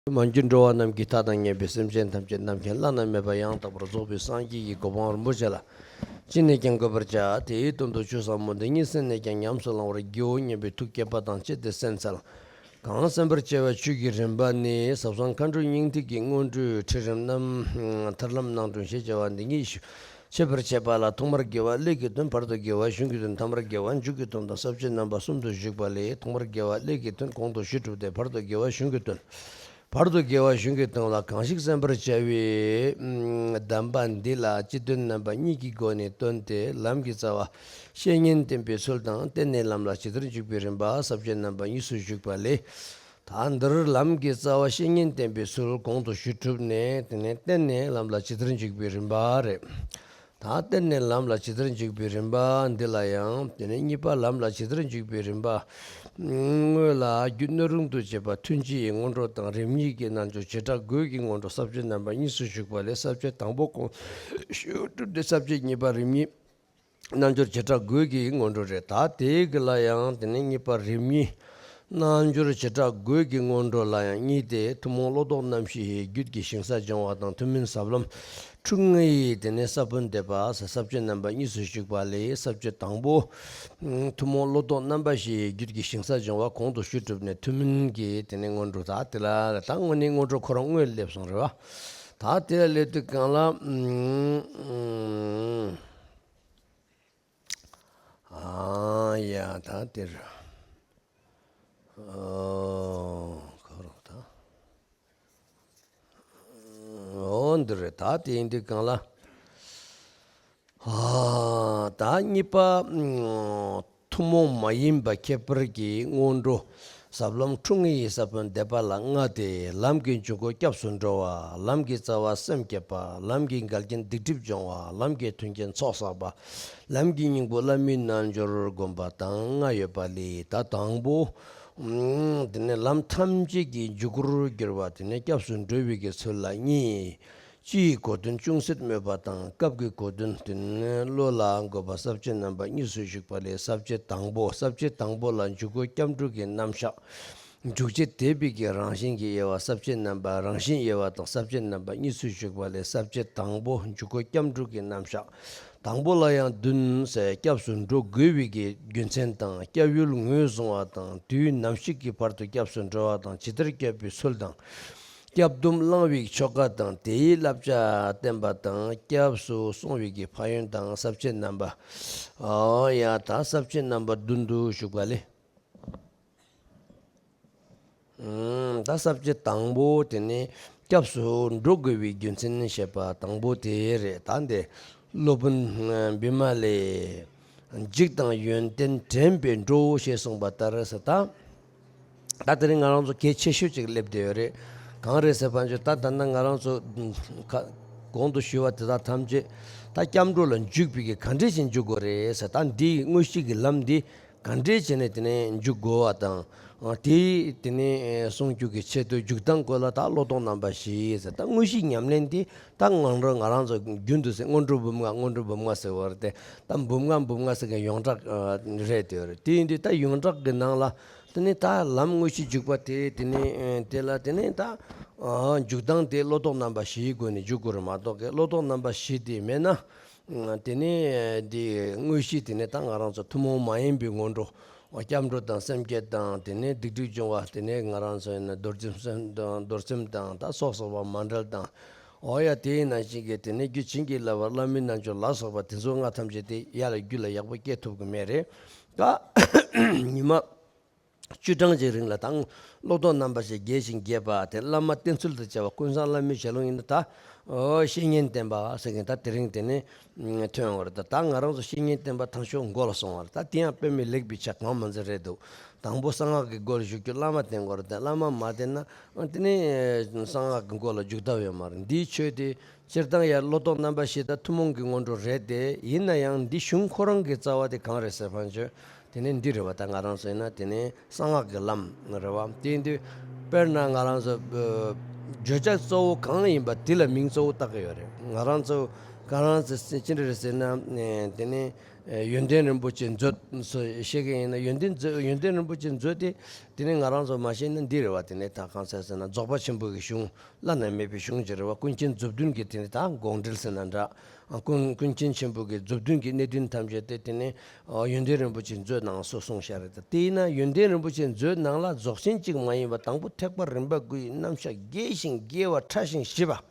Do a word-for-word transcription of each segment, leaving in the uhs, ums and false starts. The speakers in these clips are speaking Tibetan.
མ་གྱུར་འགྲོ་བ་རྣམས་ཀྱི་མཐའ་དང་མཉམ་པའི་སེམས་ཅན་ཐམས་ཅད་རྣམ་མཁྱེན་བླ་ན་མེད་པ་ཡང་དག་པར་རྫོགས་པའི་སངས་རྒྱས་ཀྱི་གོ་འཕང་རིན་པོ་ཆེ་ལ་ཅི་ནས་ཀྱང་འགོད་པར་བྱ། དེའི་དོན་དུ་ཆོས་ཟབ་མོ་འདི་ཉིད་སེམས་ནས་ཀྱང་ཉམས་སུ་བླང་བར་བགྱིའོ་སྙམ་པའི་ཐུགས་བསྐྱེད་པ་དང་བཅས་ཏེ་གསན་འཚལ། གང་གསན་པར་བྱ་བའི་ཆོས་ཀྱི་རིམ་པ་ནི། ཟབ་གསང་མཁའ་འགྲོའི་སྙིང་ཐིག་གི་སྔོན་འགྲོའི་ཁྲིད་རིམ་རྣམ་ཐར་ལམ་སྣང་སྒྲོན་ཞེས་བྱ་བ་འདི་ཉིད་ཤེས་པར་བྱེད་པ་ལ། ཐོག་མར་དགེ་བ་ཀླད་ཀྱི་དོན། བར་དུ་དགེ་བ་གཞུང་གི་དོན། ཐ་མར་དགེ་བ་མཇུག་གི་དོན་དང་། ས་བཅད་རྣམ་པ་གསུམ་དུ་བཞུགས་པ་ལས། ཐོག་མར་དགེ་བ་ཀླད་ཀྱི་དོན་གོང་དུ་ཞུས་གྲུབ་སྟེ། བར་དུ་དགེ་བ་གཞུང་གི་དོན། བར་དུ་དགེ་བ་གཞུང་གི་དོན་ལ་གང་ཞིག་གསན་པར་བྱ་བའི་གདམས་པ་འདི་ལ་སྤྱི་དོན་རྣམ་པ་གཉིས་ཀྱི་སྒོ་ནས་སྟོན་ཏེ། ལམ་གྱི་རྩ་བ་བཤེས་གཉེན་བསྟེན་པའི་ཚུལ་དང་། བསྟེན་ནས་ལམ་ལ་ཇི་ལྟར་འཇུག་པའི་རིམ་པ། ས་བཅད་རྣམ་པ་གཉིས་སུ་བཞུགས་པ་ལས། ད་འདིར་ལམ་གྱི་རྩ་བ་བཤེས་གཉེན་བསྟེན་པའི་ཚུལ་གོང་དུ་ཞུས་གྲུབ་ནས། དེ་ནས་བསྟེན་ནས་ལམ་ལ་ཇི་ལྟར་འཇུག་པའི་རིམ་པ་རེད། ད་བསྟེན་ནས་ལམ་ལ་ཇི་ལྟར་འཇུག་པའི་རིམ་པ་འདི་ལ་ཡང་། དེ་ནས་གཉིས་པ་ལམ་ལ་ཇི་ལྟར་འཇུག་པའི་རིམ་པ། དངོས་ལ་རྒྱུ་སྣོད་རུང་དུ་བྱེད་པ་ཐུན་གཅིག་གི་སྔོན་འགྲོ་དང་། རིམ་གཉིས་ཀྱི་རྣལ་འབྱོར་བྱེ་བྲག་དགུའི་སྔོན་འགྲོ། ས་བཅད་རྣམ་པ་གཉིས་སུ་བཞུགས་པ་ལས། ས་བཅད་དང་པོ་གོང་ཞུས་གྲུབ་སྟེ། ས་བཅད་གཉིས་པ་རིམ་གཉིས་རྣལ་འབྱོར་བྱེ་བྲག་དགུའི་སྔོན་འགྲོ་རེད། ད་དེའི་གི་ལ་ཡང་། དེ་ནས་གཉིས་པ་རིམ་གཉིས་རྣལ་འབྱོར་བྱེ་བྲག་དགུའི་སྔོན་འགྲོ་ལ་ཡང་གཉིས་ཏེ། ཐུན་མོང་བློ་ལྡོག་རྣམ་བཞི་ཡི་རྒྱུད་ཀྱི་ཞིང་ས་སྦྱོང་བ་དང་། ཐུན་མིན་ཟབ་ལམ་ཁྲོད་ལྔ་ཡི་དེ་ནས་ས་བོན་འདེབས་པ། ས་བཅད་རྣམ་པ་གཉིས་སུ་བཞུགས་པ་ལས། ས་བཅད་དང་པོ་ཐུན་མོང་བློ་ལྡོག་རྣམ་པ་བཞི་ཡི་རྒྱུད་ཀྱི་ཞིང་ས་སྦྱོང་བ་གོང་དུ་ཞུས་གྲུབ་ནས། ཐུན་མིན་གྱི་དེ་ནས་སྔོན་འགྲོ། ད་དེ་ལ་ད་དངོས་གནས་སྔོན་འགྲོ་ཁོ་རང་དངོས་སླེབས་སོང་རེད་བ། ད་དེ་ལ་སླེབས་དུས་གང་ལ། ཨ་ཡ། ད་དེར། ཨོ་ཁོ་རང་ད། ཨོ་འདི་རེད། ད་དེ་ཡིན་དུས་གང་ལ། ཨ་ད་གཉིས་པ་ཐུན་མོང་མ་ཡིན་པ་ཁྱད་པར་གྱི་སྔོན་འགྲོ། ཟབ་ལམ་ཁྲོད་ལྔ་ཡི་ས་བོན་འདེབས་པ་ལ་ལྔ་སྟེ། ལམ་གྱི་འཇུག་སྒོ་སྐྱབས་སུ་འགྲོ་བ། ལམ་གྱི་རྩ་བ་སེམས་བསྐྱེད་པ། ལམ་གྱི་འགལ་རྐྱེན་སྡིག་སྒྲིབ་སྦྱོང་བ། ལམ་གྱི་མཐུན་རྐྱེན་ཚོགས་བསགས་པ། ལམ་གྱི་སྙིང་པོ་བླ་མའི་རྣལ་འབྱོར་བསྒོམ་པ་དང་ལྔ་ཡོད་པ་ལས། ད་དང་པོ། ཨུམ། དེ་ནས་ལམ་ཐམས་ཅད་ཀྱི་འཇུག་སྒོར་གྱུར་པ། དེ་ནས་སྐྱབས་སུ་འགྲོ་བའི་གི་ཚུལ་ལ་གཉིས། སྤྱི་ཡི་གོ་དོན་ཅུང་ཟད་སྨོས་པ་དང་། སྐབས་ཀྱི་གོ་དོན་དེ་ནི་བློ་ལ་འགོད་པ། ས་བཅད་རྣམ་པ་གཉིས་སུ་བཞུགས་པ་ལས། ས་བཅད་དང་པོ། ས་བཅད་དང་པོ་ལ་འཇུག་སྒོ་སྐྱབས་འགྲོ་གི་རྣམ་གཞག་འཇུག་བྱེད་དད་པའི་གི་རང་བཞིན་གྱི་དབྱེ་བ། ས་བཅད་རྣམ་པ་རང་བཞིན་དབྱེ་བ་དང་། ས་བཅད་རྣམ་པ་གཉིས་སུ་བཞུགས་པ་ལས། ས་བཅད་དང་པོ་འཇུག་སྒོ་སྐྱབས་འགྲོ་གི་རྣམ་གཞག་དང་པོ་ལ་ཡང་བདུན་ཟེར། སྐྱབས་སུ་འགྲོ་དགོས་པའི་གི་རྒྱུ་མཚན་དང་། སྐྱབས་ཡུལ་ངོས་བཟུང་བ་དང་། དུས་ནམ་ཞིག་གི་བར་དུ་སྐྱབས་སུ་འགྲོ་བ་དང་། ཇི་ལྟར་སྐྱབས་པའི་ཚུལ་དང་། སྐྱབས་སྡོམ་བླང་བའི་ཆོ་ག་དང་། དེའི་བསླབ་བྱ་བསྟན་པ་དང་། སྐྱབས་སུ་སོང་བའི་གི་ཕན་ཡོན་དང་། ས་བཅད་རྣམ་པ། ཨོ་ཡ། ད་ས་བཅད་རྣམ་པ་བདུན་དུ་བཞུགས་པ་ལས། ཨུམ། ད་ས་བཅད་དང་པོ་དེ་ནི་སྐྱབས་སུ་འགྲོ་དགོས་པའི་རྒྱུ་མཚན་ཞེས་པ་དང་པོ་དེ་རེད། ད་འདི་སློབ་དཔོན་བི་མ་ལས། འཇིགས་དང་ཡོན་ཏན་དྲན་པས་འགྲོ་ཞེས་གསུངས་པ་ལྟར་ཟེར། ད་ད་དེ་རིང་ང་རང་ཚོ་གལ་ཆེ་ཤོས་ཅིག་སླེབས་བསྡད་ཡོད་རེད། གང་རེད་ཟེར་བ་ཅིག་ད་ད་ལྟ་ང་རང་ཚོ་ཁ་གོང་དུ་ཞུས་པ་དེ་དག་ཐམས་ཅད་ད་སྐྱབས་འགྲོ་ལ་འཇུག་པའི་གི་ག་འདྲས་ཤིག་འཇུག་དགོས་རེད་ཟེར། ད་འདིའི་དངོས་གཞི་གི་ལམ་འདི་ག་འདྲས་བྱས་ནས་དེ་ནས་འཇུག་དགོས་པ་དང་། ཨ། དེ་དེ་ནས་སྲུང་སྐྱོབ་ཀྱི་ཆེད་དུ་འཇུག་སྟངས་སྐོར་ལ་ད་བློ་ལྡོག་རྣམ་པ་བཞི་ཟེར། ད་དངོས་གཞི་ཉམས་ལེན་དེ་ད་ང་རང་ང་རང་ཚོ་རྒྱུན་དུ་ཟེར། སྔོན་འགྲོ་འབུམ་ལྔ། སྔོན་འགྲོ་འབུམ་ལྔ་ཟེར་བ་རེད་དེ། ད་འབུམ་ལྔ་འབུམ་ལྔ་ཟེར་མཁན་ཡོངས་གྲགས་རེད་དེ། རེད་དེ། ད་ཡོངས་གྲགས་ཀྱི་ནང་ལ་དེ་ནས་ད་ལམ་དངོས་གཞི་འཇུག་པ་དེ། དེ་ནས་དེ་ལ་དེ་ནས་ད་འཇུག་སྟངས་དེ་བློ་ལྡོག་རྣམ་པ་བཞིའི་སྒོ་ནས་འཇུག་དགོས་རེད་མ་གཏོགས། ཀྱི་བློ་ལྡོག་རྣམ་པ་བཞི་དེ་མེད་ན། དེ་ནས་འདི་དངོས་གཞི་དེ་ནས་ད་ང་རང་ཚོ་ཐུན་མོང་མ་ཡིན་པའི་སྔོན་འགྲོ། སྐྱབས་འགྲོ་དང་སེམས་བསྐྱེད་དང་། དེ་ནས་སྡིག་སྒྲིབ་སྦྱོང་བ། དེ་ནས་ང་རང་ཚོ་ཡིན་ན་རྡོར་སེམས་དང་། རྡོར་སེམས་དང་ད་སོགས་སོགས་པ་མཎྜལ་དང་། འོ་ཡ། དེ་ཡིན་ན་ཞིག་གི་དེ་ནས་རྒྱུ་བྱིན་གྱིས་བརླབ་པ། བླ་མའི་རྣལ་འབྱོར་ལ་སོགས་པ་དེ་ཚོ་ལྔ་ཐམས་ཅད་དེ་ཡར་ལ་རྒྱུད་ལ་ཡག་པོ་སྐྱེ་ཐུབ་ཀྱི་མེད་རེད། ད་ཉི་མ་བཅུ་གྲངས་ཀྱི་རིང་ལ་ད་བློ་ལྡོག་རྣམ་པ་བཞི་རྒྱས་ཤིང་རྒྱས་པ་དེ། བླ་མ་བསྟེན་ཚུལ་དང་བཅས་པ། ཀུན་བཟང་བླ་མའི་ཞལ་ལུང་ཡིན་ན་ད། ཨོ། བཤེས་གཉེན་བསྟེན་པ་ཟེར་མཁན་ད་དེ་རིང་དེ་ནས་ཐོན་ཡོང་བ་རེད། ད་ད་ང་རང་ཚོ་བཤེས་གཉེན་བསྟེན་པ་དང་ཤོག་མགོ་ལ་སོང་བ་རེད། ད་དེ་ཡང་དཔེ་མི་ལེགས་པའི་ཆ་གང་མ་འཛིན་རེད་འདུག་དང་པོ་གསང་སྔགས་ཀྱི་སྒོ་ལ་ཞུགས་རྒྱུ། བླ་མ་བསྟེན་དགོས་རེད། ད་བླ་མ་མ་བསྟེན་ན་དེ་ནས་གསང་སྔགས་ཀྱི་སྒོ་ལ་འཇུག་ཐབས་ཡོད་མ་རེད། འདིའི་ཆོས་དེ་སྤྱིར་བཏང་ཡར་བློ་ལྡོག་རྣམ་པ་བཞི་ད་ཐུན་མོང་གི་སྔོན་འགྲོ་རེད་དེ། ཡིན་ན་ཡང་འདི་གཞུང་ཁོ་རང་གི་རྩ་བ་དེ་གང་རེད་ཟེར་བ་ཅིག་དེ་ནས་འདི་རེད་བ། ད་ང་རང་ཚོ་ཡིན་ན་དེ་ནས་གསང་སྔགས་ཀྱི་ལམ་རེད་བ། དེ་ཡིན་དུས་དཔེར་ན་ང་རང་ཚོ་བརྗོད་བྱ་གཙོ་བོ་གང་ཡིན་པ་དེ་ལ་མིང་གཙོ་བོ་བཏགས་ཀྱི་ཡོད་རེད། ང་རང་ཚོ་ག་རང་ཚོ་ཅི་འདྲ་རེད་ཟེར་ན། དེ་ནས་ ཨེ་ཡོན་ཏན་རིན་པོ་ཆེ་མཛོད་ཟེར་བཤད་ཀྱི་ཡིན་ན། ཡོན་ཏན་མཛོད། ཡོན་ཏན་རིན་པོ་ཆེ་མཛོད་དེ་དེ་ནི་ང་རང་ཚོ་མ་ཤེས་ན་འདི་རེད་བ། དེ་ནི་ད་གང་ཟེར་ཟེར་ན་རྫོགས་པ་ཆེན་པོ་གི་གཞུང་བླ་ན་མེད་པའི་གཞུང་ཅིག་རེད་བ། ཀུན་མཁྱེན་མཛོད་བདུན་གྱི་དེ་ནི་ད་དགོངས་འགྲེལ་ཟེར་ན་འདྲ། ཀུན་ཀུན་མཁྱེན་ཆེན་པོ་གི་མཛོད་བདུན་གྱི་གནད་དོན་ཐམས་ཅད་དེ་དེ་ནི་ཡོན་ཏན་རིན་པོ་ཆེ་མཛོད་ནང་སུ་གསུངས་བཞག་རེད། ད་དེ་ཡིན་ན་ཡོན་ཏན་རིན་པོ་ཆེ་མཛོད་ནང་ལ་རྫོགས་ཆེན་གཅིག་མ་ཡིན་པ་དང་པོ་ཐེག་པ་རིམ་པ་དགུ་ཡི་རྣམ་གཞག་རྒྱས་ཤིང་རྒྱས་པ་ཕྲ་ཞིང་ཞིབ་པ་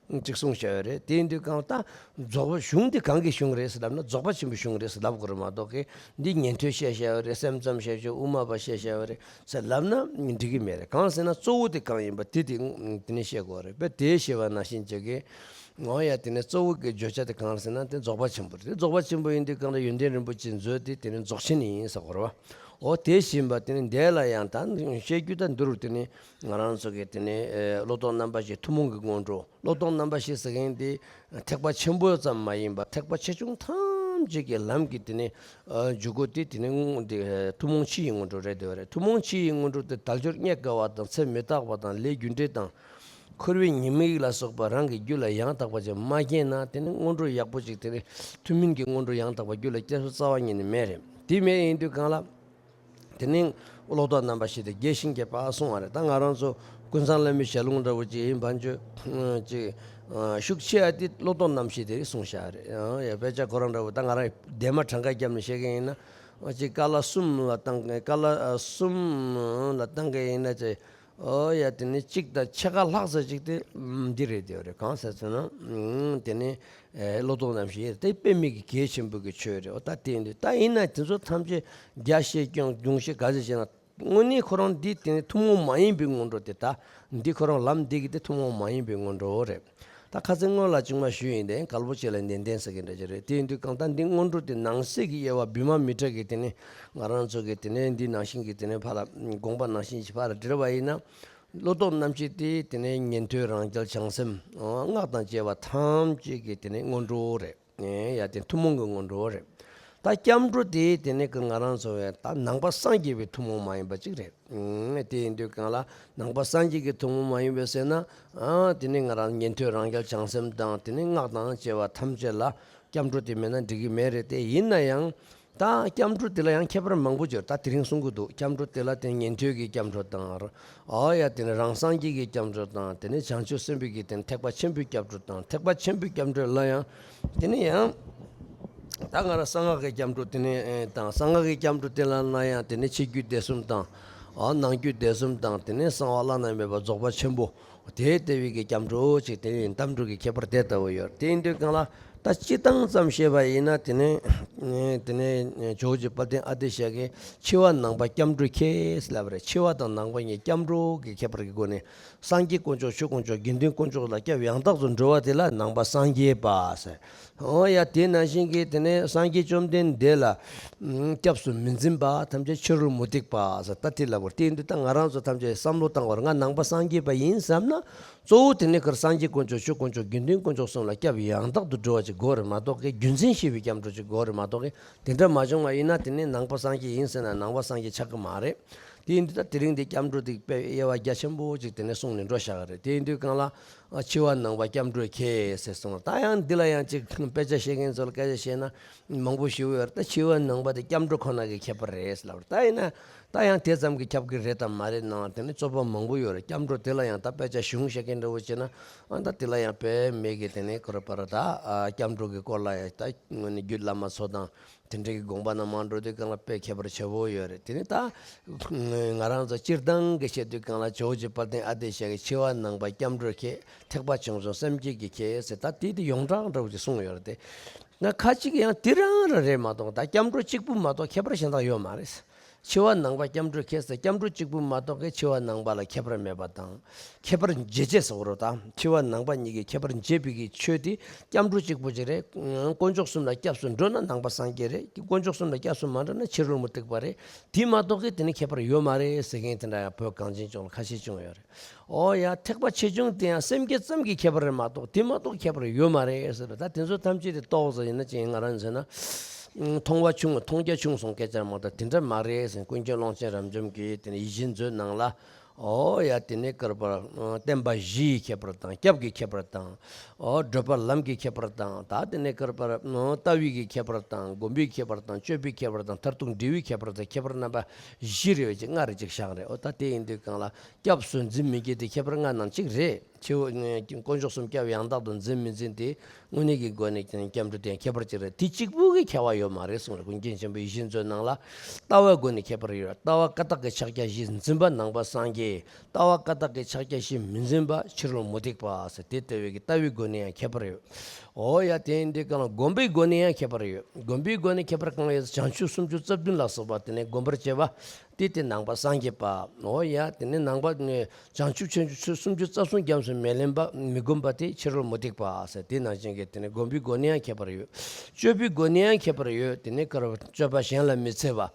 ཅིག་གསུངས་བཞག་ཡོད་རེད། དེ་ཡིན་དུས་གང་ལྟར་རྫོགས་པ་གཞུང་འདི་གང་གི་གཞུང་རེད་ཟེར་ལབ་ན། རྫོགས་པ་ཆེན་པོའི་གཞུང་རེད་ཟེར་ལབ་དགོས་རེད་མ་གཏོགས་ཀྱི་འདི་ཉན་ཐོས་བཤད་བཞག་ཡོད་རེད། སེམས་ཙམ་བཤད་བཞག་དབུ་མ་པ་བཤད་བཞག་ཡོད་རེད་ཟེར་ལབ་ན་འགྲིག་གི་མེད་རེད། གང་ཟེར་ན་གཙོ་བོ་དེ་གང་ཡིན་པ་དེ་དེ་དེ་ནས་བཤད་དགོས་རེད། དཔེ་དེ་ཞེས་པ་ནང་བཞིན་བྱེད་ཀྱི། འོ་ཡ། དེ་ནས་གཙོ་བོ་གི་བརྗོད་བྱ་དེ་གང་རེད་ཟེར་ན་དེ་རྫོགས་པ་ཆེན་པོ་རེད། དེ་རྫོགས་པ་ཆེན་པོ་ཡིན་དུས་གང་ལ་ཡོན་ཏན་རིན་པོ་ཆེ་མཛོད་དེ་དེ་ནི་རྫོགས་ཆེན་ཡིན་ཟེར་དགོས་རེད་བ། འོ་དེ་བཞིན་པ་དེ་ནི་འདས་ལ་ཡང་ད་བཤད་རྒྱུ་ད་འདི་རུ་དེ་ནི་ང་རང་ཚོ་གི་དེ་ནི་ཨེ་བློ་ལྡོག་རྣམ་པ་བཞི་ཐུན་མོང་གི་སྔོན་འགྲོ། བློ་ལྡོག་རྣམ་པ་བཞི་ཟེར་མཁན་དེ་ཐེག་པ་ཆེན་པོ་ཙམ་མ་ཡིན་པར་ཐེག་པ་ཆེ་ཆུང་ཐམས་ཅད་ཀྱི་ལམ་གྱི་དེ་ནི་ཨ་འཇུག་སྒོ་དེ་དེ་ནི་དེ་ཐུན་མོང་ཕྱི་ཡི་སྔོན་འགྲོ་རེད་འདོད་པ་རེད། ཐུན་མོང་ཕྱི་ཡི་སྔོན་འགྲོ་དེ་དལ་འབྱོར་རྙེད་དཀའ་བ་དང་ཚེ་མི་རྟག་པ་དང་ལས་རྒྱུ་འབྲས་དང་། འཁོར་བའི་ཉེས་དམིགས་ལ་སོགས་པ་རང་གི་རྒྱུད་ལ་ཡང་དག་པ་ཅིག་མ་སྐྱེས་ན་དེ་ནི་སྔོན་འགྲོ་ཡག་པོ་ཅིག་དེ་ནི་ཐུན་མིན་གྱི་སྔོན་འགྲོ་ཡང་དག་པ་རྒྱུད་ལ་སྐྱེ་ས་རྩ་བ་ཉིད་ནས་མེད་རེད། དེ་མེད་ཡིན་དུས་གང་ལ་དེ་ནི་བློ་ལྡོག་རྣམ་པ་བཞི་དེ་རྒྱས་ཤིང་རྒྱས་པ་གསུང་བ་རེད། ད་ང་རང་ཚོ་ཀུན་བཟང་བླ་མའི་ཞལ་ལུང་འདྲ་བོ་ཅིག་ཡིན་པ་ཅོ་ཅིག་ཤུགས་ཆེ་ཡ་དེ་བློ་ལྡོག་རྣམ་བཞི་དེ་གསུངས་བཞག་རེད། ཡ་དཔེ་ཆ་ཁོ་རང་འདྲ་བོ་ད་ང་རང་བདེ་མ་གྲངས་ཀ་བརྒྱབ་ནས་བཤད་མཁན་ཡིན་ན་ཅིག་ཀ་ལ་གསུམ་ལ་བཏང་མཁན། ཀ་ལ་གསུམ་ལ་བཏང་མཁན་ཡིན་ན་ཅིག་འོ་ཡ། དེ་ནི་གཅིག་དང་ཕྱེད་ཀ་ལྷག་ཙམ་ཅིག་དེ་འདི་རེད། དེ་རེད། གང་ཟེར་ཟེར་ན་དེ་ནི་བློ་ལྡོག་རྣམ་བཞི་དེ་དཔེ་མེད་ཀྱི་གལ་ཆེན་པོ་གི་ཆོས་རེད། འོ་ད་དེ་འདི་ད་ཡིན་ན་དེ་ཚོ་ཐམས་ཅད་རྒྱ་ཤེས་ཀྱང་གཞུང་ཤེས་ག་ཚོད་བྱས་ན་དངོས་གནས་ཁོ་རང་འདི་དེ་ནི་ཐུན་མོང་མ་ཡིན་པའི་སྔོན་འགྲོ་དེ། ད་འདི་ཁོ་རང་ལམ་འདི་གི་དེ་ཐུན་མོང་མ་ཡིན་པའི་སྔོན་འགྲོ་རེད། ད་ཁ་སང་སྔོན་ལ་ཅུང་མ་ཞུས་ཡིན་ཏེ་གལ་པོ་ཆེ་ལ་ནན་ཏན་ཟེར་གྱི་འདྲ་ཅིག་རེད། དེ་ཡིན་དུས་གང་ལྟར་འདི་སྔོན་འགྲོ་དེ་ནང་གསེས་ཀྱི་དབྱེ་བ་བི་མ་མི་ཏྲ་གི་དེ་ནི་ང་རང་ཚོ་གི་དེ་ནི་འདི་ནང་བཞིན་གྱི་དེ་ནི་ཕར་ལ་དགོངས་པ་ནང་བཞིན་གྱི་ཕར་ལ་འགྲེལ་བ་ཡིན་ན། བློ་ལྡོག་རྣམ་བཞི་དེ་དེ་ནི་ཉན་ཐོས་རང་རྒྱལ་བྱང་སེམས་སྔགས་དང་བཅས་པ་ཐམས་ཅད་ཀྱི་དེ་ནི་སྔོན་འགྲོ་རེད། ཡ་དེ་ཐུན་མོང་གི་སྔོན་འགྲོ་རེད། ད་སྐྱབས་འགྲོ་དེ་དེ་ནི་ང་རང་ཚོ་བས་ད་ནང་པ་སངས་རྒྱས་པའི་ཐུན་མོང་མ་ཡིན་པ་ཅིག་རེད། ཨང་། དེ་ཡིན་དུས་གང་ལ་ནང་པ་སངས་རྒྱས་ཀྱི་ཐུན་མོང་མ་ཡིན་པས་ཟེར་ན། ཨང་། དེ་ནི་ང་རང་ཉན་ཐོས་རང་རྒྱལ་བྱང་སེམས་དང་དེ་ནི་སྔགས་དང་བཅས་པ་ཐམས་ཅད་ལ་སྐྱབས་འགྲོ་དེ་མེད་ན་འགྲིག་གི་མེད་རེད། དེ་ཡིན་ན་ཡང་ད་སྐྱབས་འགྲོ་དེ་ལ་ཡང་ཁྱད་པར་མང་པོ་ཡོད། ད་དེ་རིང་གསུང་གི་འདུག་སྐྱབས་འགྲོ་དེ་ལ་དེ་ཉན་ཐོས་ཀྱི་སྐྱབས་འགྲོ་དང་། ཨོ་ཡ། དེ་ནི་རང་སངས་རྒྱས་ཀྱི་སྐྱབས་འགྲོ་དང་དེ་ནི་བྱང་ཆུབ་སེམས་དཔའི་གི་དེ་ནི་ཐེག་པ་ཆེན་པོའི་སྐྱབས་འགྲོ་དང་། ཐེག་པ་ཆེན་པོའི་སྐྱབས་འགྲོ་ལ་ཡང་དེ་ནི་ཡང་། ད་ང་རང་གསང་སྔགས་ཀྱི་སྐྱབས་འགྲོ་དེ་ནི་ཨེ་དང་། གསང་སྔགས་ཀྱི་སྐྱབས་འགྲོ་དེ་ལ་ན་ཡང་དེ་ནི་ཕྱི་རྒྱུད་སྡེ་གསུམ་དང་། ཨ་ནང་རྒྱུད་སྡེ་གསུམ་དང་། དེ་ནི་གསང་བ་བླ་ན་མེད་པ་རྫོགས་པ་ཆེན་པོ་དེ་ལྟ་བུའི་གི་སྐྱབས་འགྲོ་ཅིག་དེ་ནི་སྐྱབས་འགྲོ་གི་ཁྱད་པར་དེ་ལྟ་བུ་ཡོད། དེ་ཡིན་དུས་གང་ལ་ད་སྤྱིར་བཏང་ཙམ་བཤད་པ་ཡིན་ན་དེ་ནི་ཨེ་དེ་ནི་ཇོ་བོ་རྗེ་དཔལ་ལྡན་ཨ་ཏི་ཤ་གིས་འཆི་བ་ནང་པ་སྐྱབས་འགྲོ་ཁྱེད་ལབ་པ་རེད། འཆི་བ་དང་ནང་པ་གཉིས་སྐྱབས་འགྲོ་གི་ཁྱད་པར་གྱི་སྒོ་ནས། སངས་རྒྱས་དཀོན་མཆོག་ཆོས་དཀོན་མཆོག་དགེ་འདུན་དཀོན་མཆོག་ལ་སྐྱབས་ཡང་དག་ཏུ་འགྲོ་བ་དེ་ལ་ནང་པ་སངས་རྒྱས་པ་ཟེར། འོ་ཡ། དེ་ནང་བཞིན་གྱི་དེ་ནས་སངས་རྒྱས་བཅོམ་ལྡན་འདས་ལ་སྐྱབས་སུ་མི་འཛིན་པ་ཐམས་ཅད་ཕྱི་རོལ་མུ་སྟེགས་པ་ཟེར། ད་དེ་ལ་བོར་དེ་ཡིན་དུས་ད་ང་རང་ཚོ་ཐམས་ཅད་བསམ་བློ་བཏང་བར་ང་ནང་པ་སངས་རྒྱས་པ་ཡིན་བསམ་ན། གཙོ་བོ་དེ་ནི་ཁར་སངས་རྒྱས་དཀོན་མཆོག་ཆོས་དཀོན་མཆོག་དགེ་འདུན་དཀོན་མཆོག་གསུམ་ལ་སྐྱབས་ཡང་དག་ཏུ་འགྲོ་བ་ཅིག་དགོས་རེད་མ་གཏོགས་ཀྱི་རྒྱུ་མཚན་ཤེས་པའི་སྐྱབས་འགྲོ་ཅིག་དགོས་རེད་མ་གཏོགས་ཀྱི་དེ་འདྲ་མ་བྱུང་བ་ཡིན་ན་དེ་ནི་ནང་པ་སངས་རྒྱས་ཡིན་ཟེར་ན་ནང་པ་སངས་རྒྱས་ཆགས་ཀྱི་མ་རེད། དེ་ཡིན་དུས་ད་དེ་རིང་འདི་སྐྱབས་འགྲོ་དེ་དཔེ་དབྱེ་བ་རྒྱ་ཆེན་པོ་ཅིག་དེ་ནས་གསུངས་ནས་འགྲོ་བཞག་གི་རེད། དེ་ཡིན་དུས་གང་ལ་འཆི་བ་ནང་པ་སྐྱབས་འགྲོ་ཁྱེད་ཟེར་གསུངས། ད་ཡང་འདི་ལ་ཡང་ཅིག་དཔེ་ཆ་བཤད་མཁན་ཚོ་ལ་སྐད་ཆ་བཤད་ན་མང་པོ་ཞིག་ཡོད་རེད། ད་འཆི་བ་ནང་པ་དེ་སྐྱབས་འགྲོ་ཁོ་ན་གི་ཁྱད་པར་རེད་ལབ་རེད། ད་ཡིན་ན་ད་ཡང་དེ་ཙམ་གྱིས་ཁྱབ་ཀྱི་རེད་དམ་མ་རེད་ནང་དེ་ནི་རྩོད་པ་མང་པོ་ཡོད་རེད། སྐྱབས་འགྲོ་དེ་ལ་ཡང་ད་དཔེ་ཆ་གཞུང་བཤད་མཁན་འདྲ་བོ་བྱས་ན་ཨ་ད་དེ་ལ་ཡང་དཔེ་མེད་ཀྱི་དེ་ནི་ཁོ་ར་པ་ར་ད་སྐྱབས་འགྲོ་གི་སྐོར་ལ་ཡང་ད་དངོས་གནས་རྒྱུད་བླ་མ་ཚོ་དང་། དེ་འདྲའི་དགོངས་པ་རྣམས་མ་འགྲོ་དུས་གང་ལ་དཔེ་ཁྱད་པར་ཆེ་བོ་ཡོད་རེད། དེ་ནི་ད་ང་རང་ཚོ་སྤྱིར་བཏང་གི་བཤད་དུས་གང་ལ་ཇོ་བོ་རྗེ་དཔལ་ལྡན་ཨ་ཏི་ཤ་གི་འཆི་བ་ནང་པ་སྐྱབས་འགྲོ་ཁྱེད། ཐེག་པ་ཆུང་ཆུང་སེམས་བསྐྱེད་ཀྱི་ཁྱེད་ཟེར་ད་དེ་དེ་ཡོངས་གྲགས་འདྲ་བོ་ཅིག་གསུངས་ཡོད་རེད་དེ། ང་ཁ་ཅིག་ཡང་དེ་རང་རང་རེད་མ་གཏོགས་ད་སྐྱབས་འགྲོ་གཅིག་པུ་མ་གཏོགས་ཁྱད་པར་གཞན་དག་ཡོད་མ་རེད། འཆི་བ་ནང་པ་སྐྱབས་འགྲོ་ཁྱེད་ཟེར་སྐྱབས་འགྲོ་གཅིག་པུ་མ་གཏོགས་ཀྱི་འཆི་བ་ནང་པ་ལ་ཁྱད་པར་མེད་པ་དང་། ཁྱད་པར་འབྱེད་བྱེད་ཟེར་བ་རེད་དམ། འཆི་བ་ནང་པ་གཉིས་ཀྱི་ཁྱད་པར་འབྱེད་པའི་གི་ཆོས་དེ་སྐྱབས་འགྲོ་གཅིག་པུ་ཅིག་རེད། དཀོན་མཆོག་གསུམ་ལ་སྐྱབས་སུ་འགྲོ་ན་ནང་པ་སངས་རྒྱས་རེད། དཀོན་མཆོག་གསུམ་ལ་སྐྱབས་སུ་མ་འགྲོ་ན་ཕྱི་རོལ་མུ་སྟེགས་པ་རེད། དེ་མ་གཏོགས་ཀྱི་དེ་ནི་ཁྱད་པར་ཡོད་མ་རེད་ཟེར་མཁན་དེ་འདྲ་ཡང་བོད་གངས་ཅན་ལྗོངས་ལ་ཁ་ཤས་བྱུང་ཡོད་རེད། ཨོ་ཡ། ཐེག་པ་ཆེ་ཆུང་དེ་ཡང་སེམས་བསྐྱེད་ཙམ་གྱི་ཁྱད་པར་རེད་མ་གཏོགས་དེ་མ་གཏོགས་ཁྱད་པར་ཡོད་མ་རེད་ཟེར་བ། ད་དེ་ཚོ་ཐམས་ཅད་དེ་རྟོགས་ཟེར་ཡིན་ན་ཅིག་ང་རང་ཟེར་ན། མཐོང་བ་ཆུང་མཐོང་རྒྱ་ཆུང་སོང་སྐད་ཆ་མ་གཏོགས་དེ་འདྲ་མ་རེད་ཟེར། ཀུན་མཁྱེན་ཀློང་ཆེན་རབ་འབྱམས་ཀྱིས་དེ་ནི་ཡིད་བཞིན་མཛོད་ནང་ལ། ཨོ་ཡ་དེ་ནས་ཀར་པར་བསྟན་པ་བཞི་ཡི་ཁྱད་པར་དང་སྐྱབས་ཀྱི་ཁྱད་པར་དང་། ཨོ་བགྲོད་པ་ལམ་གྱི་ཁྱད་པར་དང་། ད་དེ་ནས་ཀར་པར་ལྟ་བའི་གི་ཁྱད་པར་དང་སྒོམ་པའི་ཁྱད་པར་དང་སྤྱོད་པའི་ཁྱད་པར་དང་མཐར་ཐུག་འབྲས་བུའི་ཁྱད་པར་དང་ཁྱད་པར་རྣམ་པ་བཞི་རེ་བ་ཅིག་ལྔ་རེ་ཅིག་བཞག་རེད། ཨོ་ད་དེ་ཡིན་དུས་གང་ལ་སྐྱབས་སུ་འཛིན་མི་འགྱུར་དེ་ཁྱད་པར་ལྔ་ནང་གཅིག་རེད། ཆེ་བོ་དཀོན་མཆོག་གསུམ་སྐྱབས་ཡང་དག་ཏུ་འཛིན་མི་འཛིན་དེ་དངོས་གནས་ཀྱི་སྒོ་ནས་ཀྱང་སྐྱབས་འགྲོ་དེ་ཡང་ཁྱད་པར་ཅིག་རེད། དེ་གཅིག་པུ་གི་ཁྱད་པར་ཡོད་མ་རེད་གསུངས་རེད། ཀུན་མཁྱེན་ཆེན་པོ་ཡིད་བཞིན་མཛོད་ནང་ལ་ལྟ་བའི་སྒོ་ནས་ཁྱད་པར་ཡོད། ལྟ་བ་ཀ་དག་གི་ཕྱག་རྒྱ་བཞི་འཛིན་པ་ནང་པ་སངས་རྒྱས། ལྟ་བ་ཀ་དག་གི་ཕྱག་རྒྱ་བཞི་མི་འཛིན་པ་ཕྱི་རོལ་མུ་སྟེགས་པ་ཟེར་དེ་ལྟ་བའི་གི་ལྟ་བའི་སྒོ་ནས་ཡང་ཁྱད་པར་ཡོད། ཨོ་ཡ་དེ་ཡིན་དུས་གང་ལ་སྒོམ་པའི་སྒོ་ནས་ཡང་ཁྱད་པར་ཡོད། སྒོམ་པའི་སྒོ་ནས་ཁྱད་པར་གང་ཡོད། བྱང་ཆུབ་སུམ་ཅུ་རྩ་བདུན་ལ་སོགས་པ་དེ་ནས་སྒོམ་པར་བྱེད་པ། དེ་དེ་ནང་པ་སངས་རྒྱས་པ། ཨོ་ཡ་དེ་ནས་ནང་པ་ནས་བྱང་ཆུབ་ཆེན་པོ་ཆོས་སུམ་ཅུ་རྩ་གསུམ་རྒྱབ་སུ་མི་ལེན་པ་མི་སྒོམ་པ་དེ་ཕྱི་རོལ་མུ་སྟེགས་པ་ཟེར་དེ་ནང་བཞིན་གྱི་དེ་ནས་སྒོམ་པའི་སྒོ་ནས་ཡང་ཁྱད་པར་ཡོད། སྤྱོད་པའི་སྒོ་ནས་ཡང་ཁྱད་པར་ཡོད། དེ་ནས་ཀར་སྤྱོད་པ་གཞན་ལ་མི་འཚེ་བ།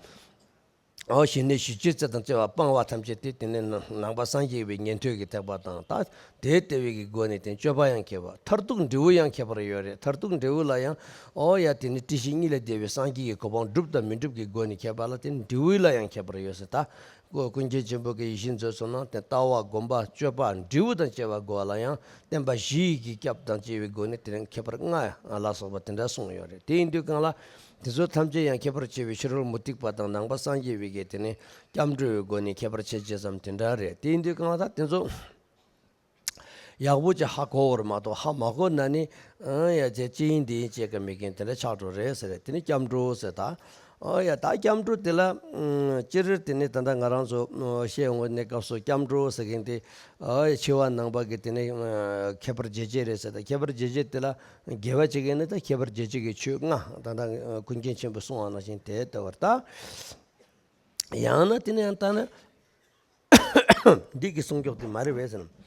ཨོ་ཞི་གནས་ཞི་བྱེད་ཚེ་དང་བཅས་པ་སྤང་བ་ཐམས་ཅད་དེ་དེ་ནས་ནང་པ་སངས་རྒྱས་པའི་ཉན་ཐོས་ཀྱི་ཐེག་པ་དང་ད། དེ་ལྟ་བའི་གི་སྒོ་ནས་དེ་སྤྱོད་པ་ཡང་ཁྱད་པར། མཐར་ཐུག་འབྲས་བུ་ཡང་ཁྱད་པར་ཡོད་རེད། མཐར་ཐུག་འབྲས་བུ་ལ་ཡང་ཨོ་ཡ་དེ་ནི་སྲིད་ཞི་གཉིས་ལས་འདས་པའི་སངས་རྒྱས་ཀྱི་གོ་འཕང་འགྲུབ་དང་མི་འགྲུབ་ཀྱི་སྒོ་ནས་ཁྱད་པར་ལ་དེ་ནི་འབྲས་བུ་ལ་ཡང་ཁྱད་པར་ཡོད་ཟེར། ད་ཀུན་མཁྱེན་ཆེན་པོ་གི་ཡིད་བཞིན་མཛོད་ཚོ་ནང་དེ་ལྟ་བ་སྒོམ་པ་སྤྱོད་པ་འབྲས་བུ་དང་བཅས་པ་སྒོ་ལ་ཡང་བསྟན་པ་བཞི་ཡི་གི་སྐྱབས་དང་བཅས་པའི་སྒོ་ནས་དེ་རིང་ཁྱད་པར་ལྔ་ལ་སོགས་པ་དེ་འདྲ་གསུངས་ཡོད་རེད། དེ་ཡིན་དུས་གང་ལ་དེ་ཚོ་ཐམས་ཅད་ཡང་ཁྱད་པར་ཆེ་བའི་ཕྱི་རོལ་མུ་སྟེགས་པ་དང་ནང་པ་སངས་རྒྱས་པའི་གི་དེ་ནི་སྐྱབས་འགྲོའི་སྒོ་ནས་ཁྱད་པར་ཕྱེ་བྱས་ཙམ་དེ་འདྲ་རེད། དེ་ཡིན་དུས་གང་ལ་ད་དེ་ཚོ། ཡག་པོ་ཅིག་ཧ་གོ་བར་མ་གཏོགས་ཧ་མ་གོ་ན་ནི། ཨང་ཡ་ཅེ་ཅི་ཡིན་འདི་ཡིན་ཅེས་ཀ་མི་མཁན་དེ་འདྲ་ཆགས་འགྲོ་རེད་ཟེར། དེ་ནི་སྐྱབས་འགྲོ་ཟེར་ད། ཨོ་ཡ་ད་སྐྱབས་འགྲོ་དེ་ལ་ཨང་སྤྱིར་དེ་ནི་ད་ལྟ་ང་རང་ཚོ་ཨང་བཤད་འོང་གནས་སྐབས་སུ་སྐྱབས་འགྲོ་ཟེར་མཁན་དེ། ཨོ་ཡ་འཆི་བ་ནང་པ་གི་དེ་ནི་ཨང་ཁྱད་པར་འབྱེད་བྱེད་རེད་ཟེར། ད་ཁྱད་པར་འབྱེད་བྱེད་དེ་ལ་དགེ་བ་བྱེད་མཁན་ནི་ད་ཁྱད་པར་འབྱེད་བྱེད་ཀྱི་ཆོས་ལྔ་ད་ལྟ་ཨང་ཀུན་མཁྱེན་ཆེན་པོས་གསུངས་པ་ནང་བཞིན་དེ་ལྟ་བར་ད། ཡང་ན་དེ་ནི་ཡང་ད་ནི། འདི་གི་གསུང་སྐྱོག་དེ་མ་རེད་པས་ཟེར་ན།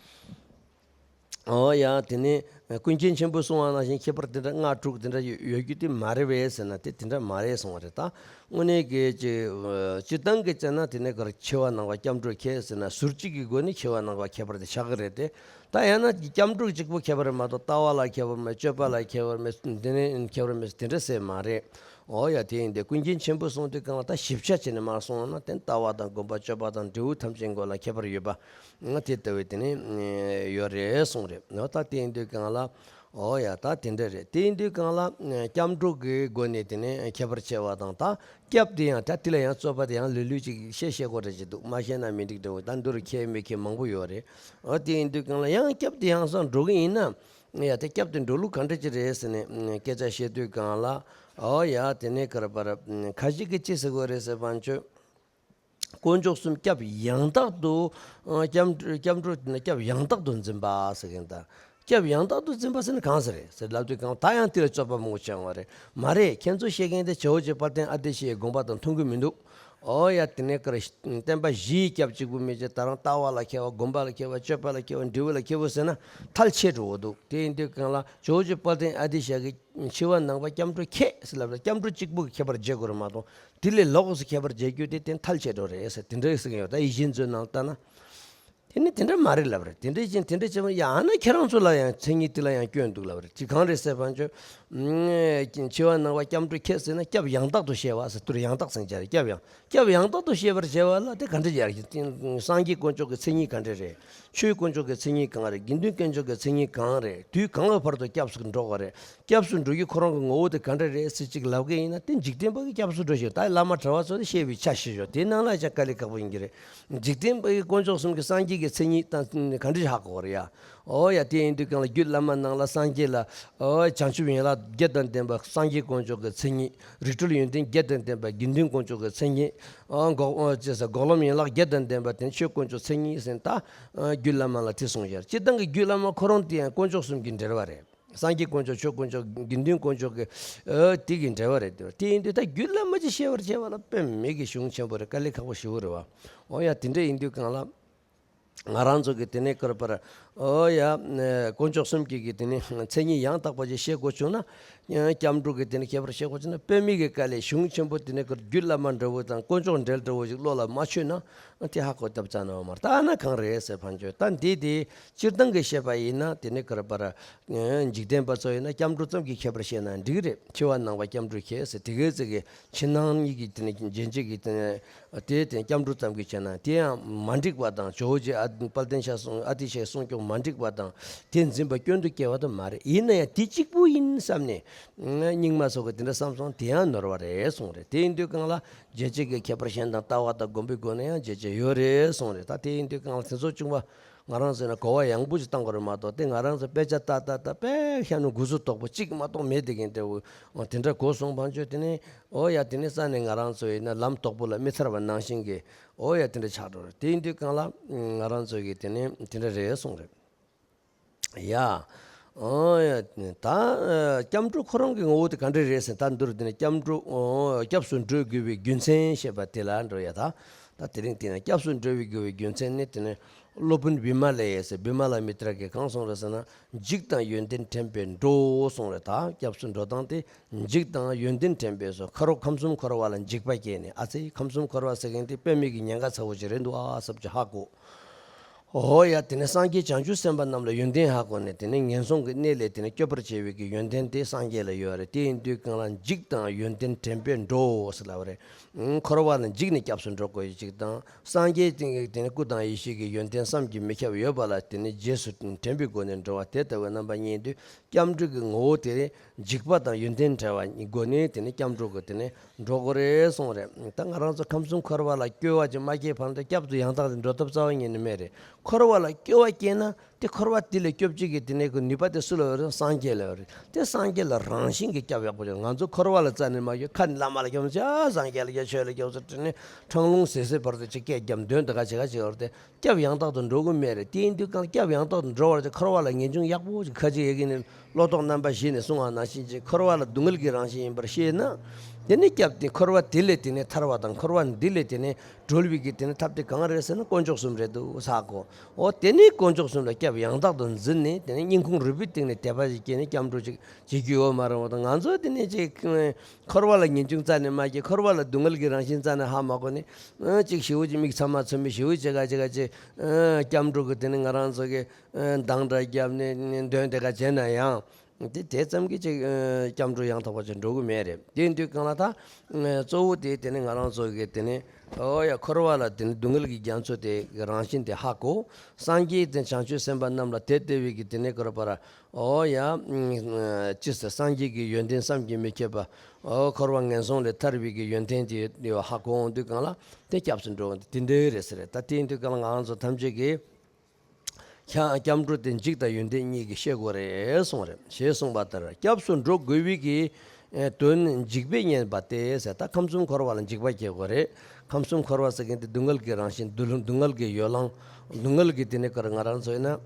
ཨོ་ཡ་དེ་ནི་ཀུན་མཁྱེན་ཆེན་པོས་གསུངས་པ་ནང་བཞིན་ཁྱད་པར་དེ་འདྲ་ལྔ་དྲུག་དེ་འདྲ་ཡོད་ཡོད་རྒྱུ་དེ་མ་རེད་པས་ཟེར་ན་དེ་དེ་འདྲ་མ་རེད་གསུང་བ་རེད་ད། དངོས་གནས་ཀྱི་ཅི་སྤྱི་བཏང་གི་བྱས་ན་དེ་ནི་གར་འཆི་བ་ནང་པ་སྐྱབས་འགྲོ་ཁྱད་ཟེར་ན་ཟུར་གཅིག་གི་སྒོ་ནས་འཆི་བ་ནང་པ་ཁྱད་པར་དེ་ཆགས་ཀྱི་རེད་དེ། ད་ཡང་ན་སྐྱབས་འགྲོ་གཅིག་པུ་ཁྱད་པར་མ་གཏོགས་ལྟ་བ་ལ་ཁྱད་པར་མེད། སྤྱོད་པ་ལ་ཁྱད་པར་མེད། འདི་ནི་ཁྱད་པར་མེད་དེ་འདྲ་ཟེར་མ་རེད། ཨོ་ཡ་དེ་ཡིན་ཏེ་ཀུན་མཁྱེན་ཆེན་པོས་གསུངས་དུས་གང་ལ་ད་ཞིབ་ཆ་བྱས་ནས་མར་གསུངས་ན་དེ་ལྟ་བ་དང་སྒོམ་པ་སྤྱོད་པ་དང་འབྲས་བུ་ཐམས་ཅད་མགོ་ལ་ཁྱད་པར་ཡོད་པ། ང་དེ་ལྟ་བུའི་དེ་ནི་ཡོད་རེད་གསུངས་རེད། ཨོ་ད་དེ་ཡིན་དུས་གང་ལ། ཨོ་ཡ་ད་དེ་འདྲ་རེད། དེ་ཡིན་དུས་གང་ལ་སྐྱབས་འགྲོ་གི་སྒོ་ནས་དེ་ནི་ཁྱད་པར་ཕྱེ་བ་དང་ད་སྐྱབས་དེ་ཡང་ད་དེ་ལ་ཡང་རྩོད་པ་དེ་ཡང་ལུས་ལུས་ཅིག་བཤད་བཤད་དགོས་རེད་ཅིག་འདུག་མ་བཤད་ན་མི་འགྲིག་འདྲ་བོ་ད་འདི་རུ་ཁྱད་མི་ཁྱད་མང་པོ་ཡོད་རེད། ཨོ་དེ་ཡིན་དུས་གང་ལ་ཡང་སྐྱབས་དེ་ཡང་སང་འགྲོ་གི་ཡིན་ན། ཡ་དེ་སྐྱབས་དེ་འགྲོ་ལུགས་ག་འདྲ་ཅིག་རེད་ཟེར་ནས་སྐད་ཆ་བཤད་དུས་གང་ལ། ཨོ་ཡ་དེ་ནས་ཀར་པར་ཁ་ཅིག་གིས་ཅི་ཟེར་དགོས་རེད་ཟེར་བ་ཅོ། དཀོན་མཆོག་གསུམ་སྐྱབས་ཡང་དག་ཏུ། སྐྱབས་སྐྱབས་འགྲོ་དེ་ནི་སྐྱབས་ཡང་དག་ཏུ་འཛིན་པ་ཟེར་མཁན་དང་། སྐྱབས་ཡང་དག་ཏུ་འཛིན་པ་ཟེར་ན་གང་ཟེར་རེད་ཟེར་ལབ་དུས་གང་ད་ཡང་དེ་ལ་རྩོད་པ་མང་པོ་བྱུང་བ་རེད། མ་རེད། ཁྱེད་ཚོ་བཤད་མཁན་དེ་ཇོ་བོ་རྗེ་དཔལ་ལྡན་ཨ་ཏི་ཤའི་དགོངས་པ་དང་མཐུན་གྱི་མི་འདུག་ཨོ་ཡ་དེ་ནས་ཀར་བསྟན་པ་བཞིའི་སྐྱབས་གཅིག་པུ་མི་བྱེད། ད་རང་ལྟ་བ་ལ་མཁས་པ། སྒོམ་པ་ལ་མཁས་པ། སྤྱོད་པ་ལ་མཁས་པ། འབྲས་བུ་ལ་མཁས་པོ་ཟེར་ན་ཐལ་ཆད་འགྲོ་འོ་འདུག་དེ་ཡིན་དུས་གང་ལ་ཇོ་བོ་རྗེ་དཔལ་ལྡན་ཨ་ཏི་ཤ་གི་འཆི་བ་ནང་པ་སྐྱབས་འགྲོ་ཁྱད་ཟེར་ལབ་ལ་སྐྱབས་འགྲོ་གཅིག་པུ་གི་ཁྱད་པར་འབྱེད་དགོས་རེད་མ་གཏོགས་དེ་ལས་ལོགས་སུ་ཁྱད་པར་འབྱེད་རྒྱུ་དེ་དེ་ཐལ་ཆད་འགྲོ་རེད་ཟེར་དེ་འདྲ་ཟེར་གྱི་ཡོད། ད་ཡིད་བཞིན་མཛོད་ནང་ལྟ་ན། དེ་ནི་དེ་འདྲ་མ་རེད་ལབ་རེད། དེ་འདྲ་བཞིན་དེ་འདྲ་བྱས་པ་ཡང་ན་ཁྱེད་རང་ཚོ་ལ་ཡང་མཚན་ཉིད་དེ་ལ་ཡང་སྐྱོན་འདུག་ལབ་རེད། དེ་གང་རེད་ཟེར་བ་ཅོ། འཆི་བ་ནང་པ་སྐྱབས་འགྲོ་ཁྱད་ཟེར་ན་སྐྱབས་ཡང་དག་ཏུ་བཤད་པ་ཟེར་དུས་ཡང་དག་ཟེར་བྱ་རེད། སྐྱབས་ཡང་སྐྱབས་ཡང་དག་ཏུ་བཤད་པར་བྱ་བ་ལ་དེ་ག་འདྲ་ཡར་སངས་རྒྱས་དཀོན་མཆོག་གི་མཚན་ཉིད་ག་འདྲ་རེད། ཆོས་དཀོན་མཆོག་གི་མཚན་ཉིད་གང་རེད། དགེ་འདུན་དཀོན་མཆོག་གི་མཚན་ཉིད་གང་རེད། དུས་གང་ལ་བར་དུ་སྐྱབས་སུ་འགྲོ་དགོས་རེད། སྐྱབས་སུ་འགྲོ་རྒྱུ་ཁོ་རང་གི་ངོ་བོ་དེ་ག་འདྲ་རེད་ཟེར་ཅིག་ལབ་མཁན་ཡིན་ན་དེ་འཇིག་རྟེན་པ་གི་སྐྱབས་སུ་འགྲོ་ཞིང་ད་བླ་མ་གྲྭ་བ་ཚོ་ནི་བཤད་པའི་ཆ་ཤས་ཤོག་དེའི་ནང་ལ་ཡང་དཀའ་ལས་ཁག་པོ་ཡིན་གྱི་རེད། འཇིག་རྟེན་པ་གི་དཀོན་མཆོག་གསུམ་གྱི་སངས་རྒྱས་ཀྱི་མཚན་ཉིད་དང་ག་འདྲ་ཧ་གོ་རེད་ཡ། ཨོ་ཡ་དེ་ཡིན་དུས་གང་ལ་རྒྱུད་བླ་མ་ནང་ལ་སངས་རྒྱས་ལ་ཨོ་བྱང་ཆུབ་ཡན་ལག་བརྒྱད་དང་ལྡན་པ་སངས་རྒྱས་དཀོན་མཆོག་གི་མཚན་ཉིད། རིགས་གྲོལ་ཡོན་ཏན་བརྒྱད་དང་ལྡན་པ་དགེ་འདུན་དཀོན་མཆོག་གི་མཚན་ཉིད། ཨོ་འགོག་ཨོ་ཅེས་ས་འགོག་ལམ་ཡན་ལག་བརྒྱད་དང་ལྡན་པ་དེ་ཆོས་དཀོན་མཆོག་མཚན་ཉིད་ཟེར་ད། ཨོ་རྒྱུད་བླ་མ་ལ་དེ་གསུངས་ཡོད། སྤྱིར་བཏང་གི་རྒྱུད་བླ་མ་ཁོ་རང་དེ་ཡང་དཀོན་མཆོག་གསུམ་གྱི་འབྲེལ་བ་རེད། སངས་རྒྱས་དཀོན་མཆོག་ཆོས་དཀོན་མཆོག་དགེ་འདུན་དཀོན་མཆོག་གི་ཨོ་དེ་གི་འབྲེལ་བ་རེད་དེ། དེ་ཡིན་དུས་ད་རྒྱུད་བླ་མ་ཅིག་ཤེས་པར་བྱས་པ་ལ་དཔེ་མེད་ཀྱི་གཞུང་ཆེན་པོ་རེད། དཀའ་ལས་ཁག་པོ་ཞེ་པོ་རེད་བ། ཨོ་ཡ་དེ་འདྲ་ཡིན་དུས་གང་ལ། ང་རང་ཚོ་གི་དེ་ནས་ཀར་པར་ ཨོ་ཡ། དཀོན་མཆོག་གསུམ་གྱི་གི་དེ་ནི་མཚན་ཉིད་ཡང་དག་པ་ཅིག་ཤེས་དགོས་བྱུང་ན། སྐྱབས་འགྲོ་གི་དེ་ནི་ཁྱད་པར་ཤེས་དགོས་བྱུང་ན། དཔེ་མེད་ཀྱི་དཀའ་ལས་གཞུང་ཆེན་པོ་དེ་ནི་གི་རྒྱུད་བླ་མ་འདྲ་བོ་དང་དཀོན་མཆོག་འབྲེལ་འདྲ་བོ་ཞིག་བློ་ལ་མ་ཆུད་ན། དེ་ཧ་གོ་ཐབས་རྩ་ནས་ཡོད་མ་རེད། ད་ན་གང་རེད་ཟེར་ཕན་ཆོད། ད་འདི་དེ་སྤྱིར་བཏང་གི་བཤད་པ་ཡིན་ན། དེ་ནི་ག་རེ་བར། འཇིག་རྟེན་པ་ཚོ་ཡིན་ན་སྐྱབས་འགྲོ་ཙམ་གྱི་ཁྱད་པར་བཤད་ན་འགྲིག་རེད། འཆི་བ་ནང་པ་སྐྱབས་འགྲོ་ཁྱེད་ཟེར་དེ་གའི་ཚིག་གི་ཕྱི་ནང་གཉིས་ཀྱི་དེ་ནི་རྗེས་འཇུག་གི་དེ་ནི། དེ་དེ་སྐྱབས་འགྲོ་ཙམ་གྱིས་བྱས་ན་དེ་ཡང་མ་འགྲིག་པ་དང་། ཇོ་བོ་རྗེ་ཨ་དཔལ་ལྡན་ཤཱཀྱ་ཨ་ཏི་ཤའི་གསུང་སྐྱོང་མ་འགྲིག་པ་དང་། དེ་འཛིན་པ་སྐྱོན་དུ་སྐྱེ་བ་དང་མ་རེད། ཡིན་ན་ཡང་དེ་གཅིག་པུ་ཡིན་བསམ་ནས་རྙིང་མ་ཚོ་གིས་དེ་འདྲ་བསམ་སོང་། དེ་ཡང་ནོར་བ་རེད་གསུངས་རེད། དེ་ཡིན་དུས་གང་ལ་རྗེས་འཇུག་གི་ཁྱད་པར་གཞན་དང་ལྟ་བ་དང་སྒོམ་པའི་སྒོ་ནས་ཡང་འབྱེད་བྱེད་ཡོད་རེད་གསུངས་རེད། ད་དེ་ཡིན་དུས་གང་ལ་དེ་ཚོ་བྱུང་བ། ང་རང་ཚོས་ན་གོ་བ་ཡངས་པོ་ཞིག་བཏང་དགོས་རེད་མ་གཏོགས། དེ་ང་རང་ཚོ་དཔེ་ཆ་ལྟ་ལྟ་ལྟ་དཔེ་ཤ་ནུ་དགུ་ཟུར་དོག་པོ་གཅིག་མ་གཏོགས་མེད། དེ་གིན་དེ་འོ་དེ་འདྲ་གོ་སོང་། ཕན་ཆོད། དེ་ནས་ཨོ་ཡ། དེ་ནས་ས་ནས་ང་རང་ཚོ་ཡིན་ན་ལམ་དོག་པོ་ལ་མི་ཐར་བ་ནང་བཞིན་གྱི་ཨོ་ཡ་དེ་འདྲ་ཆགས་འགྲོ་རེད། དེ་ཡིན་དུས་གང་ལ་ང་རང་ཚོ་གིས་དེ་ནས་དེ་འདྲ་རེད་གསུངས་རེད་ཡ། ཨོ་ཡ། ད་སྐྱབས་འགྲོ་ཁོ་རང་གི་ངོ་བོ་དེ་ག་འདྲ་རེད་ཟེར། ད་འདིར་དེ་ནས་སྐྱབས་འགྲོ་ཨོ་སྐྱབས་སུ་འགྲོ་དགོས་པའི་རྒྱུ་མཚན་བཤད་པ་དེ་ལ་འགྲོ་ཡ། ད་ད་དེ་རིང་དེ་ནས་སྐྱབས་སུ་འགྲོ་བའི་དགོས་པའི་རྒྱུ་མཚན་ནི་དེ་ནས། སློབ་དཔོན་བི་མ་ལ་ཡས་ཟེར། བི་མ་ལ་མི་ཏྲ་གིས་གང་གསུངས་རེད་ཟེར་ན། འཇིགས་དང་ཡོན་ཏན་དྲན་པས་འགྲོ་གསུངས་རེད། ད་སྐྱབས་སུ་འགྲོ་སྟངས་དེ་འཇིགས་དང་ཡོན་ཏན་དྲན་པས་སོ། ཁ་རོག་ཁམས་གསུམ་འཁོར་བ་ལ་འཇིགས་པ་སྐྱེས་ནས། ཨ་ཙི། ཁམས་གསུམ་འཁོར་བ་ཟེར་མཁན་དེ་དཔེ་མེད་ཀྱི་ཉེན་ཁ་ཚ་བོ་ཅིག་རེད་འདུག་ཨ་བསམ་གྱི་ཧ་གོ། ཨོ་ཡ། དེ་ནས་སངས་རྒྱས་བྱང་ཆུབ་སེམས་དཔའ་རྣམས་ལ་ཡོན་ཏན་ཧ་གོ་ནས། དེ་ནས་ངན་སོང་གི་གནས་ལས་དེ་ནས་སྐྱོབ་པར་བྱེད་པའི་གི་ཡོན་ཏན་དེ་སངས་རྒྱས་ལ་ཡོད་རེད། དེ་ཡིན་དུས་གང་ལ་འཇིགས་དང་ཡོན་ཏན་དྲན་པས་འགྲོ་ཟེར་ལབ་པ་རེད། འཁོར་བ་ལ་འཇིགས་ནས་སྐྱབས་སུ་འགྲོ་དགོས་ཡོད་ཅིག་དང་། སངས་རྒྱས་དེ་ནི་སྐུ་དང་ཡེ་ཤེས་ཀྱི་ཡོན་ཏན་བསམ་གྱིས་མི་ཁྱབ་ཡོད་པ་ལ་དེ་ནི་རྗེས་སུ་དྲན་པའི་སྒོ་ནས་འགྲོ་བ། དེ་ལྟ་བུའི་རྣམ་པ་གཉིས་དུས་སྐྱབས་འགྲོ་གི་ངོ་བོ་དེ་འཇིགས་པ་དང་ཡོན་ཏན་བྲལ་བ་གཉིས་སྒོ་ནས་དེ་ནི་སྐྱབས་འགྲོ་གི་དེ་ནི་འགྲོ་དགོས་རེད་གསུངས་རེད། ད་ང་རང་ཚོ་ཁམས་གསུམ་འཁོར་བ་ལ་སྐྱོ་བ་ཅིག་མ་སྐྱེས་བར་དུ་སྐྱབས་སུ་ཡང་དག་ཏུ་འགྲོ་ཐབས་རྩ་བ་ཉིད་ནས་མེད་རེད། འཁོར་བ་ལ་སྐྱོ་བ་སྐྱེས་ན། དེ་འཁོར་བ་དེ་ལས་སྐྱོབ་བྱེད་ཀྱི་དེ་ནས་ཀྱི་ནུས་པ་དེ་སུ་ལ་ཡོད་རེད། སངས་རྒྱས་ལ་ཡོད་རེད། དེ་སངས་རྒྱས་ལ་རང་བཞིན་གྱིས་སྐྱབས་ཡག་པོ་ཡོད། ང་ཚོ་འཁོར་བ་ལ་རྩ་ནས་མ་སྐྱོབ། ཁ་ནས་བླ་མ་ལ་སྐྱོབ་ཟེར། ཨ་སངས་རྒྱས་ལ་སྐྱོབ། ཆོས་ལ་སྐྱོབ་ཟེར་དེ་ནས་འཕྲང་ལུང་ཟེར་ཟེར་བར་དུ་ཅིག་སྐད་རྒྱབ་འདོན་དེ་ག་བྱེད་ག་བྱེད་ཡོད་རེད། དེ་སྐྱབས་ཡང་དག་ཏུ་འགྲོ་གི་མེད་རེད། དེ་ཡིན་དུས་གང་སྐྱབས་ཡང་དག་ཏུ་འགྲོ་བར་དེ་འཁོར་བ་ལ་ངེས་འབྱུང་ཡག་པོ་ཅིག་ཁ་ཅིག་ཡ་གི་ནས་བློ་ལྡོག་རྣམ་པ་བཞི་ནས་གསུང་བ་ནང་བཞིན་ཅིག་འཁོར་བ་ལ་སྡུག་བསྔལ་གྱི་རང་བཞིན་ཡིན་པར་ཤེས་ན། དེ་ནས་སྐྱབས་དེ་འཁོར་བ་དེ་ལས་དེ་ནས་ཐར་བ་དང་། འཁོར་བ་འདི་ལས་དེ་ནས་གྲོལ་བའི་གི་དེ་ནི་ཐབས་དེ་གང་རེད་ཟེར་ན། དཀོན་མཆོག་གསུམ་རེད་འདུག་ས་གོ། འོ་དེ་ནི་དཀོན་མཆོག་གསུམ་ལ་སྐྱབས་ཡང་དག་ཏུ་འཛིན་ནས། དེ་ནི་སྙིང་ཁུང་རུས་པའི་གཏིང་ནས་དད་པ་ཞིག་སྐྱེས་ནས་སྐྱབས་འགྲོ་ཅིག་བྱེད་རྒྱུ་ཡོད་མ་རེད། འོ་ད་ང་ཚོ་དེ་ནི་ཅིག་འཁོར་བ་ལ་ངེས་འབྱུང་རྩ་ནས་མ་སྐྱེས། འཁོར་བ་ལ་སྡུག་བསྔལ་གྱི་རང་བཞིན་རྩ་ནས་ཧ་མ་གོ་ནས། ཨ་ཅིག་ཞེ་པོ་ཅིག་མིག་ཚ་མ་ཚ་མི་ཞེ་པོ་ཅིག་ག་ཅིག་ག་ཅིག་ཨ་སྐྱབས་འགྲོ་གི་དེ་ནི་ང་རང་ཚོ་གི་ཨ་འདང་འདྲ་བརྒྱབ་ནས་འདོན་དེ་ག་བྱས་ན་ཡང་། དེ་དེ་ཙམ་གྱིས་ཅིག་ཨ་སྐྱབས་འགྲོ་ཡང་དག་པ་ཅིག་འགྲོ་གི་མེད་རེད། དེ་ཡིན་དུས་གང་ལ་ད་ཨ་གཙོ་བོ་དེ་དེ་ནི་ང་རང་ཚོ་གི་དེ་ནི་ཨོ་ཡ་འཁོར་བ་ལ་དེ་ནི་སྡུག་བསྔལ་གྱི་རྒྱ་མཚོ་དེ་རང་བཞིན་དེ་ཧ་གོ། སངས་རྒྱས་དེ་བྱང་ཆུབ་སེམས་དཔའ་རྣམས་ལ་དེ་ལྟ་བུའི་གི་དེ་ནི་ཀ་ར་པ་ར་ཨོ་ཡ་ཨ་ཅི་ཟེར། སངས་རྒྱས་ཀྱི་ཡོན་ཏན་བསམ་གྱིས་མི་ཁྱབ་པ། ཨོ་འཁོར་བ་ངན་སོང་ལས་ཐར་བའི་གི་ཡོན་ཏན་དེ་ཡོད་ཧ་གོ་འོང་དུས་གང་ལ་དེ་སྐྱབས་སུ་འགྲོ་འོང་དེ་དེ་འདྲ་རེད་ཟེར། ད་དེ་ཡིན་དུས་གང་ལ་ང་རང་ཚོ་ཐམས་ཅད་ཀྱིས། ཁྱ་སྐྱབས་འགྲོ་དེ་འཇིགས་དང་ཡོན་ཏན་གཉིས་ཀྱིས་ཤེས་དགོས་རེད་གསུངས་རེད། ཞེས་གསུངས་པ་ལྟར་སྐྱབས་སུ་འགྲོ་དགོས་པའི་གི་ཨེ་དོན་འཇིགས་པས་མཉེན་པ་སྟེ་ཟེར། ད་ཁམས་གསུམ་འཁོར་བ་ལ་འཇིགས་པ་སྐྱེ་དགོས་རེད། ཁམས་གསུམ་འཁོར་བ་ཟེར་མཁན་དེ་སྡུག་བསྔལ་གྱི་རང་བཞིན། སྡུག་སྡུག་བསྔལ་གྱི་ཡོ་ལང་། སྡུག་བསྔལ་གྱི་དེ་ནི་ཀ་ར་ང་རང་ཚོ་ཡིན་ན།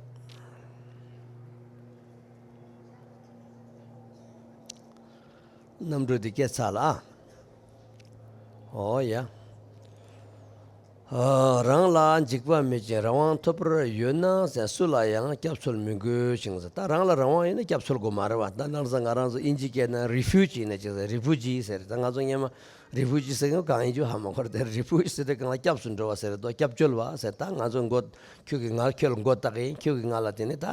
རྣམ་འགྲོ་འདི་སྐད་ཚར་ལ་ཨ། ཨོ་ཡ། ཨ་རང་ལ་འཇིགས་པ་མེད་ཅིང་རང་དབང་ཐོབ་པར་ཡོད་ན་ཟེར། སུ་ལ་ཡང་སྐྱབས་འཚོལ་མི་དགོས་ཤིང་ཟེར། ད་རང་ལ་རང་དབང་ཡོད་ན་སྐྱབས་འཚོལ་དགོས་མ་རེད་བ། ད་ནང་ས་ང་རང་ཚོ་ཨིན་ཇི་སྐད་ན་རི་ཕུ་ཇི་ཡིན་ན་ཅིག་ཟེར། རི་ཕུ་ཇི་ཟེར། ད་ང་ཚོ་སྔོན་མ་རི་ཕུ་ཇི་ཟེར་མཁན་གང་ཡིན་ཅུང་ཧ་མ་གོ་རེད། དེ་རི་ཕུ་ཇི་ཟེར་དུས་གང་ལ་སྐྱབས་སུ་འགྲོ་བ་ཟེར་རེད་དོ། སྐྱབས་བཅོལ་བ་ཟེར། ད་ང་ཚོ་མགོ་ཁྱོད་ཀྱིས་ང་ཁྱོད་ལ་མགོ་བཏགས་ཡིན། ཁྱོད་ཀྱིས་ང་ལ་དེ་ནི་ད་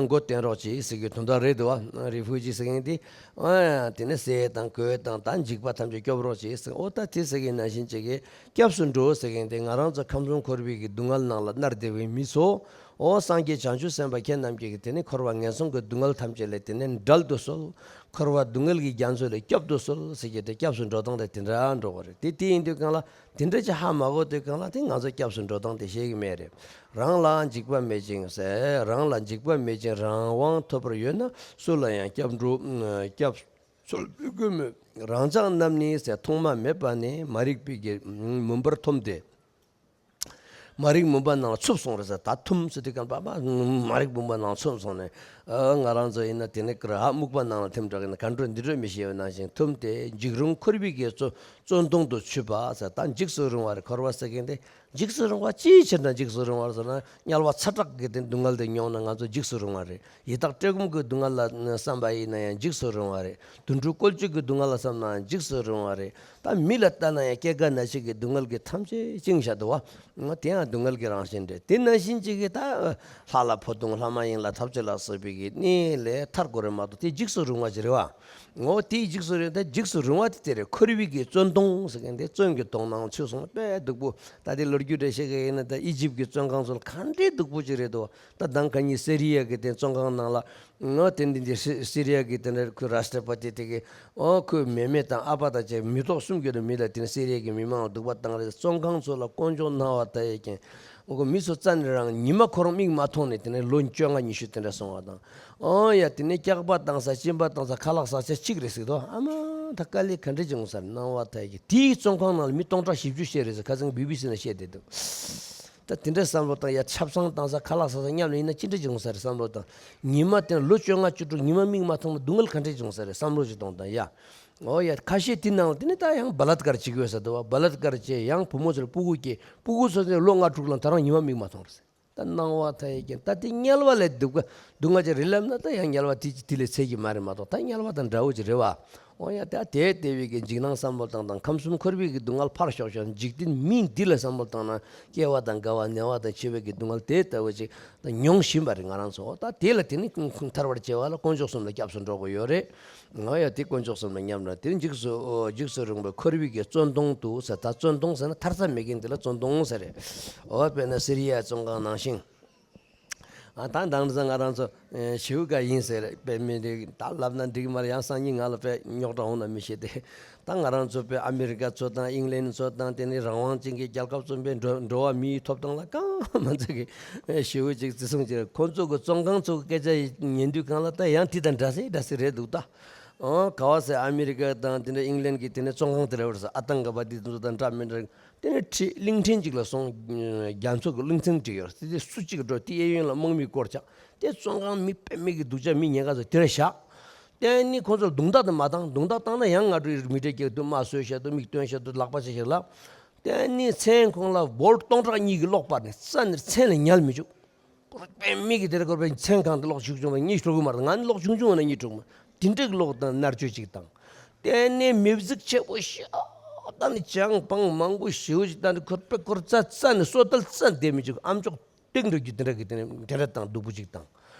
མགོ་བསྟན་རོགས་གྱིས་ཟེར་གྱི་དོན་དག་རེད་འདུག་བ། རི་ཕུ་ཇི་ཟེར་མཁན་དེ། ཨ་དེ་ནི་ཟས་དང་གོས་དང་ད་འཇིགས་པ་ཐམས་ཅད་སྐྱོབ་རོགས་བྱེད་ཟེར། ཨོ་ད་དེ་ཟེར་གྱི་ནང་བཞིན་བྱེད་ཀྱི་སྐྱབས་སུ་འགྲོ་ཟེར་མཁན་དེ་ང་རང་ཚོ་ཁམས་གསུམ་འཁོར་བའི་གི་སྡུག་བསྔལ་ནང་ལ་མནར་བསྡད་པའི་མི་ཚོ། ཨོ་སངས་རྒྱས་བྱང་ཆུབ་སེམས་དཔའ་ཁྱེད་རྣམས་ཀྱིས་དེ་ནི་འཁོར་བ་ངན་སོང་གི་སྡུག་བསྔལ་ཐམས་ཅད་ལས་དེ་ནི་བསྒྲལ་དུ་གསོལ། འཁོར་བ་སྡུག་བསྔལ་གྱི་རྒྱ་མཚོ་ལས་སྐྱོབ་ཏུ་གསོལ་ཟེར་གྱི་དེ་སྐྱབས་སུ་འགྲོ་སྟངས་དེ་དེ་འདྲ་འགྲོ་གི་རེད། དེ་དེ་ཡིན་དུས་གང་ལ་དེ་འདྲ་ཅིག་ཧ་མ་གོ་དུས་གང་ལ་དེ་ང་ཚོ་སྐྱབས་སུ་འགྲོ་སྟངས་དེ་ཤེས་ཀྱི་མེད་རེད། རང་ལ་འཇིགས་པ་མེད་ཅིང་ཟེར། རང་ལ་འཇིགས་པ་མེད་ཅིང་རང་དབང་ཐོབ་པར་ཡོད་ན། སུ་ལ་ཡང་སྐྱབས་འགྲོ་སྐྱབས་འཚོལ་མི་དགོས་མོད། རང་ཅག་རྣམས་ནི་ཟེར། ཐོག་མ་མེད་པ་ནས་མ་རིག་པའི་གི་མུན་པར་འཐོམས་ཏེ། མ་རིག་མུན་པ་ནང་ཚུད་སོང་རེད་ཟེར། ད་འཐོམས་ཟེར་དུས་གང་པ་པ་མ་རིག་མུན་པ་ནང་ཚུད་སོང་ནས། ཨ། ང་རང་ཚོ་ཡིན་ན་དེ་ནས་ཀར་ཧ་སྨུག་པ་ནང་ལ་ཐིམ་འགྲོ་གི་ན་ག་འགྲོ་འདི་འགྲོ་མི་ཤེས་པ་ནང་བཞིན་ཐུམ་སྟེ་འཇིགས་རུང་འཁོར་བའི་གི་བཙོན་བཙོན་དོང་དུ་ཆུད་པ་ཟེར། ད་འཇིགས་སུ་རུང་བ་རེད། འཁོར་བ་ཟེར་མཁན་དེ་འཇིགས་སུ་རུང་བ་ཅིའི་ཕྱིར་ན་འཇིགས་སུ་རུང་བ་ཟེར་ན། དམྱལ་བ་ཚ་དྲག་གི་དེ་སྡུག་བསྔལ་དེ་མྱོང་ན་ང་ཚོ་འཇིགས་སུ་རུང་བ་རེད། ཡི་དྭགས་བཀྲེས་སྐོམ་གྱི་སྡུག་བསྔལ་ལ་བསམ་པ་ཡིན་ན་ཡང་འཇིགས་སུ་རུང་བ་རེད། དུད་འགྲོ་བཀོལ་སྤྱོད་ཀྱི་སྡུག་བསྔལ་ལ་བསམ་ན་ཡང་འཇིགས་སུ་རུང་བ་རེད། ད་མི་ལ་ལྟ་ན་ཡང་སྐྱེ་རྒ་ན་འཆི་གི་སྡུག་བསྔལ་གྱིས་ཐམས་ཅད་བཅིངས་བཞག་འདུག་བ། ང་དེ་ཡང་སྡུག་བསྔལ་གྱི་རང་བཞིན་རེད། དེ་ནང་བཞིན་གཅིག་གིས་ད་ལྷ་ལ་འཕོ་ལྟུང་། ལྷ་མ་ཡིན་ལ་ཐབས་ཅི་ལ་སོགས་པའི་གི་གནས་ལས་ཐར་དགོས་རེད་མ་གཏོགས་དེ་འཇིགས་སུ་རུང་བ་ཅིག་རེད་བ། འོ་དེའི་འཇིགས་སུ་རུང་། ད་འཇིགས་སུ་རུང་བ་དེ་དེ་རེད། འཁོར་བའི་གི་བཙོན་དོང་ཟེར་མཁན་དེ་བཙོན་གྱི་དོང་ནང་ཚུད་སོང་། དཔེ་སྡུག་པོ། ད་དེ་ལོ་རྒྱུས་འགྲེལ་བཤད་གི་ཡིན་ན་ད་ཨི་ཇིབ་ཀྱི་བཙོན་ཁང་ཚོ་ལ་ག་འདྲའི་སྡུག་པོ་ཅིག་རེད་དོ། ད་དང་ག་ཉིད་སི་རི་ཡ་གི་དེ་བཙོན་ཁང་ནང་ལ། ཨོ་དེ་འདི་འདི་སི་སི་རི་ཡ་གི་དེ་འདྲ་ཁོའི་རཱ་ཤ་ཏྲ་པ་ཏི་དེ་གི། ཨོ་ཁོའི་མེ་མེ་དང་ཨ་ཕ་དང་བཅས་མི་ཐོག་སུམ་བརྒྱ་ལ་མི་ལ་དེ་ནས་སི་རི་ཡ་གི་མི་མང་ལ་སྡུག་པ་བཏང་རེད། བཙོན་ཁང་ཚོ་ལ་དཀོན་མཆོག་སྣང་བ་མཐའ་ཡས་མཁན། ཨོ་ཁོ་མི་ཚོ་རྩ་ནས་རང་ཉི་མ་ཁོ་རང་མིག་མ་མཐོང་ནས་དེ་ནས་ལོ་བཅོ་ལྔ་ཉི་ཤུ་དེ་འདྲ་སོང་བ་དང་། ཨོ་ཡ་དེ་ནས་སྐྱག་པ་བཏང་ས་གཅིན་པ་བཏང་ས་ཁ་ལག་ཟ་ས་གཅིག་རེད་ཟེར་དོ། ཨ་མ་ད་དཀའ་ལས་ག་འདྲ་བྱུང་ས་རེད། སྣང་བ་མཐའ་ཡས་ཀྱི་དེའི་བཙོན་ཁང་ནང་ལ་མི་སྟོང་ཕྲག་བཞི་བཅུ་བཤད་རེད་ཟེར། ཁ་སང་བི་བི་སི་ནང་བཤད་བསྡད་འདུག་ད་དེ་འདྲའི་བསམ་བློ་བཏང་ཡ། ཆབ་གསང་བཏང་ས་ཁ་ལག་ཟ་ས་མཉམ་ལ་ཡིན་ན་ཅི་འདྲ་བྱུང་ས་རེད་བསམ་བློ་བཏང་། ཉི་མ་དེ་ལོ་བཅོ་ལྔ་བཅུ་དྲུག་ཉི་མ་མིག་མ་མཐོང་ན་སྡུག་བསྔལ་ག་འདྲ་བྱུང་ས་རེད་བསམ་བློ་ཅིག་གཏོང་དང་ཡ། འོ་ཡ། ཁ་ཤས་དེ་ནང་ལ་དེ་ནི་ད་ཡང་བ་ལད་ཀར་བྱེད་ཀྱི་ཡོད་ས་འདུག་བ། བ་ལད་ཀར་བྱས། ཡང་བུ་མོ་ཚོར་སྤུ་གུ་སྐྱེས། སྤུ་གུ་ཚོ་དེ་ལོ་ལྔ་དྲུག་ལ་ད་རང་ཉི་མ་མིག་མ་མཐོང་རེད། ད་སྣང་བ་མཐའ་ཡས་ཀྱི་ད་དེ་དམྱལ་བ་ལས་སྡུག་ག་སྡུག་བསྔལ་ཅིག་རེད་ལབ་ན་ད་ཡང་དམྱལ་བ་དེ་དེ་ལས་ཚད་ཀྱི་མ་རེད་མ་གཏོགས། ད་དམྱལ་བ་དང་འདྲ་བོ་ཅིག་རེད་བ། འོ་ཡ། ད་དེ་དེ་བའི་གི་འཇིགས་སྣང་བསམ་བློ་བཏང་དང་། ཁམས་གསུམ་འཁོར་བའི་གི་སྡུག་བསྔལ་ཕར་ཞོག་ཞོག་འཇིག་རྟེན་མིང་འདི་ལ་བསམ་བློ་བཏང་ན། སྐྱེ་བ་དང་རྒ་བ་ན་བ་དང་འཆི་བའི་གི་སྡུག་བསྔལ་དེ་ལྟ་བུ་ཅིག་ད་མྱོང་བཞིན་པ་རེད་ང་རང་ཚོ། ད་དེ་ལ་དེ་ནི་ཐར་བར་བྱེད་པ་ལ་དཀོན་མཆོག་གསུམ་ལ་སྐྱབས་སུ་འགྲོ་དགོས་ཡོད་རེད། འོ་ཡ། དེ་དཀོན་མཆོག་གསུམ་ལ་མཉམ་ར་དེ་འཇིགས་སུ་འཇིགས་སུ་རུང་བའི་འཁོར་བའི་གི་བཙོན་དོང་དུ་ཟེར། ད་བཙོན་དོང་ཟེར་ན་ཐར་ས་མེད་མཁན་དེ་ལ་བཙོན་དོང་ཟེར་རེད། འོ་དཔེར་ན་སི་རི་ཡའི་བཙོན་ཁང་ནང་བཞིན། ཨ། ད་དང་ཙང་ང་རང་ཚོ་ཨེ་ཞེའུ་ཀ་ཡིན་ཟེར་དཔེ་མི་འགྲིག་ད་ལབ་ན་འགྲིག་མ་རེད། ཡང་སང་ཉིན་ང་ལ་དཔེ་རྙོག་དྲ་འོང་ན་མི་ཤེས་ཏེ། ད་ང་རང་ཚོ་དཔེ་ཨ་མི་རི་ཀ་ཚོ་དང་ཨིང་ལན་ཚོ་དང་དེ་ནི་རང་དབང་ཅན་གྱི་རྒྱལ་ཁབ་གསུམ་པའི་འགྲོ་འགྲོ་བ་མིའི་ཐོབ་ཐང་ལ་གང་མ་ཚད་ཀྱི་ཞེའུ་ཅིག་བརྩི་སྲུང་བྱེད། ཁོ་ཚོ་གི་བཙོན་ཁང་ཚོ་གི་སྐད་ཆ་ཉན་དུས་སྒང་ལ་ད་ཡང་དེ་དང་འདྲ་སེ་འདྲ་སེ་རེད་འདུག་ད། ཨོ་ག་བ་སེ་ཨ་མི་རི་ཀ་དང་དེ་འདྲ་ཨིང་ལན་གྱི་དེ་ནི་བཙོན་ཁང་དེ་རེད་བར་ས། ཨ་ཏང་ག་བ་དེ་ཚོ་དང་འདྲ་མི་འདྲ། དེ་ནས་ཁྲིད་གླིང་ཕྲན་ཅིག་ལ་སོང་། རྒྱ་མཚོ་གི་གླིང་ཕྲན་བྲིས་ཡོད་རེད། དེ་སུ་གཅིག་འགྲོ་དེ་གཡས་གཡོན་ལ་དམག་མིས་བསྐོར་བྱ། དེ་བཙོན་ཁང་མི་དཔེ་མི་གི་སྡུག་ཅག་མི་ཉེན་ཁ་ཚོ་དེར་བཞག་དེ་ནས་ཁོང་ཚོར་རྡུང་རྡེག་དེ་མ་བཏང་། རྡུང་རྡེག་བཏང་ན་ཡང་ང་འགྲོ་ཡི་མི་གྲལ་སྐྱེལ་དུ་དམར་གསོད་བྱ་དུ་མིག་སྟོན་བྱ་དུ་ལག་པ་བྱ་བྱ་ལ། དེ་ནས་མཚན་ཁོང་ལ་བོལ་སྟོང་ཕྲག་གཉིས་ཀྱི་གློག་སྤར་ནས་རྩ་ནས་མཚན་ལ་ཉལ་མི་བཅུག་དཔེ་མི་གི་དེར་དགོས་པའི་མཚན་གང་དུ་གློག་ཞུགས་བྱུང་བ་གཉིས་དྲུག་མ་རེད། ང་ནི་གློག་ཆུང་ཆུང་བ་ན་གཉིས་དྲུག་མ། དེ་འདྲའི་གློག་དང་མནར་གཅོད་ཅིག་དང་། དེ་ནས་མེ་གཟུགས་ཆེ་བོ་ཤོག་ད་ནི་ཅང་པང་མང་པོ་ཞེ་བོ་ཅིག་ད་ནི་ཁོར་པེ་ཁོར་རྩ་རྩ་ནས་སོ་ཏལ་རྩ་བསྡད་མི་ཅིག་ཨམ་ཅོག་ཏིག་འགྲོ་རྒྱུ་དེ་འདྲ་གི་དེ་ནས་དེ་འདྲ་དང་སྡུག་པོ་ཅིག་དང་།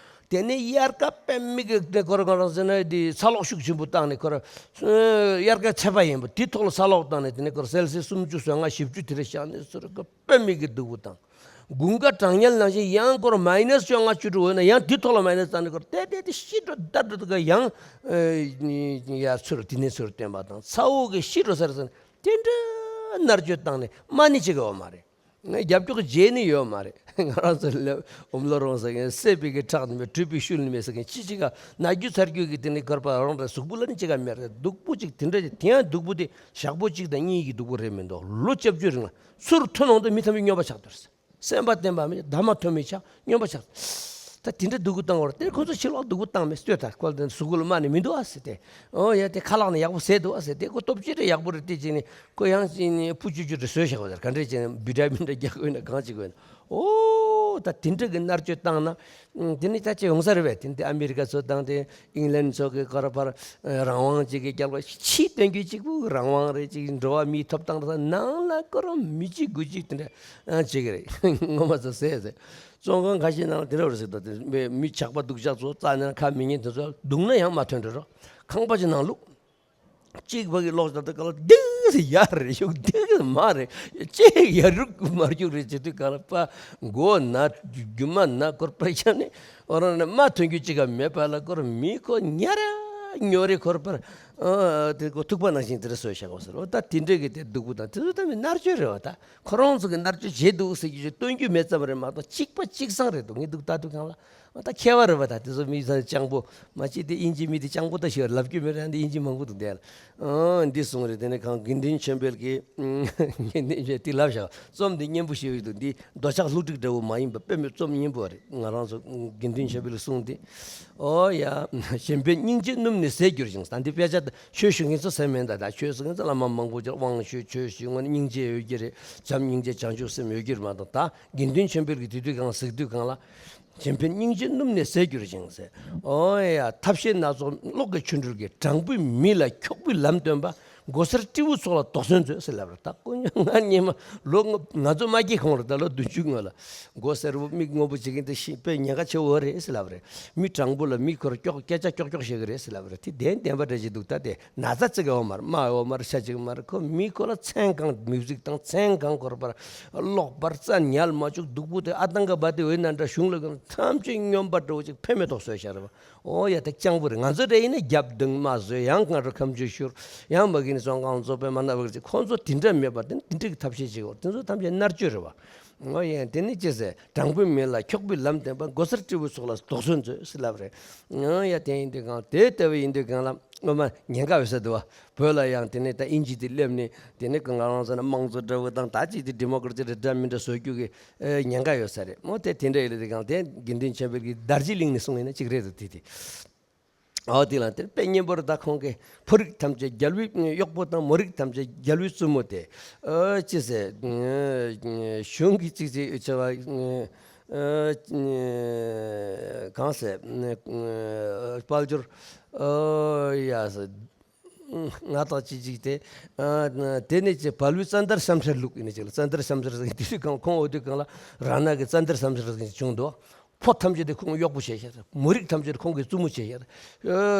དེ་ནས་དབྱར་ཁ་པེ་མི་གི་དེ་ཁོར་ང་རང་ཟེར་ན་དེ་ཚ་གློག་ཤུགས་ཆེན་པོ་བཏང་ནས་ཁོར་དབྱར་ཁ་ཚ་བ་ཡིན་པ་དེ་ཐོག་ལ་ཚ་གློག་བཏང་ནས་དེ་ནས་ཁོར་སེལ་སི་སུམ་ཅུ་སོ་ལྔ་བཞི་བཅུ་དེ་འདྲ་བཞག་ནས་ཚུར་ཁོ་པེ་མི་གི་སྡུག་པོ་དང་། དགུན་ཁ་གྲང་དམྱལ་ནང་བཞིན་ཡང་སྐོར་མའི་ནས་བཅོ་ལྔ་བཅུ་དྲུག་འོང་ན་ཡང་དེ་ཐོག་ལ་མའི་ནས་བཏང་ནས་སྐོར་ཏེ་ཏེ་ཏེ་ཤི་འགྲོ་བརྡར་འགྲོ་དུས་ཀ་ཡང་ཡ་ཚུར་དེ་ནས་ཚུར་བསྟན་པ་དང་། ཚ་བོ་གི་ཤི་འགྲོ་ས་རེད་ཟེར་ནས་དེ་འདྲ་མནར་གཅོད་བཏང་ནས་མ་ཎི་བྱེད་ཀྱི་ཡོད་མ་རེད། ང་རྒྱབ་སྐྱོར་བྱེད་ནི་ཡོད་མ་རེད། ང་རང་ཚོ་ལ་ཨོམ་ལོ་རོང་ཟེར་མཁན་བསད་པའི་གི་ཁྲག་ནི་མེད། བཀྲུས་པའི་ཤུལ་ནི་མེད་ཟེར་མཁན་ཅི་ཅི་ག་ན་རྒྱུ་ཚ་རྒྱུ་གི་དེ་ནི་གར་པ་རང་རེད། གཟུགས་པོ་ལ་ནི་ཅི་ག་མེད་རེད། སྡུག་པོ་ཅིག་དེ་འདྲ་ཅིག་དེ་ཡང་སྡུག་པོ་དེ་ཞག་པོ་གཅིག་དང་གཉིས་ཀྱི་སྡུག་པོ་རེད་མི་འདུག་ལོ་བཅོ་བརྒྱད་རིང་ལ་ཚུར་ཐོན་འོང་དུས་མི་ཐམས་ཅད་སྨྱོན་པ་ཆགས་འདུག་སེམས་པ་བརྟན་པ་མེད། བདག་མ་ཐོན་མི་ཆགས་སྨྱོན་པ་ཆགས། ད་དེ་འདྲ་སྡུག་པོ་བཏང་བར་དེར་ཁོ་ཚོ་ཕྱི་ལོགས་སྡུག་པོ་བཏང་མེད་ལྟོས་དང་། ཁོ་ཚོ་གཟུགས་པོ་ལ་རྨ་ནི་མི་འདུག་ཨ་ཟེར་ཏེ། ཨོ་ཡ་དེ་ཁ་ལག་ནི་ཡག་པོ་ཟས་འདུག་ཨ་ཟེར་ཏེ། ཁོ་སྟོབས་ཆེ་འདྲ་ཡག་པོ་རེད་དེ་བྱས་ནས་ཁོ་ཡང་ཅིག་ནི་སྤུ་ཅུ་ཅུ་རེ་བཟོས་བཞག་པ་ཟེར། ག་འདྲས་བྱས་ནས་བི་ཊ་མིན་འདྲ་རྒྱག་དགོས་ན་གང་བྱེད་དགོས་ན། ཨོ་ད་དེ་འདྲ་གི་མནར་གཅོད་བཏང་ན་དེ་ནི་ད་ཅི་ཡོང་ས་རེད་པས། དེ་ནི་དེ་ཨ་མི་རི་ཀ་ཚོ་དང་དེ་ཨིང་ལན་ཚོ་གི་ཁོ་ར་ཕར་རང་དབང་ཅིག་གི་རྒྱལ་བ་ཕྱི་སྟོན་རྒྱུ་གཅིག་པུ་རང་དབང་རེད། ཅིག་འགྲོ་བ་མིའི་ཐོབ་ཐང་རེད། ནང་ལ་ཁོ་རང་མི་གཅིག་དགུ་གཅིག་དེ་འདྲ་ཨ་བྱེད་ཀྱི་རེད། ངོ་མ་ཚོ་ཟས་ཟས། བཙོན་ཁང་ཁ་ཤས་ནང་ལ་དེ་འདྲ་རེད་ཟེར། ད་དེ་མི་ཇག་པ་སྡུག་ཅག་ཚོ་རྩ་ནས་ཁ་མི་ཉན། དེ་ཚོ་རྡུང་ན་ཡང་མ་ཐོན་འགྲོ་རོགས། ཁང་པ་ཅིག་ནང་བླུགས། གཅིག་ཕ་གི་ལོག་ད་ད་ག་ལ་ལྡིང་ཟེར་ཡར་རེད་ཞུགས། ལྡིང་ཟེར་མར་རེད། ཅེ་ཡར་རུག་མར་རྒྱུག་རེད་བྱེད་དུས་ག་ལ་པ་མགོ་ན་རྒྱུ་མ་ན་སྐོར་པ་ཤ་ནི་ཨོ་རང་ནས་མ་ཐོན་རྒྱུ་ཅིག་ག་མེད་པ་ལ་སྐོར་མི་ཁོ་ཉ་ར་ཉོ་རེ་འཁོར་པར། ཨ་དེ་ཁོ་ཐུག་པ་ནང་བཞིན་དེ་འདྲ་བཟོས་བཞག་པ་ཟེར་བ། ད་དེ་འདྲས་ཀྱི་དེ་སྡུག་པོ་དང་དེ་ཚོ་ད་མི་མནར་གཅོད་རེད་བ། ད་ཁོ་རང་ཚོ་གི་མནར་གཅོད་བྱས་འདུག་ཟེར་རྒྱུ་ཞིག་སྟོན་རྒྱུ་མེད་ཙམ་རེད་མ་གཏོགས། གཅིག་པ་གཅིག་སང་རེད་འདུག་ངས་འདུག་ལྟ་དུས་གང་ལ། ད་ཁྱད་པར་རེད་པ། ད་དེ་ཚོ་མི་ཚང་སྤྱང་པོ་མ་གཅིག་དེ་དབྱིན་ཇི་མི་དེ་སྤྱང་པོ་ད་ཞིག་ལབ་རྒྱུ་མེད་ར། འདི་དབྱིན་ཇི་མང་པོ་འདུག་དེ་ལ། ཨང་འདི་གསུངས་རེད། དེ་ནས་གང་དགེ་འདུན་ཆོས་འཕེལ་གྱིས་དགེ་འདུན་ཆོས་དེ་ལབ་བཞག་རྩོམ་འདི་སྙན་པོ་ཞེ་པོ་ཞིག་འདུག་འདི་འདོད་ཆགས་ལྷུག་སྒྲིག་འདྲ་བོ་མ་ཡིན་པ་དཔེ་མི་རྩོམ་སྙན་པོ་རེད། ང་རང་ཚོ་དགེ་འདུན་ཆོས་འཕེལ་གྱིས་གསུངས་ཏེ། ཨོ་ཡ། གཞན་ཕན་སྙིང་རྗེ་སྣུམ་ནི་ཟས་གྱུར་ཅིང་། ད་འདི་དཔེ་ཆ་ཆོས་ཞུ་མཁན་ཚོ་ཟེར་མིན། ད་ད་ཆོས་ཞུ་མཁན་ཚོ་བླ་མ་མང་པོ་ཅིག་དབང་ཞུས་ཆོས་ཞུས། དངོས་གནས་སྙིང་རྗེ་ཡོད་ཀྱི་རེད། བྱམས་སྙིང་རྗེ་བྱང་ཆུབ་སེམས་ཡོད་ཀྱི་རེད་མ་གཏོགས། ད་དགེ་འདུན་ཆོས་འཕེལ་གྱིས་དེ་དུས་གང་གཟིགས་དུས་གང་ལ། གཞན་ཕན་སྙིང་རྗེ་སྣུམ་ནི་ཟས་གྱུར་ཅིང་ཟེར། ཨོ་ཡ། ཐབས་ཤེས་སྣ་ཚོགས་གློག་གི་ཆུ་འགྲུལ་གྱིས། དྲང་པོའི་མི་ལ་འཁྱོག་པོའི་ལམ་སྟོན་པ། མགོ་སེར་སྤྲེའུ་ཚོགས་ལ་དོགས་ཟོན་མཛོད་ཟེར་ལབ་རེད། ད་དཀོན་མཆོག་ང་སྔོན་མ་ལོ་ང་ང་ཚོ་མ་སྐྱེས་གོང་རེད། ད་ལོ་བདུན་ཅུ་སྔོན་ལ། མགོ་སེར་པོ་མིག་སྔོན་པོ་བྱེད་མཁན་དེ་ཤི་དཔེ་ཉེན་ཁ་ཆེ་བོ་རེད་ཟེར་ལབ་རེད། མི་དྲང་པོ་ལ་མི་ཁོ་ར་སྐྱོག་སྐད་ཆ་སྐྱོག་སྐྱོག་བཤད་གི་རེད་ཟེར་ལབ་རེད། དེ་བདེན་བདེན་པ་འདྲ་ཞིག་འདུག་ད་དེ་ན་ཚ་ཙིག་གི་ཡོད་མ་རེད། རྨ་ཡོད་མ་རེད། ཤ་ཅིག་མ་རེད། ཁོ་མི་ཁོ་ལ་མཚན་གང་མིའུ་ཟིག་དང་མཚན་གང་ཁོ་ར་པར་གློག་པར་རྩ་ཉལ་མ་བཅུག་སྡུག་པོ་དེ། ཨ་ཏང་ཀ་བ་དེ་འོད་ན་འདྲ་གཞུང་ལ་གང་ཐམས་ཅད་སྨྱོན་པ་འདྲ་བོ་ཅིག་ཕན་མེད་ཐོག་བཟོས་བཞག་རེད་བ། ཨོ་ཡ། ད་སྤྱང་པོ་རེད། ང་ཚོ་འདྲ་ཡིན་ན་རྒྱབ་གདུང་མ་བཟོས། ཡང་སྔ་དྲོ་ཁ་མཆུ་བཤུར། ཡང་མ་གི་ནི་བཙོན་ཁང་བཙོག་པས་མ་ན་བ་གི་ཚེ། ཁོང་ཚོ་དེ་འདྲ་མེད་པར་དེ་དེ་འདྲ་གི་ཐབས་ཤེས་བྱེད་དགོས། དེ་ཚོ་ཐམས་ཅད་མནར་གཅོད་རེད་བ། ཨོ་ཡ། དེ་ནི་ཅི་ཟེར། དྲང་པོའི་མི་ལ་འཁྱོག་པོའི་ལམ་སྟོན་པ། མགོ་སེར་སྤྲེའུ་ཚོགས་ལ་དོགས་ཟོན་མཛོད་ཟེར་ལབ་རེད། ཨོ་ཡ། དེ་ཡིན་དུས་གང་དེ་ལྟ་བུ་ཡིན་དུས་གང་ལ་ངོ་མ་ཉེན་ཁ་ཡོད་ས་འདུག་བ། བོད་ལ་ཡང་དེ་ནས་ད་དབྱིན་ཇི་དེ་སླེབས་ནས་དེ་ནས་ང་རང་ཚོ་ན་དམངས་གཙོ་འདྲ་བོ་དང་ད་ཅིག་དེ་ཌི་མོ་ཀ་རེ་སི་རེད་འདྲ་མི་འདྲ་བཟོ་རྒྱུ་གི་ཨེ་ཉེན་ཁ་ཡོད་ས་རེད་མོ། དེ་དེ་འདྲ་ཡིན་དུས་གང་དེ་དགེ་འདུན་ཆོས་འཕེལ་གྱིས་དར་ཇི་གླིང་ནས་གསུངས་ཡིན་ན་གཅིག་རེད་འདུག་དེ་དེ། ཨོ་དེ་ལ་དེ་དཔེ་སྙན་པོ་རེད། ད་ཁོང་གིས་ཕོ་རིགས་ཐམས་ཅད་རྒྱལ་བའི་གཡོག་པོ་དང་། མོ་རིགས་ཐམས་ཅད་རྒྱལ་བའི་བཙུན་མོ་སྟེ། ཨོ་ཅི་ཟེར། གཞུང་གི་ཅིག་ཅིག་བྱ་བ་གང་ཟེར། དཔལ་འབྱོར། ཨོ་ཡ་ཟེར། ང་དང་གཅིག་གཅིག་སྟེ། ཨ་དེ་ནས་ཀྱི་བལ་པོའི་ཙན་དན་སྲམ་ཤར་ལུགས་ཡིན་ནི་ཅིག་ལ། ཙན་དན་སྲམ་ཤར་ཟེར་དུས་གང་ཁོང་འོ་དུས་གང་ལ་རང་ནག་གི་ཙན་དན་སྲམ་ཤར་ཟེར་བྱུང་འདུག་ཕོ་ཐམས་ཅད་དེ་ཁོང་གཡོག་པོ་བྱས་ཤག་མོ་རིགས་ཐམས་ཅད་ཁོང་གི་བཙུན་མོ་བྱས་ཤག་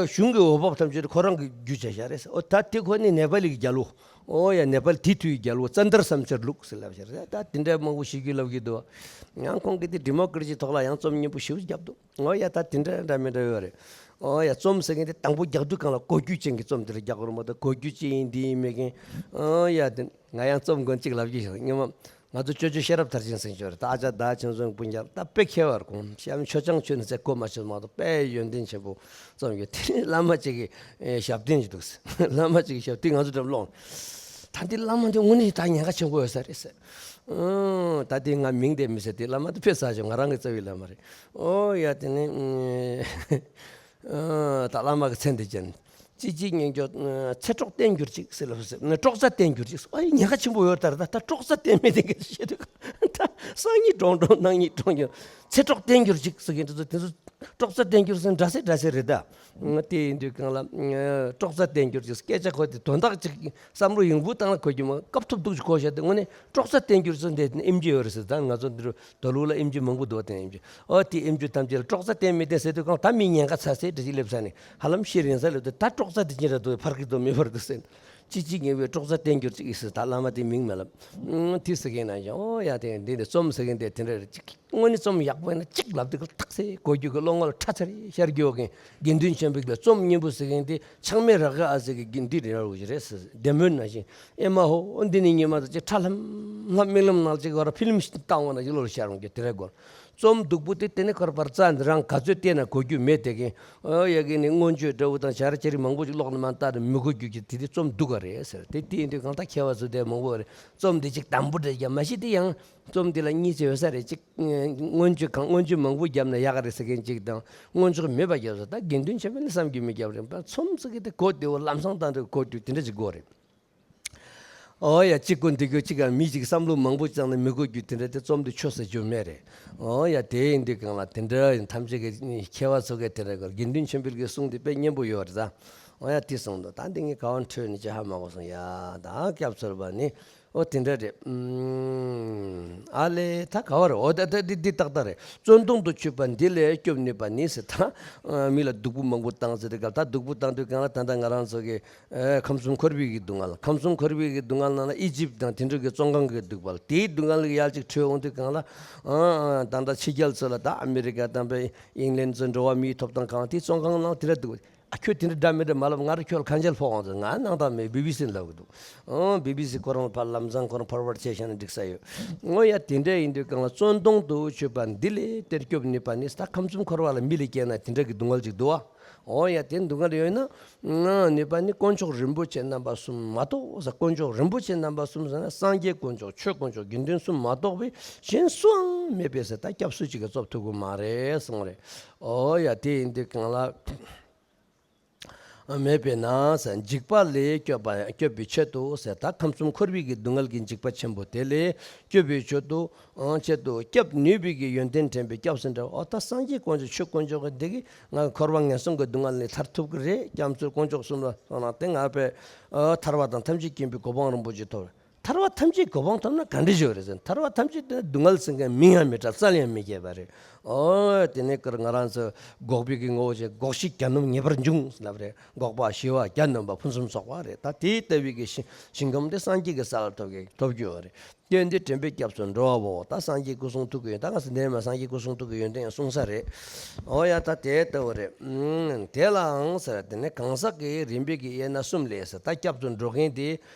གཞུང་གི་འོས་འབབ་ཐམས་ཅད་ཁོ་རང་གི་རྒྱུ་བྱས་ཤག་རེད། ཨོ་ད་དེ་ཁོ་ནི་ནེ་པ་ལི་གི་རྒྱལ་པོ། ཨོ་ཡ། ནེ་པ་ལི་དེ་དུས་ཀྱི་རྒྱལ་པོ་ཙན་དན་སྲམ་ཤར་ལུགས་ཟེར་ལབ་ཤག་རེད། ད་དེ་འདྲ་མང་པོ་ཞིག་གིས་ལབ་ཀྱི་འདུག་ཡང་ཁོང་གིས་དེ་ཌི་མོ་ཀ་རེ་སི་ཐོག་ལ་ཡང་རྩོམ་སྙན་པོ་ཞེ་པོ་བརྒྱབ་འདུག་ཨོ་ཡ། ད་དེ་འདྲ་འདྲ་མི་འདྲ་ཡོད་རེད། ཨོ་ཡ། རྩོམ་ཟེར་མཁན་དེ་དང་པོ་རྒྱག་དུས་གང་ལ་གོ་རྒྱུ་ཅན་གྱི་རྩོམ་དེ་རེད་རྒྱག་དགོས་རེད་མ་གཏོགས། གོ་རྒྱུ་ཅི་ཡིན་འདི་ཡིན་མེད་མཁན། ཨོ་ཡ། དེ་ང་ཡང་རྩོམ་མགོན་གཅིག་ལབ་ཀྱི་ཡོད། སྔོན་མ་ང་ཚོ་ཅོ་ཅོ་ཤེས་རབ་མཐར་ཕྱིན་ཟེར་ཞོར་ད་ཨ་ཅག་བདག་ཆོས་བཟང་དཔུང་རྒྱལ་ད་དཔེ་མཁས་པར་གོང་གཤམ་ཆོས་ཅང་ཆོས་ནི་ཚེ་གོ་མ་ཆོད་མ་གཏོགས། དཔེ་ཡོན་ཏན་ཆེན་པོ་རྩོམ་ཡོད། དེ་ནི་བླ་མ་གཅིག་གི་ཨེ་ཞབས་བརྟན་ཅིག་འདུག་ཟེར། བླ་མ་གཅིག་གི་ཞབས་བརྟན་ང་ཚོ་འགྲམ་ལོག་ད་འདི་བླ་མ་འདི་དངོས་གནས་ད་ཉེན་ཁ་ཆེན་པོ་ཡོད་ས་རེད་ཟེར། ཨང་། ད་འདི་ང་མིང་དེ་མི་ཟེར། དེ་བླ་མ་དེ་ཕེབས་ས་ཆོག་ང་རང་གི་རྩ་བའི་བླ་མ་རེད། ཨོ་ཡ། དེ་ནི་ཨང་། ད་བླ་མ་གི་མཚན་དེ་ཅན། ཅི་ཅིག་ཉན་རྒྱུ། ཨ་ཚེ་སྲོག་བརྟན་གྱུར་ཅིག་ཟེར་ལབ་ཟེར་ན་སྲོག་རྩ་བརྟན་གྱུར་ཅིག་ཨ་ཡི་ཉེན་ཁ་ཆེན་པོ་ཡོད་ད་རེད། ད་ད་སྲོག་རྩ་བརྟན་མེད་དེ་ག་བཤད་དུས་ད་སང་ཉིན་གྲོངས་གྲོངས་གནངས་ཉིན་གྲོངས་ཀྱང་ཚེ་སྲོག་བརྟན་གྱུར་ཅིག་ཟེར་མཁན་དེ་ཚོ་དེ་ཚོ་སྲོག་རྩ་བརྟན་གྱུར་ཟེར་འདྲ་སེ་འདྲ་སེ་རེད་ད། ཨ་དེ་ཡིན་དུས་གང་ལ་ཨ་སྲོག་རྩ་བརྟན་གྱུར་ཅིག་སྐད་ཆ་གོ་དེ་དོན་དག་ཅིག་བསམ་བློ་ཡང་བུ་བཏང་ལ་གོ་རྒྱུ་མ་སྐབས་ཐོབ་འདུག་ཅིག་གོ་བཤད་དེ་དངོས་གནས་སྲོག་རྩ་བརྟན་གྱུར་ཟེར་འདི་ཨེམ་ཆི་ཡོད་རེད་ཟེར། ད་ང་ཚོ་འདི་རུ་དོ་ལུགས་ལ་ཨེམ་ཆི་མང་པོ་འདུག་བ། དེ་ཨེམ་ཆི་ཨོ་དེ་ཨེམ་ཆི་ཐམས་ཅད་ལ་སྲོག་རྩ་བརྟན་མི་བརྟན་ཟེར་དུས་གང་ད་མི་ཉེན་ཁ་ཚ་སེ་འདྲ་ཅིག་སླེབས་ས་ནས་ཧ་ལམ་ཤི་རན་ས་སླེབས་དུས་ད་སྲོག་རྩ་དེ་ཅི་འདྲ་འདུག་ཕར་གི་དོ་མི་ཕར་འདུག་ཟེར། ཅི་ཅི་ངེས་པའི་སྲོག་རྩ་བརྟན་གྱུར་ཅིག་ཨི་ཟེར། ད་བླ་མ་དེ་མིང་མེད་ལབ། ཨང་དེ་ཟེར་མཁན་ན་ཡང་ཨོ་ཡ་དེ་འདི་ནས་རྩོམ་ཟེར་མཁན་དེ་དེ་འདྲ་རེད་ཅིག་དངོས་གནས་རྩོམ་ཡག་པོ་ཡིན་ན་གཅིག་ལབ་དུས་ཀ་ཐག་ཚེ་གོ་རྒྱུ་གི་བློ་ངོར་ཁྲ་ཚ་རེ་ཤར་རྒྱུ་ཡོད་མཁན་དགེ་འདུན་ཆོས་འཕེལ་གྱི་རྩོམ་སྙན་པོ་ཟེར་མཁན་དེ་ཆགས་མེད་ར་ག་ཨ་ཟེར་གི་དགེ་འདུན་རེ་ར་བོ་ཞིག་རེད་ཟེར། བདེ་སྨོན་ནང་བཞིན་ཨེ་མ་ཧོ་འདི་ནི་ཉི་མ་དང་ཅིག་ཁྲ་ལྷམ་ལྷམ་རྨི་ལམ་ནང་ཅིག་བར་ཕི་ལིམ་ཞིག་བཏང་བ་ནང་བཞིན་བློ་ལ་ཤར་འོང་རྒྱུ་དེ་རེད་གོ། རྩོམ་སྡུག་པོ་དེ་དེ་ནི་ཁར་པར་རྩ་འདི་རང་ག་ཚོད་བལྟས་ན་གོ་རྒྱུ་མེད་དེ་གིན། ཨོ་ཡ་གི་ནི་མངོན་བརྗོད་འདྲ་བོ་དང་བྱ་ར་ཅི་རིགས་མང་པོ་ཅིག་ཀློག་ནས་མ་བལྟས་ན་མི་གོ་རྒྱུ་གི་དེ་དེ་རྩོམ་སྡུག་ག་རེད་ཟེར། དེ་དེ་ཡིན་དུས་གང་ལྟར་མཁས་པ་ཚོ་དེ་མང་པོ་རེད། རྩོམ་འདི་ཅིག་དམ་པོ་རེད་ཀྱང་མ་གཞི་དེ་ཡང་རྩོམ་འདི་ལ་གཉིས་ཆེ་ཡོད་ས་རེད། ཅིག་མངོན་བརྗོད་གང་མངོན་བརྗོད་མང་པོ་བརྒྱབ་ན་ཡག་ག་རེད་ཟེར་མཁན་ཅིག་དང་། མངོན་བརྗོད་མེད་པ་བརྒྱབ་ས། ད་དགེ་འདུན་ཆོས་འཕེལ་ནི་བསམ་རྒྱུ་མེད་བརྒྱབ་རེད་པ། རྩོམ་ཟེར་གི་དེ་གོ་བདེ་བོ་ལམ་སང་བཏང་དུས་གོ་རྒྱུ་དེ་འདྲ་ཅིག་དགོས་རེད། ཨོ་ཡ། གཅིག་གོ་འདི་གོ་གཅིག་ག་མི་གཅིག་བསམ་བློ་མང་པོ་བཅངས་ནས་མི་གོ་རྒྱུ་དེ་འདྲ་དེ་རྩོམ་འདི་ཆོས་ཟེར་རྒྱུ་མེད་རེད། ཨོ་ཡ། དེ་ཡིན་དུས་གང་ལ་དེ་འདྲ་ཡིན་ཐམས་ཅད་ཀྱི་མཁས་པ་ཚོ་གས་དེ་འདྲ་གོ། དགེ་འདུན་ཆོས་འཕེལ་གྱི་གསུང་དེ་དཔེ་སྙན་པོ་ཡོད་རེད་ད། ཨོ་ཡ། དེ་གསུང་དོ། ད་འདི་ངས་ག་བ་འཕྲོས་ནས་ཅི་ཧ་མ་གོ་སོང་ཡ། ད་སྐྱབས་ཚོལ་བ་ནི་ཨོ་དེ་འདྲ་རེད། ཨུམ། ཨ་ལེ་ད་ག་བ་རེད། ཨོ་ད་ད་འདི་འདི་ཏག་ཏག་རེད། བཙོན་དོང་དུ་ཆུད་པ་འདི་ལས་སྐྱོབ་ནུས་པ་ནི་ཟེར། ད་མི་ལ་སྡུག་པོ་མང་པོ་བཏང་ཟེར་དེ་ག་ད་སྡུག་པོ་བཏང་དུས་གང་ལ་ད་ལྟ་ང་རང་ཚོ་གི་ཨེ་ཁམས་གསུམ་འཁོར་བའི་གི་སྡུག་བསྔལ། ཁམས་གསུམ་འཁོར་བའི་གི་སྡུག་བསྔལ་ནང་ལ་ཨི་ཇིབ་དང་དེ་འདྲ་གི་བཙོན་ཁང་གི་སྡུག་པ་ལ། དེའི་སྡུག་བསྔལ་གི་ཡར་ཅིག་འཕྲོས་འོང་དུས་གང་ལ། ཨ་ཨ་ད་ལྟ་ཕྱི་རྒྱལ་ཚོ་ལ་ད་ཨ་མི་རི་ཀ་དང་པའི་ཨིང་ལན་ཚོ་འགྲོ་བ་མིའི་ཐོབ་ཐང་ཁང་དེའི་བཙོན་ཁང་ནང་དེ་འདྲ་སྡུག་ཨ། ཁྱོད་དེ་འདྲ་འདྲ་མི་འདྲ་མ་ལབ། ང་རང་ཁྱོད་ལ་ཁ་མཆན་ཕོག་འོང་ཟེར། ང་སྣང་དག་མེད། བི་བི་སི་ལབ་གི་འདུག། ཨང་། བི་བི་སི་ཁོ་རང་ཕར་ལམ་སང་ཁོ་རང་ཕོར་ཝར་ཌི་བྱས་བཞག་ན་འགྲིག་ས་ཡོད། འོ་ཡ། དེ་འདྲ་ཡིན་དུས་གང་ལ་བཙོན་དོང་དུ་ཆུད་པ་འདི་ལས་གཏེར་སྐྱོབ་ནུས་པ་ནི། ད་ཁམས་གསུམ་འཁོར་བ་ལ་མི་ལ་སྐྱེས་ན་དེ་འདྲ་གི་སྡུག་བསྔལ་ཅིག་འདུག་བ། འོ་ཡ། དེ་སྡུག་བསྔལ་ཡོད་ན། ང་ནུས་པ་ནི་དཀོན་མཆོག་རིན་པོ་ཆེ་རྣམ་པ་གསུམ་མ་གཏོགས་ཟེར། དཀོན་མཆོག་རིན་པོ་ཆེ་རྣམ་པ་གསུམ་ཟེར་ན། སངས་རྒྱས་དཀོན་མཆོག། ཆོས་དཀོན་མཆོག། དགེ་འདུན་གསུམ་མ་གཏོགས་པའི་གཞན་སུའང་མེད་པས་ཟེར། ད་སྐྱབས་སུ་ཅིག་གིས་སྐྱོབ་ཐུབ་ཀྱི་མ་རེད་གསུངས་རེད། འོ་ཡ། དེ་ཡིན་དུས་གང་ལ་མེད་པས་ན་ཟེར། འཇིགས་པ་ལས་སྐྱོབ་པ། སྐྱོབ་པའི་ཆེད་དུ་ཟེར། ད་ཁམས་གསུམ་འཁོར་བའི་གི་སྡུག་བསྔལ་གྱི་འཇིགས་པ་ཆེན་པོ་དེ་ལས་སྐྱོབ་པའི་ཆེད་དུ། ཨང་། ཆེད་དུ་སྐྱབས་ནུས་པའི་གི་ཡོན་ཏན་དྲན་པས་སྐྱབས་སུ་འགྲོ། འོ་ད་སངས་རྒྱས་དཀོན་མཆོག། ཆོས་དཀོན་མཆོག་གི་འདི་གིས་ང་འཁོར་བ་ངན་སོང་གི་སྡུག་བསྔལ་ནས་ཐར་ཐུབ་ཀྱི་རེད། སྐྱབས་འཚོལ། དཀོན་མཆོག་གསུམ་ལ་སོང་ན་དེ་ང་དཔེ། ཨ། ཐར་པ་དང་ཐམས་ཅད་མཁྱེན་པའི་གོ་འཕང་རིན་པོ་ཆེ་ཐོབ། ཐར་པ་ཐམས་ཅད་གོ་འཕང་ཐོབ་ན་ག་འདྲ་ཞིག་རེད་ཟེར། ཐར་པ་ཐམས་ཅད་དེ་སྡུག་བསྔལ་ཟེར་མཁན་མིང་ཡང་མི་གྲགས། རྩ་ལ་ཡང་མི་སྐྱེས་པ་རེད། ཨོ། དེ་ནས་ཀར་ང་རང་ཚོ་འགོག་པའི་གི་ངོ་བོ་བྱས། འགོག་བྱེད་གྱ་ནོམ་ངེས་པར་འབྱུང་ཟེར་ལབ་རེད། འགོག་པ་ཞི་བ་གྱ་ནོམ་པ་ཕུན་སུམ་ཚོགས་པ་རེད། ད་དེ་ལྟ་བུའི་གི་ཞིང་ཞིང་ཁམས་དེ་སངས་རྒྱས་ཀྱི་ས་ལ་ཐོབ་གི་ཐོབ་རྒྱུ་ཡོད་རེད། སྐྱོན་འདི་དྲན་པས་སྐྱབས་སུ་འགྲོ་བའོ། ད་སངས་རྒྱས་སྐུ་གསུང་ཐུགས་ཀྱི་ཡོན། ད་ང་ཚོ་འདས་མ་སངས་རྒྱས་སྐུ་གསུང་ཐུགས་ཀྱི་ཡོན་ཏན་ཡང་གསུངས་ས་རེད། ཨོ་ཡ། ད་དེ་ལྟ་བུ་རེད། ཨུམ། དེ་ལའང་ཟེར། དེ་ནས་གང་ཟག་གི་རིམ་པས་ཀྱི་དབྱེ་ན་གསུམ་ལས་ཟེར། ད་སྐྱབས་སུ་འགྲོ་མཁན་དེ།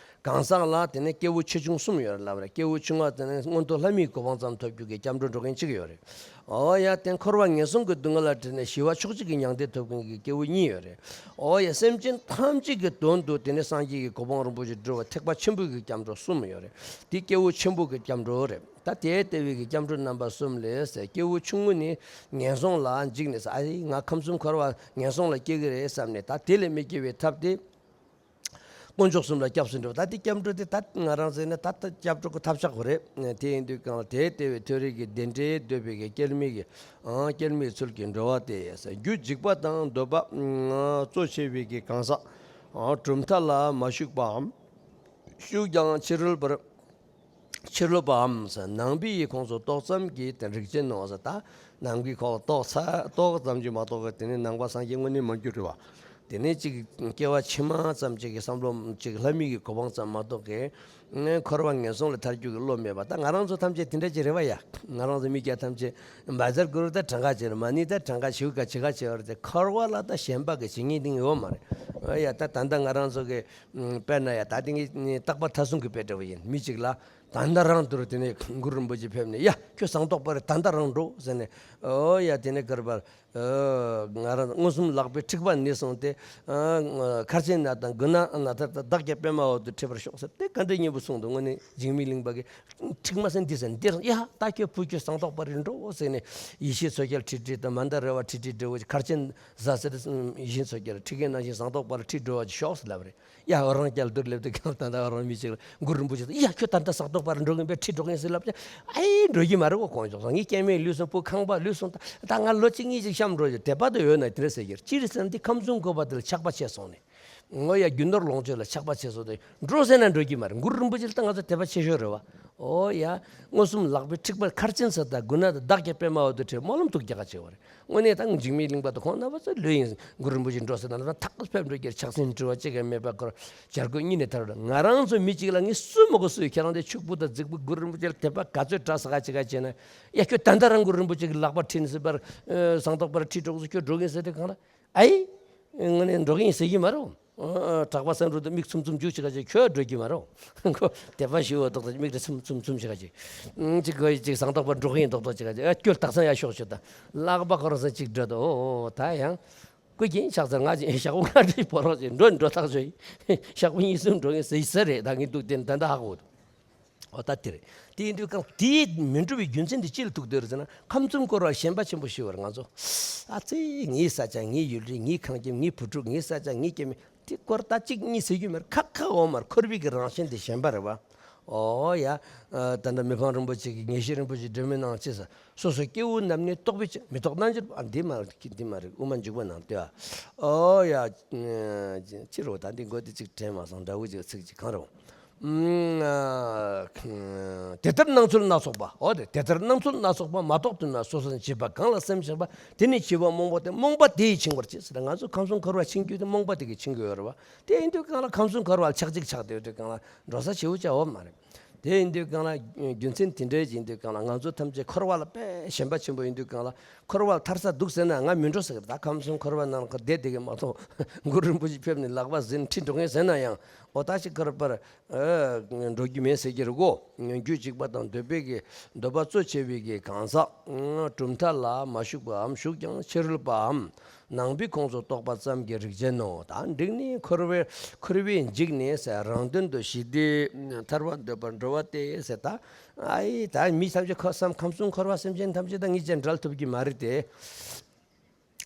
གང་ཟག་ལ་དེ་ནས་སྐྱེ་བོ་ཆེ་ཆུང་གསུམ་ཡོད་རེད་ལབ་རེད། སྐྱེ་བོ་ཆུང་བ་དེ་ནས་མངོན་མཐོ་ལྷ་མིའི་གོ་འཕང་ཙམ་ཐོབ་རྒྱུ་གི་སྐྱབས་འགྲོ་འགྲོ་མཁན་གཅིག་ཡོད་རེད། ཨོ་ཡ། དེ་འཁོར་བ་ངན་སོང་གི་སྡུག་བསྔལ་ལ་དྲན་ནས་ཞི་བ་ཕྱོགས་གཅིག་གི་མྱང་འདས་ཐོབ་མཁན་གྱི་སྐྱེ་བོ་གཉིས་ཡོད་རེད། ཨོ་ཡ། སེམས་ཅན་ཐམས་ཅད་ཀྱི་དོན་དུ་དེ་ནས་སངས་རྒྱས་ཀྱི་གོ་འཕང་རིན་པོ་ཆེ་སྒྲུབ་པ་ཐེག་པ་ཆེན་པོའི་གི་སྐྱབས་འགྲོ་གསུམ་ཡོད་རེད། དེ་སྐྱེ་བོ་ཆེན་པོ་གི་སྐྱབས་འགྲོ་རེད། ད་དེ་ལྟ་བུའི་གི་སྐྱབས་འགྲོ་རྣམ་པ་གསུམ་ལས་ཟེར། སྐྱེ་བོ་ཆུང་ངུ་ནས་ངན་སོང་ལ་འཇིགས་ནས་ཟེར། ཨ་ཡེ། ང་ཁམས་གསུམ་འཁོར་བ་ངན་སོང་ལ་སྐྱེ་གི་རེད་བསམ་ནས། ད་དེ་ལས་མི་སྐྱེ་བའི་ཐབས་དེ། དཀོན་མཆོག་གསུམ་ལ་སྐྱབས་སུ་འགྲོ། ད་དེ་སྐྱབས་འགྲོ་དེ་ད་ང་རང་ཚོ་ནི་ད་ལྟ་སྐྱབས་འགྲོ་གི་ཐབས་ཆག་པོ་རེད། དེ་ཡིན་དུས་གང་ལ་དེ་ལྟ་བུའི་མཐོ་རིས་ཀྱི་བདེ་འབྲས་འདོད་པའི་གི་སྐྱེལ་མའི་གི། ཨང་། སྐྱེལ་མའི་ཚུལ་གྱིས་འགྲོ་བ་སྟེ། རྒྱུ་འཇིགས་པ་དང་འདོད་པ་གཙོ་ཆེ་བའི་གི་གང་ཟག། ཨང་། གྲུབ་མཐའ་ལ་མ་ཞུགས་པའམ། ཞུགས་ཀྱང་ཕྱི་རོལ་པར། ཕྱི་རོལ་པའམ་ནང་པའི་ཡུལ་ཁོངས་སུ་ཏོག་ཙམ་གྱི་དེ་རིགས་ཅན་ནོ་ཟེར། ད་ནང་པའི་ཁོག་ཏོག་ཙ་ཏོག་ཙམ་གྱིས་མ་གཏོགས་པའི་དེ་ནས་ནང་པ་སངས་རྒྱས་དངོས་གནས་མ་གྱུར་རེད་བ། དེ་ནས་ཅིག་སྐྱེ་བ་ཕྱི་མ་ཙམ་ཅིག་གི་བསམ་བློ་ཅིག་ལྷ་མི་གི་གོ་འཕང་ཙམ་མ་གཏོགས་ཀྱི་འཁོར་བ་ངན་སོང་ལས་ཐར་རྒྱུ་གི་བློ་མེད་པ། ད་ང་རང་ཚོ་ཐམས་ཅད་དེ་འདྲ་ཅིག་རེད་བ་ཡ། ང་རང་ཚོ་མི་སྐྱ་ཐམས་ཅད་བཛྲ་གུ་རུ་ད་གྲངས་ཀ་ཅིག་རེད། མ་ཎི་ད་གྲངས་ཀ་ཅིག་ག་ཅིག་ག་ཅིག་རེད་དེ། འཁོར་བ་ལ་ད་ཞེན་པ་གི་བྱེད་ངེས་དེ་ཡོད་མ་རེད། ཨ་ཡ། ད་ད་ལྟ་ང་རང་ཚོ་གི་དཔེར་ན་ཡ། ད་དེ་ངས་རྟག་པ་མཐའ་གསུམ་གྱི་དཔེ་འདྲ་བོ་ཡིན། མི་གཅིག་ལ་ད་ལྟ་རང་དུ་དེ་ནས་གུ་རུ་རིན་པོ་ཆེ་ཕེབས་ནས། ཡ། ཁྱོད་ཟངས་མདོག་དཔལ་རི་ད་ལྟ་རང་འགྲོ་ཟེར་ནས། ཨོ་ཡ། དེ་ནས་གར་བར། ཨ། ང་རང་མངོན་སུམ་ལག་པའི་མཁྲིག་པ་ནས་བཟུང་སྟེ། ཨ། མཁར་ཆེན་ནགས་དང་དགུན་ནགས་ནགས་ཐར་དང་བདག་གི་པདྨ་འོག་ཏུ་ཁྲིད་པར་ཤོག་ཟེར། དེ་ག་འདྲའི་སྙན་པོ་གསུངས་འདུག། དངོས་གནས་འཇིགས་མེད་གླིང་པ་གི་མཁྲིག་མ་ཟེར་འདི་ཟེར་འདིར། ཡ། ད་ཁྱོད་བུ་ཁྱོད་ཟངས་མདོག་དཔལ་རི་འགྲོ་ཟེར་ནས། ཡེ་ཤེས་མཚོ་རྒྱལ་ཁྲིད་ཁྲིད་དང་མན་དཱ་ར་བ་ཁྲིད་ཁྲིད་འདྲ་བོ། མཁར་ཆེན་ཟ་ཟེར་ཡེ་ཤེས་མཚོ་རྒྱལ་ཁྲིད་མཁན་ནང་བཞིན་ཟངས་མདོག་དཔལ་རི་ཁྲིད་འགྲོ་བ་ཅིག་ཤོག་ཟེར་ལབ་རེད། ཡ། འོ་རང་རྒྱལ་དུ་སླེབས་དུས་ཀྱང་ད་ལྟ་འོ་རང་མི་གཅིག་ལ་གུ་རུ་རིན་པོ་ཆེ་དང་། ཡ། ཁྱོད་ད་ལྟ་ཟངས་མདོག་དཔལ་རི་འགྲོ་གིན་པས་ཁྲིད་འགྲོ་གིན་ཟེར་ལབ་ཀྱང་། ཨེ། འགྲོ་གི་མ་རེད་གོ། དཀོན་མཆོག་གསུམ། ངའི་སྐྱེ་དམན་ལུས་སོང་། བུ་ཁང་པ་ལུས་སོང་། ད་ད་ང་ལོ་གཅིག་གཉིས་ཅིག་གཤམ་འགྲོ་རྒྱུ་དད་པ་དུ་ཡོད་ན་དེ་འདྲ་ཟེར་གྱི་རེད། ཅི་རེད་ཟེར་ན་འདི་ཁམས་གསུམ་འཁོར་བ་དེ་ལ་ཆགས་པ་ཆེ་སོང་ནས། ངོ་ཡ། རྒྱུ་ནོར་ལོངས་སྤྱོད་ལ་ཆགས་པ་ཆེ་སོང་སྟེ། འགྲོ་ཟེར་ན་འགྲོ་གི་མ་རེད། གུ་རུ་རིན་པོ་ཆེ་ལ་ད་ང་ཚོ་དད་པ་ཆེ་ཤོས་རེད་བ། ཨོ་ཡ། མངོན་སུམ་ལག་པའི་མཁྲིག་པ་མཁར་ཆེན་ས་དང་དགུན་ནགས་དང་བདག་གི་པདྨ་འོག་ཏུ་ཁྲིད། སྨོན་ལམ་དུ་རྒྱག་ག་བྱེད་པ་རེད། དངོས་གནས་ད་འཇིགས་མེད་གླིང་པ་དང་ཁོང་རྣམ་པ་ཚོ་ལོས་ཡིན། གུ་རུ་རིན་པོ་ཆེ་འགྲོ་ཟེར་ན་ལ་ཐག་ཕེབས་འགྲོ་གི་རེད། ཆགས་སེམས་དྲི་བ་གཅིག་ཀྱང་མེད་པར་ཁོར་བྱ་རྒོད་གཉིས་ནས་ཐར་བ་རེད། ང་རང་ཚོ་མི་གཅིག་ལ་ངས་སུ་མ་གོ་སུ་ཡོད། ཁྱེད་རང་དེ་ཕྱུག་པོ་དང་རྫིག་པོ། གུ་རུ་རིན་པོ་ཆེ་ལ་དད་པ་ག་ཚོད་དྲག་ས་ག་ཅི་ག་བྱས་ན། ཡ། ཁྱོད་ད་ལྟ་རང་གུ་རུ་རིན་པོ་ཆེ་གི་ལག་པ་ཁྲིད་ནས་ཟེར་བར། ཨ། ཟངས་མདོག་དཔལ་རི་ཁྲིད་འགྲོ་གི་སོང་། ཁྱོད་འགྲོ་གི་ཡིན་ཟེར་དུས་གང་ལ། ཨའི། དངོས་གནས་འགྲོ་གི་ཡིན་ཟེར་གྱི་མ་རེད། ཨ། ཨ། གྲགས་པ་བསམ་འགྲུབ་དང་མིག་ཚུམ་ཚུམ་རྒྱུག་ཅིག་ག་ཅིག་ཁྱོད་འགྲོ་གི་མ་རེད། ཁོ་དད་པ་ཞུ་བ་ཏོག་ཙམ་མིག་དེ་ཚུམ་ཚུམ་ཚུམ་ཅིག་ག་ཅིག། ཨང་། ཅིག་གོ་ཅིག་ཟངས་མདོག་དཔལ་འགྲོ་གི་ཡིན་ཏོག་ཏོག་ཅིག་ག་ཅིག། ཨ། ཁྱོད་དག་ས་ཡར་ཤོག་ཤོག་དང་། ལག་པ་ཁོ་རང་ས་ཅིག་སྒྲོལ་དང་། ཨོ་ད་ཡང་། སྐུ་མཁྱེན་ཕྱག་འཚལ། ང་ཅིག་ཞག་པོ་ལྔ་བཅུ་བོར་རོགས་ཅིག། འགྲོ་འགྲོ་ཐག་ཆོད་ཡིན། ཞག་པོ་གཉིས་གསུམ་འགྲོ་གི་ཟེར་ཟེར་རེད། ད་ངས་འདུག་དེ་ད་ད་ཧ་གོ་འདུག། འོ་ད་དེ་རེད། དེ་ཡིན་དུས་གང་དེ་མི་འགྲུབ་པའི་རྒྱུ་མཚན་དེ་ཅི་ལ་ཐུག་བསྡད་རེད་ཟེར་ན། ཁམས་གསུམ་འཁོར་བར་ཞེན་པ་ཆེན་པོ་ཞིག་ཡོད་རེད། ང་ཚོ། ཨ་ཙི། ངའི་ས་ཆ། ངའི་ཡུལ་གྲུ། ངའི་ཁང་ཁྱིམ། ངའི་བུ་ཕྲུག། ངའི་ས་ཆ། ངའི་སྐྱེ་དམན། དེ་སྐོར་ད་གཅིག་གཉིས་ཟེར་རྒྱུ་མེད། ཁ་ཁ་འོ་མར་འཁོར་བའི་གི་རང་བཞིན་དེ་ཞེན་པ་རེད་བ། ཨོ་ཡ། ཨ། ད་ལྟ་མི་ཕམ་རིན་པོ་ཆེ་གིས་ངེས་ཤེས་རིན་པོ་ཆེའི་སྒྲོན་མེ་ནང་ཅི་ཟེར། སོ་སོ་སྐྱེ་བོ་རྣམས་ནི་རྟོག་པས་ཆེ། མི་རྟོག་རྣལ་འབྱོར་པ། ཨ། འདི་མ་རེད། འདི་མ་རེད། དབུ་མ་འཇུག་པ་ནང་དེ་བ། ཨོ་ཡ། ཅི་རེད། ད་འདི་མགོ་དེ་གཅིག་དྲན་མ་སོང་། འདྲ་བོ་ཅིག་ཚིག་ཅིག་གང་རེད། ཨ། དེ་ལྟར་སྣང་ཚུལ་སྣ་ཚོགས་པ། འོ་དེ། དེ་ལྟར་སྣང་ཚུལ་སྣ་ཚོགས་པ་མ་རྟོགས་དུས་ན། སོ་སོར་འབྱེད་པ་གང་ལ་སེམས་ཤེས་པ། དེ་ནི་བྱིས་པ་རྨོངས་པ་སྟེ། རྨོངས་པ་དེ་ཡིས་འཆིང་བར་བྱེད་ཟེར། ང་ཚོ་ཁམས་གསུམ་འཁོར་བར་འཆིང་རྒྱུ་དེ་རྨོངས་པ་དེ་གིས་འཆིང་གི་ཡོད་རེད་བ། དེ་ཡིན་དུས་གང་ལ་ཁམས་གསུམ་འཁོར་བ་ལ་ཆགས་འཇིག་ཆགས་བསྡད་དུས་གང་ལ་འགྲོ་ས་བྱེའུ་བྱ་བ་མ་རེད། དེ་ཡིན་དུས་གང་ལ་རྒྱུ་མཚན་དེ་འདྲའི་ཡིན་དུས་གང་ལ་ང་ཚོ་ཐམས་ཅད་འཁོར་བ་ལ་དཔེ་ཞེན་པ་ཆེན་པོ་ཡིན་དུས་གང་ལ་འཁོར་བ་ལ་ཐར་ས་འདུག་ཟེར་ན་ང་མི་འགྲོ་ཟེར་གི་རེད། ད་ཁམས་གསུམ་འཁོར་བ་ནང་ཁ་བསྡད་བསྡད་གི་མ་གཏོགས་གུ་རུ་རིན་པོ་ཆེ་ཕེབས་ནས་ལག་པ་འཛིན་ཁྲིད་འགྲོ་མཁན་ཟེར་ན་ཡང་ཨོ་ད་ཅིག་འཁོར་བར་འགྲོ་རྒྱུ་མེད་ཟེར་གྱི་རེད་གོ། རྒྱུད་གཅིག་པ་དང་འདོད་པའི་གི་འདོད་པ་གཙོ་ཆེ་བའི་གི་གང་ཟག་གྲུབ་མཐའ་ལ་མ་ཞུགས་པའམ་ཞུགས་ཀྱང་ཕྱི་རོལ་པའམ། ནང་པའི་ཁོངས་སུ་གཏོགས་པ་ཙམ་གྱི་རིགས་ཅན་ནོ། ད་འགྲིག་ནས་འཁོར་བའི་འཁོར་བས་འཇིགས་ནས་ཟེར་རང་དོན་དུ་ཞི་བདེ་ཐར་པ་འདོད་པར་འགྲོ་བ་སྟེ་ཟེར། ད་ཨའི་ད་མི་ཐམས་ཅད་ཁ་བསམ་ཁམས་གསུམ་འཁོར་བ་སེམས་ཅན་ཐམས་ཅད་ད་ངེད་ཅག་འབྲལ་ཐུབ་ཀྱི་མ་རེད་དེ།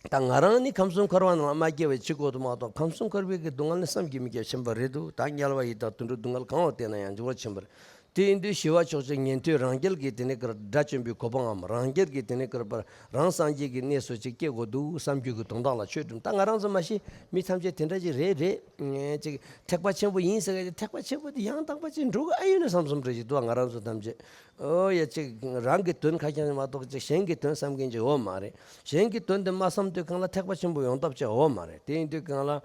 ད་ང་རང་ནི་ཁམས་གསུམ་འཁོར་བ་ནང་ལ་མ་སྐྱེ་བའི་ཕྱིར་གོ་དུ་མ་གཏོགས་ཁམས་གསུམ་འཁོར་བའི་གི་སྡུག་བསྔལ་ནི་བསམ་གྱིས་མི་ཁྱབ་ཆེན་པོ་རེད་འདུག་ད་དམྱལ་བ་ཡི་དྭགས་དུད་འགྲོ་སྡུག་བསྔལ་གང་བ་བལྟས་ན་ཡང་འགྱུར་བ་ཆེན་པོ་རེད། དེ་ཡིན་དུས་ཞི་བ་ཕྱོགས་ཀྱི་ཉན་ཐོས་རང་རྒྱལ་གྱི་དེ་ནས་ཀར་དགྲ་བཅོམ་པའི་གོ་འཕང་ངམ་རང་རྒྱལ་གྱི་དེ་ནས་ཀར་པར་རང་སངས་རྒྱས་ཀྱི་གནས་སུ་ཅིག་སྐྱེ་དགོས་འདུག་བསམ་རྒྱུ་གི་དོན་དག་ལ་ཆོས་སྒྲུབ། ད་ང་རང་ཚོ་མ་གཞི་མི་ཐམས་ཅད་དེ་འདྲ་ཅིག་རེད་རེད། ཅིག་ཐེག་པ་ཆེན་པོ་ཡིན་ཟེར་གི་ཐེག་པ་ཆེན་པོ་དེ་ཡང་དག་པ་ཅིག་འགྲོ་གི་ཨེ་ཡོད་ན་བསམ་བསམ་འདྲ་ཞིག་འདུག་ང་རང་ཚོ་ཐམས་ཅད་ཨོ་ཡ་ཅིག་རང་གི་དོན་ཁ་རྐྱང་མ་གཏོགས་ཅིག་གཞན་གྱི་དོན་བསམ་མཁན་ཅིག་ཡོད་མ་རེད། གཞན་གྱི་དོན་དེ་མ་བསམ་དུས་གང་ལ་ཐེག་པ་ཆེན་པོ་ཡོང་ཐབས་ཅིག་ཡོད་མ་རེད། དེ་ཡིན་དུས་གང་ལ་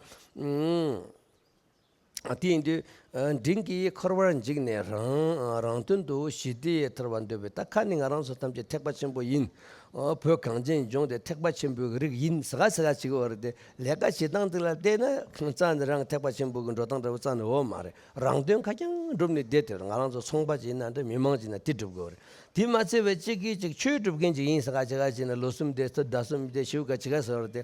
ཨང་། དེ་ཡིན་དུས་འབྲིང་གིས་འཁོར་བར་འཇིགས་ནས་རང་རང་དོན་དུ་ཞི་བདེ་ཐར་བར་འདོད་པའི། ད་ཁ་ནི་ང་རང་ཚོ་ཐམས་ཅད་ཐེག་པ་ཆེན་པོ་ཡིན། བོད་གངས་ཅན་ལྗོངས་དེ་ཐེག་པ་ཆེན་པོའི་རིགས་ཡིན་ཟེར་ག་ཟེར་ག་བྱེད་ཀྱི་ཡོད་རེད་དེ། ལས་ཀ་བྱེད་སྟངས་དེ་ལ་བལྟས་ན་རྩ་ནས་རང་ཐེག་པ་ཆེན་པོ་གི་འགྲོ་སྟངས་འདྲ་བོ་རྩ་ནས་ཡོད་མ་རེད། རང་དོན་ཁ་རྐྱང་སྒྲུབ་ནས་བསྡད་དེ་ང་རང་ཚོ་ཚོང་པ་ཅིག་ཡིན་ན་འདྲ་མི་མང་ཅིག་ཡིན་ན་དེ་སྒྲུབ་དགོས་རེད། དེ་མ་ཚད་པའི་གཅིག་གིས་གཅིག་ཆོས་སྒྲུབ་མཁན་ཅིག་ཡིན་ཟེར་ག་བྱེད་ག་བྱེད་ན་ལོ་གསུམ་བསྡད་ཚེ་ཟླ་གསུམ་བསྡད་ཞེ་པོ་ག་བྱེད་ག་ཟེར་བ་རེད་དེ།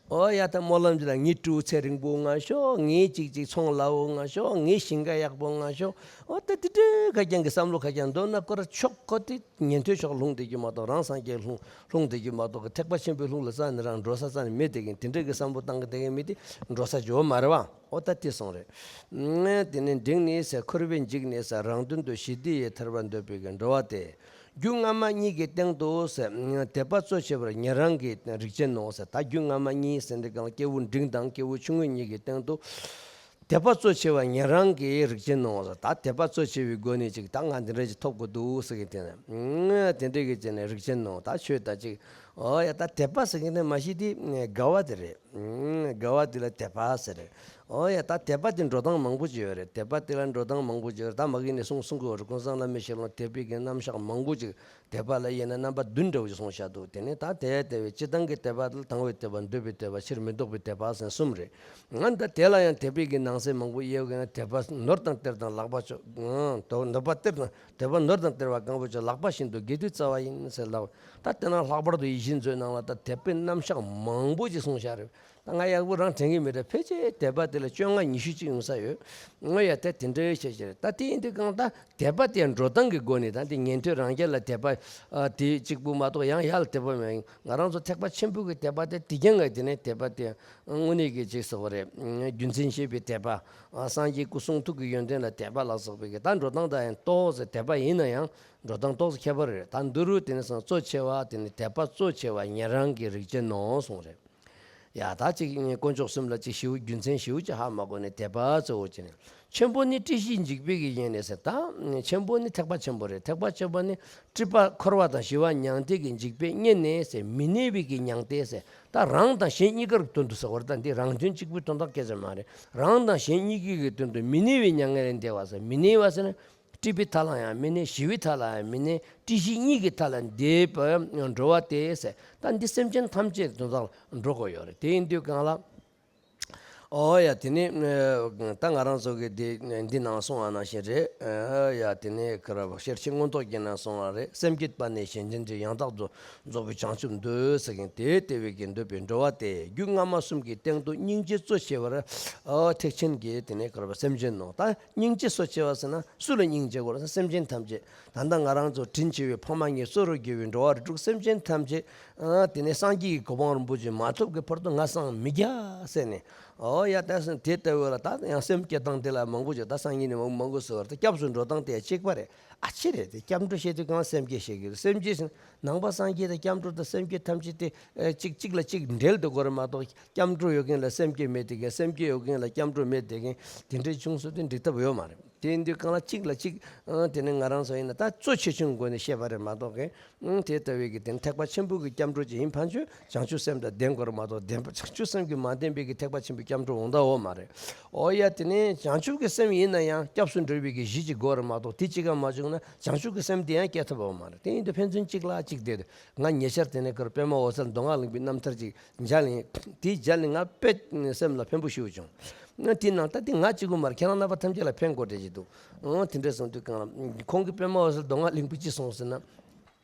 ཨོ་ཡ་ད་སྨོན་ལམ་ཅིག་ལ་ངའི་སྤྲེའུ་ཚེ་རིང་པོ་ང་ཤོག་ངའི་གཅིག་གཅིག་ཚོང་སླ་བོ་ང་ཤོག་ངའི་ཞིང་ཁ་ཡག་པོ་ང་ཤོག་ཨོ་ད་དེ་འདྲའི་ཁ་རྐྱང་གི་བསམ་བློ་ཁ་རྐྱང་འདོན་ན་ཀོ་ར་ཆོག་ཁོ་དེ་ཉན་ཐོས་ཕྱོགས་ལྷུང་བསྡད་རྒྱུ་མ་གཏོགས་རང་སངས་རྒྱས་ལྷུང་ལྷུང་བསྡད་རྒྱུ་མ་གཏོགས་གི་ཐེག་པ་ཆེན་པོའི་ལྷུང་ལ་རྩ་ནས་རང་འགྲོ་ས་རྩ་ནས་མེད་བསྡད་མཁན་དེ་འདྲའི་གི་བསམ་བློ་བཏང་གི་བསྡད་མཁན་མི་དེ་འགྲོ་ས་ཅིག་ཡོད་མ་རེད་བ། ཨོ་ད་དེ་སོང་རེད། དེ་ནས་འབྲིང་ནས་ཟེར་འཁོར་བས་འཇིགས་ནས་ཟེར་རང་དོན་དུ་ཞི་བདེ་ཡི་ཐར་པ་འདོད་པའི་གི་འགྲོ་བ་སྟེ། རྒྱུ་སྔ་མ་གཉིས་ཀྱི་སྟེང་དུ་ཟེར། དད་པ་གཙོ་ཆེ་བར་ཉན་རང་གི་རིགས་ཅན་ནོ་ཟེར། ད་རྒྱུ་སྔ་མ་གཉིས་ཟེར་འདི་གང་སྐྱེས་བུ་འབྲིང་དང་སྐྱེས་བུ་ཆུང་ངུ་གཉིས་ཀྱི་སྟེང་དུ། དད་པ་གཙོ་ཆེ་བ་ཉན་རང་གི་རིགས་ཅན་ནོ་ཟེར། ད་དད་པ་གཙོ་ཆེ་བའི་སྒོ་ནས་ཅིག་ད་ང་འདི་འདྲ་ཅིག་ཐོབ་དགོས་འདུག་ཟེར་གི་དེ་ནས་དེ་འདྲ་གི་ཅིག་ནས་རིགས་ཅན་ནོ། ད་ཆོས་ད་ཅིག་ཨོ་ཡ་ད་དད་པ་ཟེར་གི་ནས་མ་གཞི་དེ་དགའ་བ་དེ་རེད། དགའ་བ་དེ་ལ་དད་པ་ཟེར། ཨོ་ཡ་ད་དད་པ་དེ་འགྲོ་སྟངས་མང་པོ་ཅིག་ཡོད་རེད། དད་པ་དེ་ལ་འགྲོ་སྟངས་མང་པོ་ཅིག་ཡོད་རེད། ད་མ་གི་ནས་གསུང་གསུང་གི་ཡོད་རེད། ཀུན་བཟང་བླ་མའི་ཞལ་ལུང་དད་པའི་གི་རྣམ་གཞག་མང་པོ་ཅིག་དད་པ་ལ་དབྱེ་ན་རྣམ་པ་བདུན་འདྲ་བོ་ཅིག་གསུངས་བཞག་འདུག་དེ་ནས་ད་དེ་དེ་བས་སྤྱི་བཏང་གི་དད་པ་ལ་དང་བའི་དད་པ། འདོད་པའི་དད་པ། ཕྱིར་མི་ལྡོག་པའི་དད་པ་ཟེར་གསུམ་རེད། ང་ད་དེ་ལ་ཡང་དད་པའི་གི་ནང་གསེས་མང་པོ་དབྱེ་བ་གི་ན་དད་པ་ནོར་དང་སྟེར་དང་ལག་པ་ཆོག་འདོད་པ་སྟེར་དང་དད་པ་ནོར་དང་སྟེར་བ་གང་པོ་ཆོག་ལག་པ་བཞིན་དུ་དགེ་དུས་རྩ་བ་ཡིན་ཟེར་ལབ། ད་དེ་ན་ལྷག་པར་དུ་ཡིད་བཞིན་མཛོད་ནང་ལ་ད་དད་པའི་རྣམ་གཞག་མང་པོ་ཅིག་གསུངས་བཞག་རེད། ད་ང་ཡག་པོ་རང་དྲན་གི་མེད་རེད། ཕལ་ཆེར་དད་པ་དེ་ལ་བཅོ་ལྔ་ཉི་ཤུ་ཅིག་ཡོང་ས་ཡོད། ང་ཡ་དེ་དེ་འདྲའི་བྱས་བྱས་རེད། ད་དེ་ཡིན་དུས་གང་ལྟར་དད་པ་དེ་འགྲོ་སྟངས་ཀྱི་སྒོ་ནས་ད་དེ་ཉན་ཐོས་རང་རྒྱལ་ལ་དད་པ་དེ་གཅིག་པུ་མ་གཏོགས་ཡང་ཡར་ལ་དད་པ་མེད། ང་རང་ཚོ་ཐེག་པ་ཆེན་པོ་གི་དད་པ་དེ་དེ་རྐྱང་ངས་དེ་ནས་དད་པ་དེ་དངོས་གནས་ཀྱི་ཅིག་ཟེར་བ་རེད། རྒྱུ་མཚན་ཤེས་པའི་དད་པ། སངས་རྒྱས་སྐུ་གསུང་ཐུགས་ཀྱི་ཡོན་ཏན་ལ་དད་པ་ལ་སོགས་པའི་གི་ད་འགྲོ་སྟངས་ད་ཡང་ཏོག་ཙམ་དད་པ་ཡིན་ན་ཡང་འགྲོ་སྟངས་ཏོག་ཙམ་ཁྱད་པར་རེད། ད་འདི་རུ་དེ་ནས་སང་གཙོ་ཆེ་བ་དེ་ནི་དད་པ་གཙོ་ཆེ་བ་ཉན་རང་གི་རིགས་ཅན་ནོ་གསུངས་རེད། ཡ་ད་ཅིག་དཀོན་མཆོག་གསུམ་ལ་ཅིག་ཞིའུ་རྒྱུ་མཚན་ཞིའུ་ཅིག་ཧ་མ་གོ་ནས་དད་པ་གཙོ་བོ་བྱས་ནས། ཆེན་པོ་ནི་སྲིད་ཞིའི་འཇིགས་པའི་གི་ཡེ་ནས་ཟེར། ད་ཆེན་པོ་ནི་ཐེག་པ་ཆེན་པོ་རེད། ཐེག་པ་ཆེན་པོ་ནི་སྲིད་པ་འཁོར་བ་དང་ཞི་བ་མྱང་འདས་ཀྱི་འཇིགས་པས་མནར་ནས་ཟེར། མི་གནས་པའི་གི་མྱང་འདས་ཟེར། ད་རང་དང་གཞན་གཉིས་ཀར་དོན་དུ་ཟེར་བར་ད་འདི་རང་དོན་གཅིག་པུའི་དོན་དག་སྐད་ཆ་མ་རེད། རང་དང་གཞན་གཉིས་ཀའི་གི་དོན་དུ་མི་གནས་པའི་མྱ་ངན་ལས་འདས་པ་ཟེར། མི་གནས་པ་ཟེར་ན། སྲིད་པའི་མཐའ་ལ་ཡང་མི་གནས། ཞི་བའི་མཐའ་ལ་ཡང་མི་གནས། སྲིད་ཞི་གཉིས་ཀྱི་མཐའ་ལ་འདས་པར་འགྲོ་བ་སྟེ་ཟེར། ད་འདི་སེམས་ཅན་ཐམས་ཅད་དོན་དག་ལ་འགྲོ་དགོས་ཡོད་རེད། དེ་ཡིན་དུས་གང་ལ། ཨོ་ཡ་དེ་ནི་ད་ང་རང་ཚོ་གི་འདི་འདི་ནང་གསུངས་པ་ནང་བཞིན་རེད། ཨོ་ཡ་དེ་ནི་ག་རེ་ཤེར་ཕྱིན་མངོན་རྟོགས་རྒྱན་ན་གསུངས་པ་རེད། སེམས་བསྐྱེད་པ་ནི་གཞན་ཕྱིར་འདྲེན། ཡང་དག་རྫོགས་རྫོགས་པའི་བྱང་ཆུབ་འདོད་ཟེར་མཁན་དེ་དེ་བས་ཀྱི་འདོད་པའི་འགྲོ་བ་སྟེ། རྒྱུ་སྔ་མ་གསུམ་གྱི་སྟེང་དུ་སྙིང་རྗེ་གཙོ་ཆེ་བར་ཨོ་ཐེག་ཆེན་གྱི་དེ་ནི་ག་རེ་སེམས་ཅན་ནོ། ད་སྙིང་རྗེ་གཙོ་ཆེ་བ་ཟེར་ན་སུ་ལ་སྙིང་རྗེ་དགོས་རེད་ཟེར་ན་སེམས་ཅན་ཐམས་ཅད། ད་ལྟ་ང་རང་ཚོ་དྲིན་ཆེ་བའི་ཕ་མ་ཉིད་གཙོ་བོར་གྱུར་པའི་འགྲོ་བ་རིགས་དྲུག་སེམས་ཅན་ཐམས་ཅད། ཨ་དེ་ནས་སངས་རྒྱས་ཀྱི་གོ་འཕང་རིན་པོ་ཆེ་མ་ཐོབ་ཀྱི་བར་དུ་ང་སངས་མི་རྒྱ་ཟེར་ནས། ཨོ་ཡ་ད་སེམས་དེ་ལྟ་བུ་ལ་ད་ཡང་སེམས་བསྐྱེད་སྟངས་དེ་ལ་མང་པོ་ཅིག་ད་སང་ཉིན་ནས་མང་མང་པོ་ཟེར་བར་ད་སྐྱབས་སུ་འགྲོ་སྟངས་དེ་གཅིག་པ་རེད། ཨ་ཕྱི་རེད་དེ་སྐྱབས་འགྲོ་བཤད་དུས་གང་སེམས་བསྐྱེད་བཤད་ཀྱི་རེད། སེམས་བསྐྱེད་ཟེར་ན་ནང་པ་སངས་རྒྱས་དང་སྐྱབས་འགྲོ་དང་སེམས་བསྐྱེད་ཐམས་ཅད་དེ་ཨ་གཅིག་གཅིག་ལ་གཅིག་འབྲེལ་དུ་དགོས་རེད་མ་གཏོགས་སྐྱབས་འགྲོ་ཡོད་མཁན་ལ་སེམས་བསྐྱེད་མེད་དེ་གན་སེམས་བསྐྱེད་ཡོད་མཁན་ལ་སྐྱབས་འགྲོ་མེད་དེ་གན་དེ་འདྲའི་བྱུང་སོང་དེ་འགྲིག་ཐབས་ཡོད་མ་རེད། དེ་ཡིན་དུས་གང་ལ་གཅིག་ལ་གཅིག་ཨང་དེ་ནི་ང་རང་ཚོ་ཡིན་ན་ད་གཙོ་ཆེ་ཆུང་སྒོ་ནས་བཤད་པ་རེད་མ་གཏོགས་ཀི་ཨང་དེ་ལྟ་བུའི་གི་དེ་ནི་ཐེག་པ་ཆེན་པོ་གི་སྐྱབས་འགྲོ་ཅིག་ཡིན་ཕན་ཆོད་བྱང་ཆུབ་སེམས་དང་ལྡན་དགོས་རེད་མ་གཏོགས་བདེན་པ་བྱང་ཆུབ་སེམས་ཀྱིས་མ་ལྡན་པའི་གི་ཐེག་པ་ཆེན་པོའི་སྐྱབས་འགྲོ་འོང་ད་འོ་མ་རེད། འོ་ཡ་དེ་ནི་བྱང་ཆུབ་ཀྱི་སེམས་ཡིན་ན་ཡང་སྐྱབས་སུ་འགྲོ་བའི་གི་གཞི་ཅིག་དགོས་རེད་མ་གཏོགས་དེ་གཅིག་ག་མ་བྱུང་ན་བྱང་ཆུབ་ཀྱི་སེམས་དེ་ཡང་སྐྱེ་ཐུབ་འོ་མ་རེད། དེ་ཡིན་དུས་ཕན་ཚུན་གཅིག་ལ་གཅིག་བསྡད་ང་ཉེ་ཆར་དེ་ནས་ཀར་པདྨ་འོད་གསལ་མདོ་སྔགས་གླིང་པའི་རྣམ་ཐར་ཅིག་མཇལ་ཡིན། དེའི་མཇལ་ནས་ང་དཔེ་སེམས་ལ་ཕན་པོ་ཞེ་པོ་བྱུང་། ང་དེའི་ནང་ད་དེ་ང་གཅིག་པུ་མར་ཁྱེད་རང་རྣམ་པ་ཐམས་ཅད་ལ་ཕན་དགོས་བསྡད་ཀྱི་འདུག་ཨང་དེ་འདྲ་སོང་དུས་གང་ལ་ཁོང་གིས་པདྨ་འོད་གསལ་མདོ་སྔགས་གླིང་པ་ཅི་གསུངས་ཟེར་ན།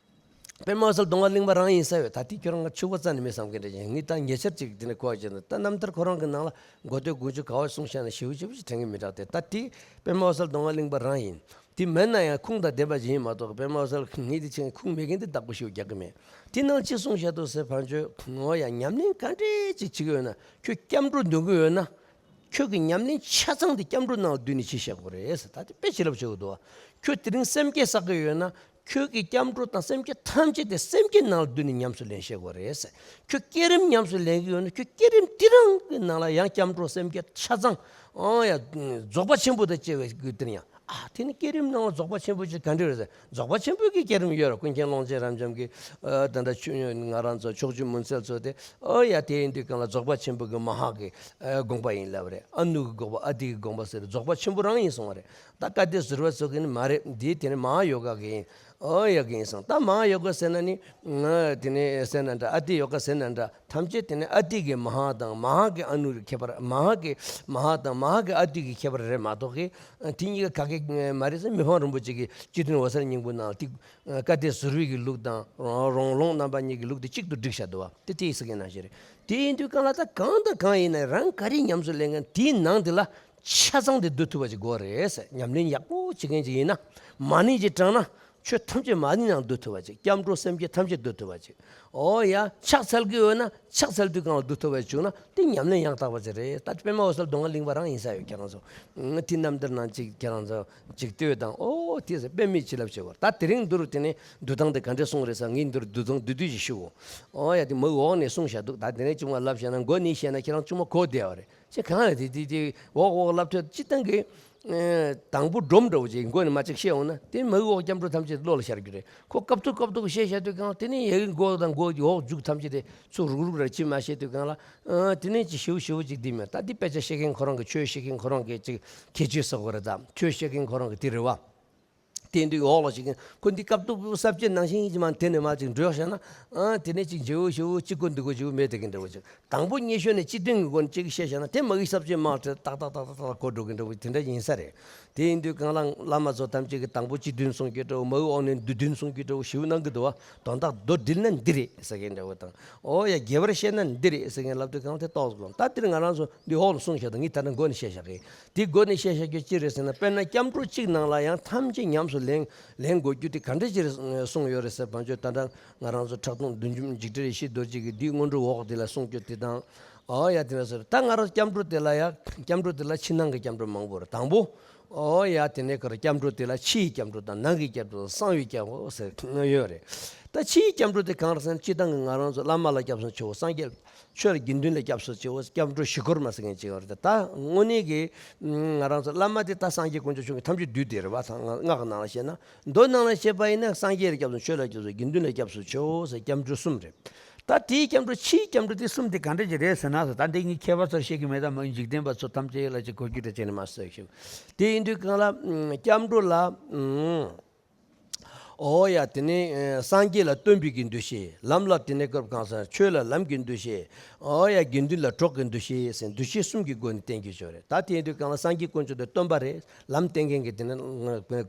པདྨ་འོད་གསལ་མདོ་སྔགས་གླིང་པ་རང་ཡིན་ས་ཡོད། ད་དེ་ཁྱོད་རང་ང་ཕྱུག་པོ་རྩ་ནས་མེད་བསམ་གི་འདྲ་ཅན་ངས་ད་ཉེ་ཆར་ཅིག་དེ་ནས་གོ་བ་བྱས་ན་ད་རྣམ་ཐར་ཁོ་རང་གི་ནང་ལ་མགོ་སྟོད་དགུ་བཅུ་ག་བ་གསུངས་བཞག་ན་ཞེ་པོ་ཞེ་པོ་ཞིག་དྲན་གི་མི་རག་སྟེ་ད་དེ་པདྨ་འོད་གསལ་མདོ་སྔགས་གླིང་པ་རང་ཡིན། དེ་མིན་ན་ཡང་ཁུངས་དང་ལྡན་པ་ཞིག་ཡིན་མ་གཏོགས་པདྨ་འོད་གསལ་ངས་དེ་ཕྱིན་ཁུངས་མེད་མཁན་དེ་བདག་པོ་ཞིག་རྒྱག་གི་མེད། དེ་ནང་ཅི་གསུངས་བཞག་འདུག་ཟེར་བར་འཇོག་ངོ་ཡ་ཉམས་ལེན་ག་འདྲས་ཅིག་བྱེད་ཀྱི་ཡོད་ན་ཁྱོད་སྐྱབས་འགྲོ་འདོན་གྱི་ཡོད་ན། ཁྱོད་ཀྱི་ཉམས་ལེན་ཆ་ཚང་དེ་སྐྱབས་འགྲོ་ནང་ལ་བསྡུས་ནས་བྱེད་བཞག་དགོས་རེད་ཟེར། ད་དེ་དཔེ་བྱིན་རླབས་ཆེ་བོ་འདུག་ཁྱོད་དེ་རིང་སེམས་བསྐྱེད་བསགས་ཀྱི་ཡོད་ན། ཁྱོད་ཀྱི་སྐྱབས་འགྲོ་དང་སེམས་བསྐྱེད་ཐམས་ཅད་དེ་སེམས་བསྐྱེད་ནང་ལ་བསྡུས་ནས་ཉམས་སུ་ལེན་བྱེད་དགོས་རེད་ཟེར། ཁྱོད་བསྐྱེད་རིམ་ཉམས་སུ་ལེན་གྱི་ཡོད་ན་ཁྱོད་བསྐྱེད་རིམ་དེ་རང་གི་ནང་ལ་ཡང་སྐྱབས་འགྲོ་སེམས་བསྐྱེད་ཆ་ཚང་ཨང་ཡ་རྫོགས་པ་ཆེན་པོ་དང་བཅས་པའི་དེར་ཡང་ཨ་དེ་ནི་བསྐྱེད་རིམ་ནང་ལ་རྫོགས་པ་ཆེན་པོ་ཅིག་ག་འདྲ་རེད་ཟེར། རྫོགས་པ་ཆེན་པོའི་གི་བསྐྱེད་རིམ་ཡོད་རེད། ཀུན་མཁྱེན་ཀློང་ཆེན་རབ་འབྱམས་ཀྱི་ཨ་ད་ལྟ་ཆོས་ང་རང་ཚོ་ཕྱོགས་བཅུའི་མུན་སེལ་ཚོ་དེ་ཨོ་ཡ་དེ་ཡིན་དུས་གང་ལ་རྫོགས་པ་ཆེན་པོ་གི་མ་ཧཱ་གི་ཨ་དགོངས་པ་ཡིན་ལབ་རེད། ཨ་ནུ་གི་དགོངས་པ་ཨ་ཏི་གི་དགོངས་པ་ཟེར་རྫོགས་པ་ཆེན་པོ་རང་ཡིན་གསུང་བ་རེད། ད་བཀའ་སྡེ་ཟུར་པ་ཚོ་གི་ནི་མ་རེད། འདི་དེ་ནི་མ་ཧཱ་ཡོ་ག་གི་ཡིན། ཨོ་ཡ་གི་ཡིན་སོང་། ད་མ་ཧཱ་ཡོ་ག་ཟེར་ན་ནི་ང་དེ་ནི་ཟེར་ན་འདྲ་ཨ་ཏི་ཡོ་ག་ཟེར་ན་འདྲ་ཐམས་ཅད་དེ་ནི་ཨ་ཏི་གི་མ་ཧཱ་དང་མ་ཧཱ་གི་ཨ་ནུ་གི་ཁྱད་པར་མ་ཧཱ་གི་མ་ཧཱ་དང་མ་ཧཱ་གི་ཨ་ཏི་གི་ཁྱད་པར་རེད་མ་གཏོགས་གི་དེ་གཉིས་ཀ་ག་གེ་མ་རེད་ཟེར། མི་ཕམ་རིན་པོ་ཆེ་གི་སྤྱི་དོན་འོད་གསལ་སྙིང་པོ་ནང་ལ་ཏི་བཀའ་སྡེ་ཟུར་པའི་གི་ལུགས་དང་རོང་ལོང་རྣམ་པ་གཉིས་ཀྱི་ལུགས་དེ་གཅིག་ཏུ་བསྒྲིགས་བཞག་འདུག་བ། དེ་དེ་ཡི་ཟེར་མཁན་ནང་བཞིན་རེད། དེ་ཡིན་དུས་གང་ལ་ད་གང་དང་གང་ཡིན་ན་རང་ག་རེ་ཉམས་སུ་ལེན་མཁན་དེའི་ནང་དེ་ལ་ཆ་ཚང་དེ་བསྡུ་ཐུབ་པ་ཅིག་དགོས་རེད་ཟེར། ཉམས་ལེན་ཡག་པོ་བྱེད་མཁན་ཅིག་ཡིན་ན་མ་ཎི་ཅིག་བགྲངས་ན་ཆོས་ཐམས་ཅད་མ་ཎི་ནང་བསྡུ་ཐུབ་པ་ཅིག་སྐྱབས་འགྲོ་སེམས་བསྐྱེད་ཐམས་ཅད་བསྡུ་ཐུབ་པ་ཅིག་འོ་ཡ་ཕྱག་འཚལ་གྱི་ཡོད་ན་ཕྱག་འཚལ་དུས་གང་ལ་བསྡུ་ཐུབ་པ་བྱུང་ན་དེ་ཉམས་ལེན་ཡང་དག་པ་ཅིག་རེད། ད་པདྨ་འོད་གསལ་མདོ་སྔགས་གླིང་པ་རང་ཡིན་ས་ཡོད། ཁྱེད་རང་ཚོ་དེ་རྣམ་ཐར་ནང་ཅིག་ཁྱེད་རང་ཚོ་ཅིག་ལྟོས་དང་། ཨོ་དེ་ཟེར་དཔེ་མེད་བྱིན་རླབས་ཆེ་བར། ད་དེ་རིང་འདུར་དེ་ནས་འདུ་སྟངས་དེ་ག་འདྲས་གསུངས་རེད་ཟེར། ངས་འདུར་འདུ་སྟངས་བསྡུས་བསྡུས་ཅིག་ཞུ་འོ། ཨོ་ཡ་དེ་མིག་འོག་ནས་གསུངས་བཞག་འདུག་ད་དེ་ནས་ཅུང་མ་ལབ་བཞག་ན་མགོ་ནས་བཤད་ན་ཁྱེད་རང་ཅུང་མ་གོ་བདེ་བ་རེད། ཅེས་གང་ལ་དེ་དེ་དེ་འོག་འོག་ལབ་ཐོས་སྤྱི་བཏང་གི་དང་པོ་སྒྲོམ་འདྲ་བོ་ཅིག་མགོ་ནས་མ་ཅིག་བཤད་འོང་ན་དེ་མིག་འོག་སྐྱབས་འགྲོ་ཐམས་ཅད་བློ་ལ་ཤར་རྒྱུ་རེད། ཁོ་སྐབས་ཐོག་སྐབས་ཐོག་བཤད་བཤད་དུས་གང་དེ་ནས་ཡ་གི་མགོ་དང་མགོ་འོག་མཇུག་ཐམས་ཅད་དེ་ཚུར་རུག་རུག་ར་ཅི་མ་བཤད་དུས་གང་ལ་ཨ་དེ་ནས་ཅིག་ཞིབ་ཞིབ་ཅིག་འདི་མེད། ད་འདི་དཔེ་ཆ་བཤད་མཁན་ཁོ་རང་གི་ཆོས་བཤད་མཁན་ཁོ་རང་གི་ཅིག་ཁྱད་ཆོས་ཟེར་དགོས་རེད། ད་ཆོས་བཤད་མཁན་ཁོ་རང་གི་དེ་རེད་བ། དེ་འདུག་འོག་ལ་ཞིག་ཁོ་འདི་སྐབས་ཐོག་ས་བཅད་ནང་བཞིན་ཡིན་གྱི་མ་དེ་ནས་མ་ཅིག་འགྲོ་བཞག་ན་ཨ་དེ་ནས་ཅིག་འཇེའུ་ཞེའུ་གཅིག་གོ་འདུག་གོ་ཞེའུ་མེད་དེ་གི་འདྲ་བོ་ཅིག་དང་པོ་སྙན་ཞུ་ནས་སྤྱི་དོན་གྱི་སྒོ་ནས་གཅིག་བཤད་བཞག་ན་དེ་མ་གི་ས་བཅད་མང་དྲགས་ཏག་ཏག་ཏག་ཏག་ཏག་གོ་འགྲོ་གི་འདྲ་བོ་དེ་འདྲ་ཡིན་ས་རེད། དེ་ཡིན་དུས་གང་ལ་བླ་མ་ཚོ་ཐམས་ཅད་ཀྱིས་དང་པོ་སྤྱི་དོན་གསུང་རྒྱུ་འདྲ་བོ་མ་གི་འོག་ནས་མདོ་དོན་གསུང་རྒྱུ་འདྲ་བོ་ཞེའུ་གནང་གི་འདུག་བ། དོན་དག་མདོར་བསྡུས་ན་འདི་རེད་ཟེར་མཁན་འདྲ་བོ་དང་། ཨོ་ཡ་རྒྱས་པར་བཤད་ན་འདི་རེད་ཟེར་མཁན་ལབ་དུས་གང་དེ་ཏོག་ཙམ་ད་འདིར་ང་རང་ཚོ་འདི་འོག་ལ་གསུངས་བཞག་དང་ངས་ད་ལྟ་མགོ་ནས་བཤད་བཞག་གི། དེ་མགོ་ནས་བཤད་བཞག་རྒྱུ་ཅི་རེད་ཟེར་ན་དཔེར་ན་སྐྱབས་འགྲོ་གཅིག་ནང་ལ་ཡང་ཐམས་ཅད་ཉམས་སུ་ལེན་ལེན་དགོས་རྒྱུ་དེ་ག་འདྲ་ཅིག་རེད་གསུངས་ཡོད་རེད་ཟེར་བ་ཚོས་ད་ལྟ་ང་རང་ཚོ་ཁྲག་འཐུང་བདུད་འཇོམས་འཇིགས་བྲལ་ཡེ་ཤེས་རྡོ་རྗེ་གི་འདིའི་སྔོན་འགྲོའི་འོག་དེ་ལ་གསུངས་རྒྱུ་དེ་དང་། ཨོ་ཡ་དེ་འདྲ་ཟེར་ད་ང་རང་སྐྱབས་འགྲོ་དེ་ལ་ཡ་སྐྱབས་འགྲོ་དེ་ལ་ཕྱི་ནང་གི་སྐྱབས་འགྲོ་མང་པོ་རེད། དང་པོ། ཨོ་ཡ་དེ་ནས་ཁར་སྐྱབས་འགྲོ་དེ་ལ་ཕྱི་ཡི་སྐྱབས་འགྲོ་དང་ནང་གི་སྐྱབས་འགྲོ་དང་གསང་བའི་སྐྱབས་འགྲོ་ཟེར་ཡོད་རེད། ད་ཕྱི་ཡི་སྐྱབས་འགྲོ་དེ་གང་རེད་ཟེར་ན་སྤྱིར་བཏང་གི་ང་རང་ཚོ་བླ་མ་ལ་སྐྱབས་སུ་མཆིའོ། སངས་རྒྱས་ཆོས་ལ་དགེ་འདུན་ལ་སྐྱབས་སུ་མཆིའོ། སྐྱབས་འགྲོ་བཞི་སྐོར་མ་ཟེར་མཁན་ཅིག་ཡོད་རེད། ད་དངོས་གནས་ཀྱི་ང་རང་ཚོ་བླ་མ་དེ་ད་སངས་རྒྱས་དཀོན་མཆོག་གསུམ་གྱི་ཐམས་ཅད་འདུས་དེ་རེད་བ། ད་སྔགས་ཀྱི་ནང་ལ་བཤད་ན་མདོ་ནང་ལ་བཤད་པ་ཡིན་ན་སངས་རྒྱས་ལ་སྐྱབས་སུ་ཆོས་ལ་སྐྱབས་སུ་དགེ་འདུན་ལ་སྐྱབས་སུ་མཆིའོ་ཟེར་སྐྱབས་འགྲོ་གསུམ་རེད། ད་དེའི་སྐྱབས་འགྲོ་ཕྱིའི་སྐྱབས་འགྲོ་དེ་གསུམ་དེ་ག་འདྲ་ཅིག་རེད་ཟེར་ན་ཟེར། ད་འདི་ངས་མཁས་པ་ཚོར་བཤད་ཀྱི་མེད། ད་མ་འཇིག་རྟེན་པ་ཚོ་ཐམས་ཅད་ལ་ཅིག་གོ་རྒྱུ་འདྲ་བྱས་ནས་མ་ཟེར་ཞིག་དེ་ཡིན་དུས་གང་ལ་སྐྱབས་འགྲོ་ལ་ཨོ་ཡ་དེ་ནས་སངས་རྒྱས་ལ་སྟོན་པའི་གི་འདུ་ཤེས། ལམ་ལ་དེ་ནས་སྐབས་གང་ཟེར་ཆོས་ལ་ལམ་གྱི་འདུ་ཤེས། ཨོ་ཡ་དགེ་འདུན་ལ་གྲོགས་ཀྱི་འདུ་ཤེས་ཟེར་འདུ་ཤེས་གསུམ་གྱི་སྒོ་ནས་བསྟན་རྒྱུ་ཅིག་རེད། ད་དེ་ཡིན་དུས་གང་ལ་སངས་རྒྱས་དཀོན་མཆོག་དེ་སྟོན་པ་རེད། ལམ་བསྟན་མཁན་གྱི་དེ་ནས་ང་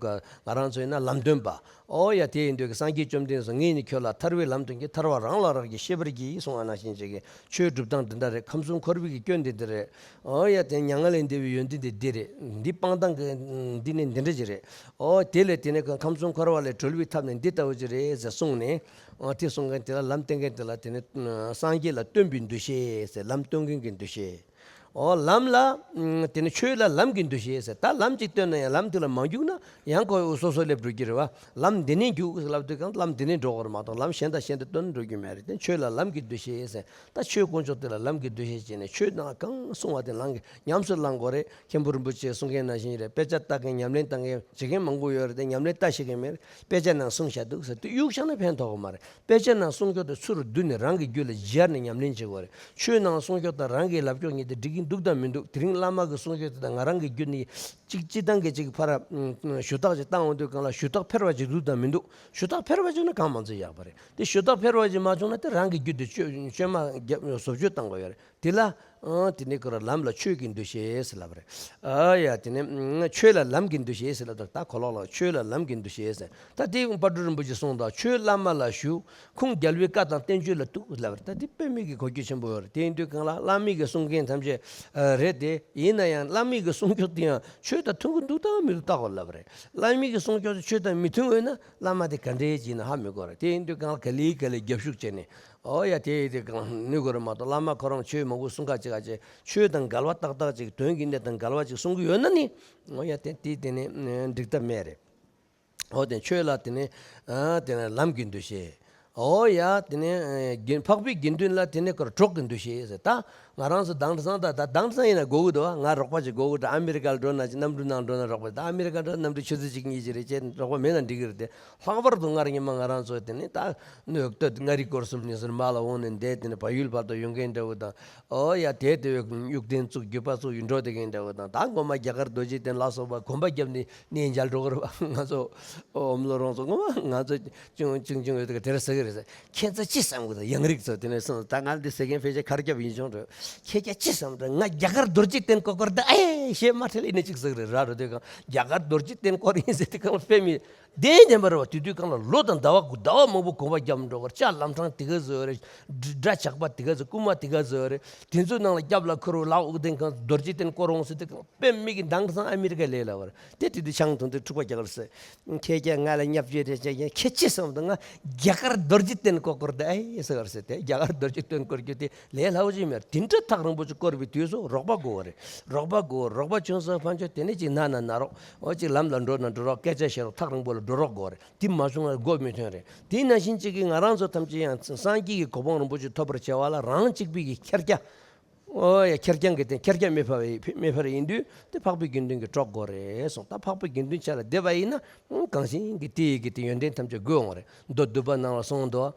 རང་ཚོ་ཡིན་ན་ལམ་སྟོན་པ། ཨོ་ཡ་དེ་ཡིན་དུས་ཀྱི་སངས་རྒྱས་བཅོམ་ལྡན་འདས་སུ་ངས་ནི་ཁྱོད་ལ་ཐར་བའི་ལམ་སྟོན་གྱི། ཐར་བ་རང་ལ་རག་གི་ཤེས་པར་གྱིས་གསུངས་པ་ནང་བཞིན་བྱེད་ཀྱི་ཆོས་སྒྲུབ་སྟངས་འདི་འདྲ་རེད། ཁམས་གསུམ་འཁོར་བའི་གི་སྐྱོན་འདི་འདི་རེད། ཨོ་ཡ་དེ་མྱ་ངན་ལས་འདས་པའི་ཡོན་ཏན་འདི་འདི་རེད། འདི་སྤང་སྟངས་ཀྱི་འདི་ནི་འདི་འདྲ་ཅིག་རེད། ཨོ་དེ་ལས་དེ་ནས་ཁམས་གསུམ་འཁོར་བ་ལས་གྲོལ་བའི་ཐབས་ནི་འདི་ལྟ་བུ་ཅིག་རེད་ཟེར་གསུངས་ནས། ཨོ་དེ་གསུང་མཁན་དེ་ལ་ལམ་བསྟན་མཁན་དེ་ལ་དེ་ནི་སངས་རྒྱས་ལ་སྟོན་པའི་འདུ་ཤེས་ཟེར་ལམ་སྟོན་མཁན་གྱི་འདུ་ཤེས། འོ་ལམ་ལ་ཨ་དེ་ནི་ཆོས་ལ་ལམ་གྱི་འདུ་ཤེས་ཟེར། ད་ལམ་གཅིག་སྟོན་ན་ཡང་ལམ་དེ་ལ་མ་རྒྱུག་ན་ཡང་ཁོ་སོ་སོ་སླེབས་འགྲོ་གི་རེད་བ། ལམ་འདི་ནས་རྒྱུག་ཟེར་ལབ་དུས་གང་ལམ་འདི་ནས་འགྲོ་དགོས་རེད་མ་གཏོགས་ལམ་གཞན་དང་གཞན་དུ་སྟོན་འགྲོ་རྒྱུ་མེད་རེད། དེ་ཆོས་ལ་ལམ་གྱི་འདུ་ཤེས་ཟེར། ད་ཆོས་དཀོན་མཆོག་དེ་ལ་ལམ་གྱི་འདུ་ཤེས་བྱས་ནས་ཆོས་ནང་གང་གསུང་བ་དེ་ལམ་གྱི་ཉམས་སུ་བླང་དགོས་རེད། མཁན་པོ་རིན་པོ་ཆེས་གསུང་མཁན་ནང་བཞིན་རེད། དཔེ་ཆ་ལྟ་མཁན་ཉམས་ལེན་བཏང་མཁན་བྱེད་མཁན་མང་པོ་ཡོད་རེད་དེ། ཉམས་ལེན་ལྟ་ཤེས་མཁན་མེད་རེད། དཔེ་ཆ་ནང་གསུངས་བཞག་འདུག་ཟེར་དུས་གཡུག་བཞག་ན་ཕན་ཐོགས་ཀྱི་མ་རེད། དཔེ་ཆ་ནང་གསུངས་ཀྱོག་དེ་ཚུར་བསྡུས་ནས་རང་གི་རྒྱུད་ལ་སྦྱར་ནས་ཉམས་ལེན་བྱེད་དགོས་རེད། ཆོས་ནང་གསུངས་ཀྱོག་དང་རང་གི་ལབ་ཀྱོག་གཉིས་དེ་འགྲིག་གིན་འདུག་དང་མི་འདུག་དེ་རིང་བླ་མ་གིས་གསུངས་ཀྱོག་དེ་དང་ང་རང་གི་རྒྱུད་ནས་གཅིག་སྤྱི་བཏང་གི་གཅིག་ཕར་ཞུ་དག་ཅིག་བཏང་འོང་དུས་གང་ལ་ཞུ་དག་ཕེར་བ་ཅིག་འདུག་དང་མི་འདུག་ཞུ་དག་ཕེར་བ་ཅིག་ན་གང་མང་ཚོད་ཡག་པ་རེད། དེ་ཞུ་དག་ཕེར་བ་ཅིག་མ་བྱུང་ན་དེ་རང་གི་རྒྱུད་དེ་བཅོས་བཅོས་མ་བརྒྱབ་བཟོ་བཅོས་བཏང་དགོས་ཡོད་རེད། དེ་ལ་ཨང་དེ་ནས་ཁོ་ར་ལམ་ལ་ཆོས་ཀྱི་འདུ་ཤེས་ཟེར་ལབ་རེད། ཨ་ཡ་དེ་ནས་ཨང་ཆོས་ལ་ལམ་གྱི་འདུ་ཤེས་ཟེར་ལབ་དུས་ད་གོ་ལོག་ལ་ཆོས་ལ་ལམ་གྱི་འདུ་ཤེས་ཟེར། ད་དེ་དཔལ་སྤྲུལ་རིན་པོ་ཆེས་གསུངས་དང་ཆོས་བླ་མ་ལ་ཞུ། ཁུངས་རྒྱལ་བའི་བཀའ་དང་བསྟན་བཅོས་ལ་གཏུགས་ལབ་རེད། ད་དེ་དཔེ་མེད་ཀྱི་གོ་རྒྱུ་ཆེན་པོ་ཡོད་རེད། དེ་ཡིན་དུས་གང་ལ་བླ་མའི་གི་གསུང་མཁན་ཐམས་ཅད་རེད་དེ། ཡིན་ན་ཡང་བླ་མའི་གི་གསུང་ཀྱོག་དེ་ཡང་ཆོས་དང་མཐུན་གྱི་འདུག་དང་མི་འདུག་བལྟ་དགོས་ལབ་རེད། བླ་མའི་གི་གསུང་ཀྱོག་དེ་ཆོས་དང་མི་མཐུན་འོས་ན་བླ་མ་དེ་ག་འདྲས་ཅིག་ཡིན་ན་ཧ་མི་གོ་རེད། དེ་ཡིན་དུས་གང་ལ་ག་ལེ་ག་ལེ་རྒྱབ་ཤུགས་བྱས་ནས། ཨོ་ཡ་དེ་དེ་གང་ནུས་དགོས་རེད་མ་གཏོགས་བླ་མ་ཁོ་རང་ཆོས་མང་པོ་གསུང་ཁ་ཅིག་ཨ་ཅེ་ཆོས་དང་འགལ་བ་ཏག་ཏག་ཅིག་དོན་གྱི་གནད་དང་འགལ་བ་ཅིག་གསུང་གི་ཡོད་ན་ནི། ཨོ་ཡ་དེ་དེ་དེ་ནི་འགྲིག་ཐབས་མེད་རེད། ཨོ་དེ་ཆོས་ལ་དེ་ནི་ཨ་དེ་ནི་ལམ་གྱི་འདུ་ཤེས། ཨོ་ཡ་དེ་ནི་ཨ་དགེ་འཕགས་པའི་དགེ་འདུན་ལ་དེ་ནི་ཁོར་གྲོགས་ཀྱི་འདུ་ཤེས་ཟེར། ད་ང་རང་ཚོ་དྭངས་གཙང་ད་ད་དྭངས་གཙང་ཡིན་ན་དགོས་ཀྱི་འདུག་ང་རོགས་པ་ཅིག་དགོས་ཀྱི་འདུག་ཨ་མི་རི་ཀར་འགྲོ་ན་ཅིག་གནམ་གྲུ་ནང་འགྲོ་ན་རོགས་པ། ད་ཨ་མི་རི་ཀར་འགྲོ་ན་གནམ་གྲུ་ཆུ་ཚོད་གཅིག་གཉིས་ཅིག་རེད་ཅེས་རོགས་པ་མེད་ན་འགྲིག་གི་རེད་དེ། ལྷག་པར་དུ་སྔར་ཉི་མ་ང་རང་ཚོ་དེ་ནི་ད་ནོ་སྟོད་མངའ་རིས་སྐོར་གསུམ་ནས་ཟུར་མ་ལ་འོང་ནས་འདས་དེ་ནི་བལ་ཡུལ་བར་དུ་ཡོང་མཁན་འདྲ་བོ་དང་། ཨོ་ཡ་དེ་དེ་བས་གཡུག་རྟེན་བཙུགས་རྒྱུད་པ་བཙུགས་ཡུལ་འགྲོ་དེ་མཁན་འདྲ་བོ་དང་། ད་མགོ་མ་རྒྱ་གར་རྡོ་རྗེ་གདན་ལ་སོགས་པ་གོམ་པ་བརྒྱབ་ནས་གནས་མཇལ་འགྲོ་གི་རེད་བ། ང་ཚོ་ཨོ་བློ་རོང་ཚོ་ངོ་མ་ང་ཚོ་ཅུང་ཅུང་ཅུང་ཡོད་དེ་དེར་ཟེར་གི་རེད་ཟེར། ཁྱེད་ཚོ་ཅི་བསམ་གི་འདུག་ཡང་རིགས་ཚོ་དེ་ནས་སོང་། ད་ང་འདི་ཟེར་མཁན་ཕལ་ཆེར་ཁར་རྒྱབ་ཡིན་ཆོག་འགྲོ། ཁྱེད་ཀྱ་ཅི་བསམ་འགྲོ། ང་རྒྱ་གར་རྡོ་རྗེ་གདན་སྐོར་སྐོར་ད་ཨེ་ཞེས་མ་ཁྲེལ་ཨེ་ནས་ཅིག་ཟེར་གི་རེད། ར་རོ་དེ་གང་རྒྱ་གར་རྡོ་རྗེ་གདན་སྐོར་ཡིན་ཟེར་དེ་གང་དཔེ་མི་བདེན་བདེན་པ་རེད་བ། དུས་དུས་གང་ལ་ལོ་དང་ཟླ་བ་དགུ་ཟླ་བ་མང་པོ་གོམ་པ་རྒྱབ་འགྲོ་གར་ལྕགས་ལམ་འཕྲང་དེ་ག་ཟོས་རེད། སྒྲ་ཇག་པ་དེ་ག་ཟོས། རྐུན་མ་དེ་ག་ཟོས་རེད། དེ་ཚོའི་ནང་ལ་སྐྱབས་ལ་ཁུར་བོ་ལག་དབུགས་ལྡན་གང་རྡོ་རྗེ་གདན་སྐོར་འོང་ཟེར་དེ་གང་དཔེ་མི་གི་དྭངས་གཙང་ཨ་མི་རི་ཀ་ལས་ལ་བར་དེ་དུས་དུས་ཆང་འཐུང་དུས་འཁྲུག་པ་རྒྱག་གར་ཟེར། ཁྱེད་ཀྱ་ང་ལ་བརྙས་བཅོས་རེ་བྱས་ཀྱང་ཁྱེད་ཅི་བསམ་འདུག་ང་རྒྱ་གར་རྡོ་རྗེ་གདན་སྐོར་སྐོར་དེ་ཨེ་ཟེར་གར་ཟེར། དེ་རྒྱ་གར་རྡོ་རྗེ་གདན་སྐོར་རྒྱུ་དེ་ལས་སླ་བོ་ཅིག་མེད། དེ་འདྲ་ཐག་རིང་པོ་ཅིག་བསྐོར་བའི་དུས་སུ་རོགས་པ་དགོས་རེད། རོགས་པ་དགོས། རོགས་པ་བྱུང་སོང་ཕན་ཆོད་དེ་ནས་ཅིག་ན་ན་ན་རོགས། འོ་ཅིག་ལམ་ལ་འགྲོ་ན་འགྲོ་རོགས། སྐད་ཆ་བཤད་རོགས། ཐག་རིང་པོ་ལ་འགྲོ་རོགས་དགོས་རེད། དེ་མ་བྱུང་ན་སྒོ་མི་ཐོན་རེད། དེ་ནང་བཞིན་ཅིག་གིས་ང་རང་ཚོ་ཐམས་ཅད་ཡང་སངས་རྒྱས་ཀྱི་གོ་འཕང་རིན་པོ་ཆེ་ཐོབ་པར་བྱ་བ་ལ་རང་གཅིག་པུས་ཀྱི་ཁེར་རྐྱང་། ཨོ་ཡ་ཁེར་རྐྱང་གི་སྟེང་ཁེར་རྐྱང་མི་ཕར་བ་མི་ཕར་ཡིན་དུས་དེ་འཕགས་པའི་དགེ་འདུན་གྱི་གྲོགས་དགོས་རེད་གསུངས། ད་འཕགས་པའི་དགེ་འདུན་ཆ་ལ་བསྡད་པ་ཡིན་ན་གང་ཞིག་གི་དེ་ཡི་གི་དེ་ཡོན་ཏན་ཐམས་ཅད་དགོས་འོང་རེད། མདོ་སྡུད་པ་ནང་ལ་གསུངས་འདུག་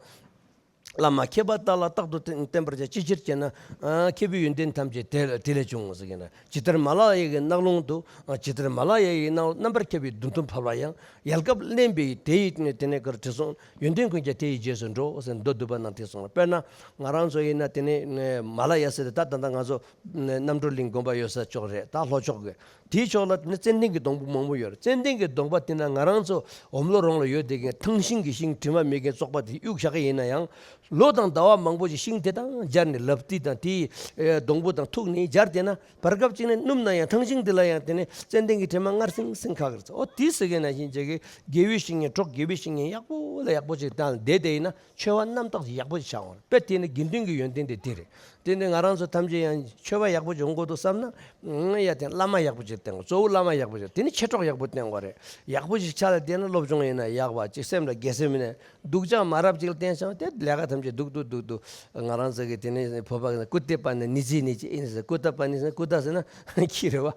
བླ་མ་མཁས་པ་དག་ལ་རྟག་ཏུ་བསྟེན་བསྟེན་པར་བྱ། ཅི་ཕྱིར་ཞེ་ན། ཨ་མཁས་པའི་ཡོན་ཏན་ཐམས་ཅད་དེ་དེ་ལས་བྱུང་ཟེར་གྱི་ན། ཇི་ལྟར་མ་ལ་ཡ་ཡི་གནག་རླུང་དུ། ཨ་ཇི་ལྟར་མ་ལ་ཡ་ཡི་གནག་རྣམ་པར་ཁྱབ་པའི་མདུན་དུ་འཕར་བ་ཡང་། ཡལ་ག་བརླན་པའི་དེ་ཡི་དེ་ནས་གར་དྲི་བསུང་། ཡོན་ཏན་ཀུན་ཀྱང་དེ་ཡི་རྗེས་སུ་འགྲོ་ཟེར་མདོ་སྡུད་པ་ནང་དེ་གསུངས་ལ། དཔེར་ན་ང་རང་ཚོ་ཡིན་ན་དེ་ནས་མ་ལ་ཡ་ཟེར་ཏེ་ད་ད་ལྟ་ང་ཚོ་རྣམ་གྲོལ་གླིང་དགོན་པ་ཡོད་ས་ཕྱོགས་རེད། ད་ལྷོ་ཕྱོགས་ཀྱི། དེའི་ཕྱོགས་ལ་ནི་ཙན་དན་གྱི་སྡོང་པོ་མང་པོ་ཡོད་རེད། ཙན་དན་གྱི་སྡོང་པ་དེ་ན་ང་རང་ཚོ་འོམ་ལོ་རོང་ལ་ཡོད་དེ་གི་ཐང་ཤིང་གི་ཤིང་དྲི་མ་མེད་མཁན་བཙོག་པ་དེ་གཡུག་བཞག་གི་ཡིན་ན་ཡང་། ལོ་དང་ཟླ་བ་མང་པོ་ཞིག་ཤིང་དེ་དང་སྦྱར་ནས་ལབ་རྩེ་དང་དེའི་ཨེ་སྡོང་པོ་དང་ཐུག་ནས་སྦྱར་དེ་ན་བར་སྐབས་གཅིག་ནས་སྣུམ་ན་ཡང་ཐང་ཤིང་དེ་ལ་ཡང་དེ་ནས་ཙན་དན་གྱི་དྲི་མ་སྔར་སིང་སིང་ཁ་གི་རེད། ཨོ་དེ་ཟེར་གི་ན་ཤིང་བཅས་ཀྱི་དགེ་བའི་བཤེས་གཉེན་གྲོགས་དགེ་བའི་བཤེས་གཉེན་ཡག་པོ་ལ་ཡག་པོ་ཅིག་དང་བསྡད་དེ་ཡིན་ན། འཆོལ་བ་རྣམ་དག་ཅིག་ཡག་པོ་ཅིག་ཆགས་འོང་རེད། དཔེ་དེ་ནི་དགེ་འདུན་གྱི་ཡོན་ཏན་དེ་དེ་རེད། དེ་ནི་ང་རང་ཚོ་ཐམས་ཅད་ཡང་འཆོལ་བ་ཡག་པོ་ཅིག་ཡོང་དགོས་འདུག་བསམ་ན། ཨང་ཡ་དེ་བླ་མ་ཡག་པོ་ཅིག་བསྟེན་དགོས། གཙོ་བོ་བླ་མ་ཡག་པོ་ཅིག། དེ་ནི་མཆེད་གྲོགས་ཡག་པོ་བསྟེན་དགོས་རེད། ཡག་པོ་ཅིག་ཆ་ལ་བསྟེན་ན་སློབ་སྦྱོང་ཡིན་ན་ཡག་པ་ཅིག། སེམས་ལ་དགེ་སེམས་ཡིན་ན་སྡུག་ཅག་མ་རབས་ཅིག་ལ་བསྟེན་ཙང་དེ་ལས་ཀ་ཐམས་ཅད་སྡུག་སྡུག་སྡུག་སྡུག་ང་རང་ཚོ་གི་དེ་ནི་བོད་པ་གི་ཀུཏྟ་པ་ནི་ནི་ཙི་ནི་ཙི་ཡིན་ཟེར། ཀུཏྟ་པ་ནི་ཟེར། ཀུཏྟ་ཟེར་ན་ཁྱི་རེད་བ།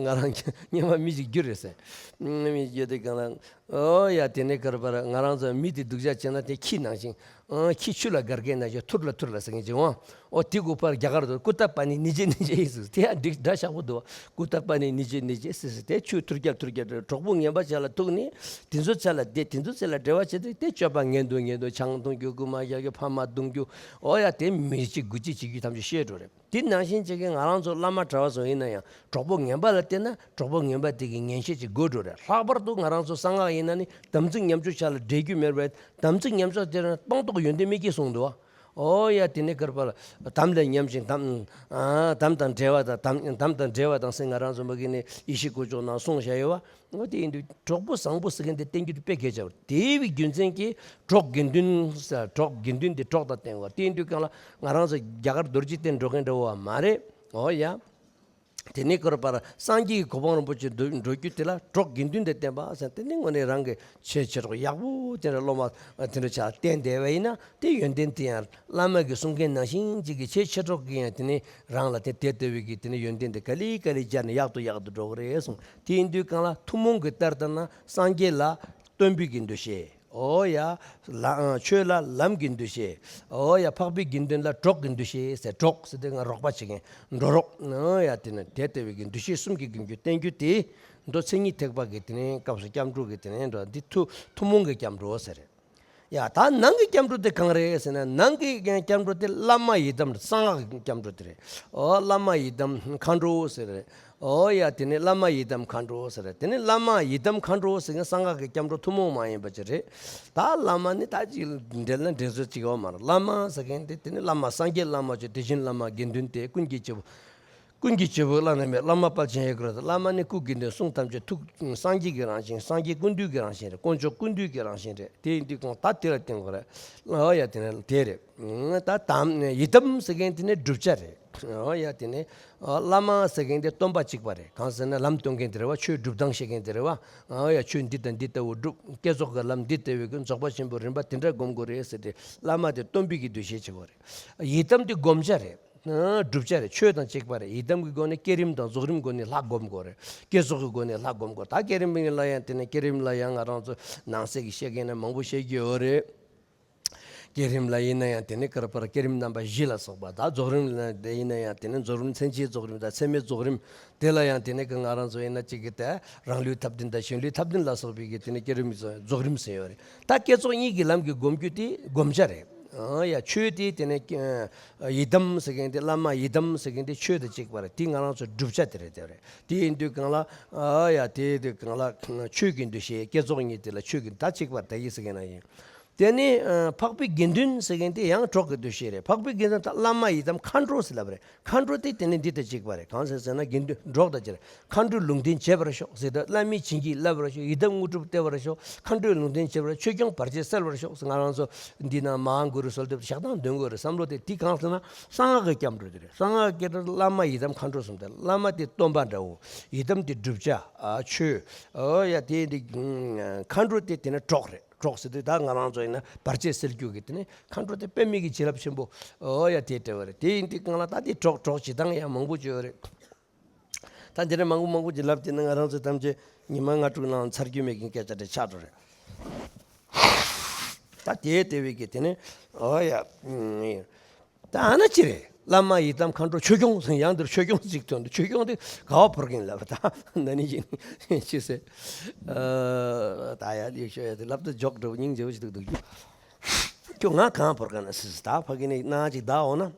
ང་རང་སྔོན་མ་མི་ཞིག་རྒྱུ་རེད་ཟེར། མི་རྒྱུ་དེ་གང་ལ། ཨོ་ཡ་དེ་ནས་གར་པར་ང་རང་ཚོ་མི་དེ་སྡུག་ཅག་བྱས་ན་དེ་ཁྱི་ནང་བཞིན། ཨང་ཁྱི་ཆུ་ལ་སྒར་མཁན་ནང་བཞིན་ཐུར་ལ་ཐུར་ལ་ཟེར་མཁན་ཅིག་འོང་། ཨོ་དེ་གུ་པར་རྒྱ་གར་དུ་ཀུཏྟ་པ་ནི་ནི་ཙི་ནི་ཙི་ཡིན་ཟེར། དེ་ཡང་འགྲིག་འདྲ་ཆགས་པོ་འདུག་ཀུཏྟ་པ་ནི་ནི་ཙི་ནི་ཙི་ཟེར་ཟེར། དེ་ཆུ་ཐུར་རྒྱབ་ཐུར་རྒྱབ་གྲོགས་པོ་ངན་པ་ཆ་ལ་ཐུག་ནས་དེ་ཚོ་ཆ་ལ་བསྡད། དེ་ཚོ་ཆ་ལ་འབྲེལ་བ་བྱེད་དུས་དེ་སྤྱོད་པ་ངན་དུ་ངན་དུ་ཆང་འཐུང་རྒྱུ། རྐུན་མ་རྒྱག་རྒྱུ། ཕ་མ་རྡུང་རྒྱུ། ཨོ་ཡ་དེ་མི་གཅིག་དགུ་གཅིག་བྱེད་རྒྱུ་ཐམས་ཅད་ཤེས་འགྲོ་རེད། དེ་ནང་བཞིན་བྱེད་མཁན་ང་རང་ཚོ་བླ་མ་གྲྭ་བ་ཚོ་ཡིན་ན་ཡང་གྲོགས་པོ་ངན་པ་ལ་བརྟེན་ན་གྲོགས་པོ་ངན་པ་དེ་གི་ངན་བཤད་ཅིག་དགོས་འགྲོ་རེད། ལྷག་པར་དུ་ང་རང་ཚོ་གསང་སྔགས་ཡིན་ན་ནི་དམ་ཚིག་ཉམས་ཆག་ཆ་ལ་འགྲེལ་རྒྱུ་མེད་པས། དམ་ཚིག་ཉམས་ཆག་དེ་རང་སྤངས་རྟོགས་ཡོན་ཏན་མི་སྐྱེ་གསུངས་འདུག་བ། ཨོ་ཡ་དེ་ནས་གར་པར་དམ་ལས་ཉམས་ཤིང་དམ་ཨ་དམ་དང་འབྲེལ་བ་དང་དམ་དམ་དང་འབྲེལ་བ་དང་ཟེར་ང་རང་ཚོ་མ་གི་ནི་ཡེ་ཤེས་སྐུ་མཆོག་ནང་གསུངས་བཞག་ཡོད་བ། འོ་དེ་ཡིན་དུས་གྲོགས་པོ་བཟང་པོ་ཟེར་མཁན་དེ་བསྟེན་རྒྱུ་དེ་དཔེ་གལ་ཆེ་བ། དེ་བའི་རྒྱུ་མཚན་གྱིས་གྲོགས་དགེ་འདུན་ཟེར། གྲོགས་དགེ་འདུན་དེ་གྲོགས་དང་བསྟེན་དགོས། དེ་ཡིན་དུས་གང་ལ་ང་རང་ཚོ་རྒྱ་གར་རྡོ་རྗེ་གདན་འགྲོ་མཁན་འདྲ་བོ་བ་མ་རེད། ཨོ་ཡ། དེ་ནས་ཀར་པར་སངས་རྒྱས་ཀྱི་གོ་འཕང་རིན་པོ་ཆེ་འགྲོ་འགྲོ་རྒྱུ་དེ་ལ་གྲོགས་དགེ་འདུན་དེ་བསྟེན་པ་ཟེར། དེ་ནི་དངོས་གནས་རང་གི་ཆེས་ཆེ་གྲོགས་ཡག་པོ་དེ་འདྲ་སློབ་མ་དེ་འདྲ་ཆ་བསྟེན་བསྡད་པ་ཡིན་ན། དེ་ཡོན་ཏན་དེ་ཡང་བླ་མ་གི་གསུང་མཁན་ནང་བཞིན་གཅིག་གི་ཆེས་ཆེ་གྲོགས་ཀྱི་ཡང་དེ་ནི་རང་ལ་དེ་དེ་ལྟ་བུའི་གི་དེ་ནི་ཡོན་ཏན་དེ་ག་ལེ་ག་ལེ་སྦྱར་ནས་ཡག་ཏུ་ཡག་ཏུ་འགྲོ་གི་རེད་གསུངས། དེ་ཡིན་དུས་གང་ལ་ཐུན་མོང་གི་ལྟར་ལྟར་ན་སངས་རྒྱས་ལ་སྟོན་པའི་གི་འདུ་ཤེས། ཨོ་ཡ། ལ་ཆོས་ལ་ལམ་གྱི་འདུ་ཤེས། ཨོ་ཡ། འཕགས་པའི་དགེ་འདུན་ལ་གྲོགས་ཀྱི་འདུ་ཤེས་ཟེར། གྲོགས་ཟེར་དུས་ང་རོགས་པ་བྱེད་མཁན་འགྲོ་རོགས། ཨོ་ཡ། དེ་ནི་དེ་ལྟ་བུའི་གི་འདུ་ཤེས་གསུམ་གྱི་གི་རྒྱུ་བསྟན་རྒྱུ་དེ་མདོ་མཚན་ཉིད་ཐེག་པ་གི་དེ་ནི་སྐབས་སུ་སྐྱབས་འགྲོ་གི་དེ་ནི་འགྲོ་འདི་ཐུ་ཐུན་མོང་གི་སྐྱབས་འགྲོ་ཟེར། ཡ། ད་ནང་གི་སྐྱབས་འགྲོ་དེ་གང་རེད་ཟེར་ན། ནང་གི་སྐྱབས་འགྲོ་དེ་བླ་མ་ཡི་དམ་གསང་སྔགས་ཀྱི་སྐྱབས་འགྲོ་དེ་རེད། ཨོ། བླ་མ་ཡི་དམ་མཁའ་འགྲོ་ཟེར་རེད། ཨོ་ཡ། དེ་ནི་བླ་མ་ཡི་དམ་མཁའ་འགྲོ་ཟེར་རེད། དེ་ནི་བླ་མ་ཡི་དམ་མཁའ་འགྲོ་ཟེར་མཁན་གསང་སྔགས་ཀྱི་སྐྱབས་འགྲོ་ཐུན་མོང་མ་ཡིན་པ་ཅིག་རེད། ད་བླ་མ་ནི་ད་ཅིག་འབྲེལ་ན་འབྲེལ་ཚོད་ཅིག་ཡོད་མ་རེད། བླ་མ་ཟེར་མཁན་དེ་དེ་ནི་བླ་མ་སངས་རྒྱས་བླ་མ་ཆོས་དེ་བཞིན་བླ་མ་དགེ་འདུན་ཏེ་ཀུན་གྱི་སྐྱེ་བོ། ཀུན་གྱི་སྐྱེ་བོ་བླ་ན་མེད། བླ་མ་དཔལ་ཆེན་ཡེ་གུ་ར། བླ་མ་ནི་སྐུ་དགེ་འདུན་གསུང་ཐམས་ཅད་ཐུགས་སངས་རྒྱས་ཀྱི་རང་བཞིན། སངས་རྒྱས་ཀུན་འདུས་ཀྱི་རང་བཞིན་རེད། དཀོན་མཆོག་ཀུན་འདུས་ཀྱི་རང་བཞིན་རེད། དེ་ཡིན་དུས་གང་ད་དེ་ལ་བརྟེན་དགོས་རེད། ཨོ་ཡ། དེ་ནི་དེ་རེད། ད་དམ་ཡི་དམ་ཟེར་མཁན་དེ་ནི་བསྒྲུབ་བྱ་རེད། ཨོ་ཡ། དེ་ནི་བླ་མ་ཟེར་མཁན་དེ་སྟོན་པ་གཅིག་པ་རེད། གང་ཟེར་ན་ལམ་སྟོན་མཁན་དེ་རེད་བ། ཆོས་སྒྲུབ་སྟངས་བཤད་མཁན་དེ་རེད་བ། ཨོ་ཡ། ཆོས་འདི་དང་འདི་ལྟ་བུ་སྒྲུབ། བསྐྱེད་རྫོགས་ཀྱི་ལམ་འདི་ལྟ་བུའི་གི་རྫོགས་པ་ཆེན་པོའི་རིམ་པ་དེ་འདྲ་སྒོམ་དགོས་རེད་ཟེར་ཏེ་བླ་མ་དེ་སྟོན་པའི་གི་འདུ་ཤེས་བྱེད་དགོས་རེད། ཡི་དམ་དེ་བསྒོམ་བྱ་རེད། བསྒྲུབ་བྱ་རེད། ཆོས་དང་གཅིག་པ་རེད། ཡི་དམ་གྱི་སྒོ་ནས་བསྐྱེད་རིམ་དང་རྫོགས་རིམ་སྒོ་ནས་ལྷ་སྒོམ་དགོས་རེད། བསྐྱེད་རྫོགས་ཀྱི་སྒོ་ནས་ལྷ་སྒོམ་དགོས། ད་བསྐྱེད་རིམ་ལ་ཡང་དེ་ནས་བསྐྱེད་རིམ་ལ་ཡང་ང་རང་ཚོ་ནང་གསེས་ཀྱི་བཤད་མཁན་ནས་མང་པོ་བཤད་ཀྱི་ཡོད་རེད། བསྐྱེད་རིམ་ལ་ཡིན་ན་ཡང་དེ་ནས་ཀར་པར་བསྐྱེད་རིམ་རྣམ་པ་བཞི་ལ་སོགས་པ། ད་རྫོགས་རིམ་ལ་དེ་ཡིན་ན་ཡང་དེ་ནས་རྫོགས་རིམ་མཚན་ཕྱེད་རྫོགས་རིམ་དང་ཚད་མེད་རྫོགས་རིམ། དེ་ལ་ཡང་དེ་ནས་ཀྱི་ང་རང་ཚོ་ཡིན་ན་གཅིག་གི་དེ་རང་ལུས་ཐབས་ལྡན་དང་གཞན་ལུས་ཐབས་ལྡན་ལ་སོགས་པའི་གི་དེ་ནས་བསྐྱེད་རིམ་རྫོགས་རིམ་ཟེར་ཡོད་རེད། ད་བསྐྱེད་རྫོགས་གཉིས་ཀྱི་ལམ་གྱི་སྒོམ་རྒྱུ་དེ་བསྒོམ་བྱ་རེད། ཨ་ཡ། ཆོས་དེ་དེ་ནས་ཡི་དམ་ཟེར་མཁན་དེ་བླ་མ་ཡི་དམ་ཟེར་མཁན་དེ་ཆོས་དང་གཅིག་པ་རེད། དེ་ང་རང་ཚོ་བསྒྲུབ་བྱ་དེ་རེད། དེ་རེད། དེ་ཡིན་དུས་གང་ལ། ཨ་ཡ། དེ་དུས་གང་ལ་ཆོས་ཀྱི་འདུ་ཤེས། བསྐྱེད་རྫོགས་གཉིས་དེ་ལ་ཆོས་ཀྱི་ད་གཅིག་པ་ད་ཡི་ཟེར་མཁན་ན་ཡིན། དེ་ནས་ཨ་འཕགས་པའི་དགེ་འདུན་ཟེར་མཁན་དེ་ཡང་གྲོགས་ཀྱི་འདུ་ཤེས་རེད། འཕགས་པའི་དགེ་འདུན་ད་བླ་མ་ཡི་དམ་མཁའ་འགྲོ་ཟེར་ལབ་རེད། མཁའ་འགྲོ་དེ་དེ་ནི་འདི་དང་གཅིག་པ་རེད། གང་ཟེར་ཟེར་ན་དགེ་འདུན་གྲོགས་དང་གཅིག་རེད། མཁའ་འགྲོའི་ལུང་བསྟན་བྱེད་པར་ཤོག་ཟེར་དུས་བླ་མས་བྱིན་གྱིས་བརླབ་པར་ཤོག། ཡི་དམ་དངོས་གྲུབ་སྟེར་བར་ཤོག། མཁའ་འགྲོའི་ལུང་བསྟན་བྱེད་པར། ཆོས་སྐྱོང་བར་ཆད་སེལ་བར་ཤོག་ཟེར། ང་རང་ཚོ་འདི་ན་མ་ཧཱ་གུ་རུ་གསོལ་འདེབས་ཞག་དང་འདོན་དགོས་རེད། བསམ་བློ་དེ་དེ་གང་ཟེར་ན་གསང་སྔགས་ཀྱི་སྐྱབས་འགྲོ་དེ་རེད། གསང་སྔགས་ཀྱི་སྐྱབས་འགྲོ་བླ་མ་ཡི་དམ་མཁའ་འགྲོ་གསུམ་དེ། བླ་མ་དེ་སྟོན་པ་འདྲ་བོ། ཡི་དམ་དེ་བསྒྲུབ་བྱ། ཨ་ཆོས། ཨོ་ཡ། དེ་འདི་མཁའ་འགྲོ་དེ་དེ་ནི་གྲོགས་རེད། གྲོགས་ཟེར་དུས་ད་ང་རང་ཚོ་ཡིན་ན་བར་ཆད་སེལ་རྒྱུ་གི་དེ་ནི་མཁའ་འགྲོ་དེ་དཔེ་མེད་ཀྱི་བྱིན་རླབས་ཆེན་པོ། ཨོ་ཡ། དེ་སྤྲད་པ་རེད། དེ་ཡིན་དུས་གང་ལ་ད་དེ་གྲོགས་གྲོགས་བྱེད་སྟངས་ཡང་མང་པོ་ཅིག་ཡོད་རེད། ད་འདི་འདྲ་མང་པོ་མང་པོ་ཅིག་ལབ་དེ་ནི་ང་རང་ཚོ་ཐམས་ཅད་ཉི་མ་ལྔ་དྲུག་ནང་ཚར་རྒྱུ་མེད་ཀྱི་སྐད་ཆ་དེ་ཆགས་འགྲོ་རེད། ད་དེ་ལྟ་བུའི་གི་དེ་ནི། ཨོ་ཡ། ད་ཨ་ན་ཅི་རེད། བླ་མ་ཡི་དམ་མཁའ་འགྲོ་ཆོས་སྐྱོང་ཟེར། ཡང་འདིར་ཆོས་སྐྱོང་ཅིག་ཐོན་འདུག། ཆོས་སྐྱོང་དེ་ག་བ་བོར་གིན་ལབ། ད་ན་ནི་ཅི་ཅི་ཟེར། ཨ་ད་ཡ་ལིག་ཤོ་ཡ་དེ་ལབ་ད་འཇོག་འགྲོ་སྙིང་རྗེ་བོ་ཞིག་འདུག་འདུག་རྒྱུ། ཁྱོད་ང་གང་བོར་ག་ན་སི་སི། ད་ཕ་གི་ནས་ནང་ཅིག་ད་འོ་ན་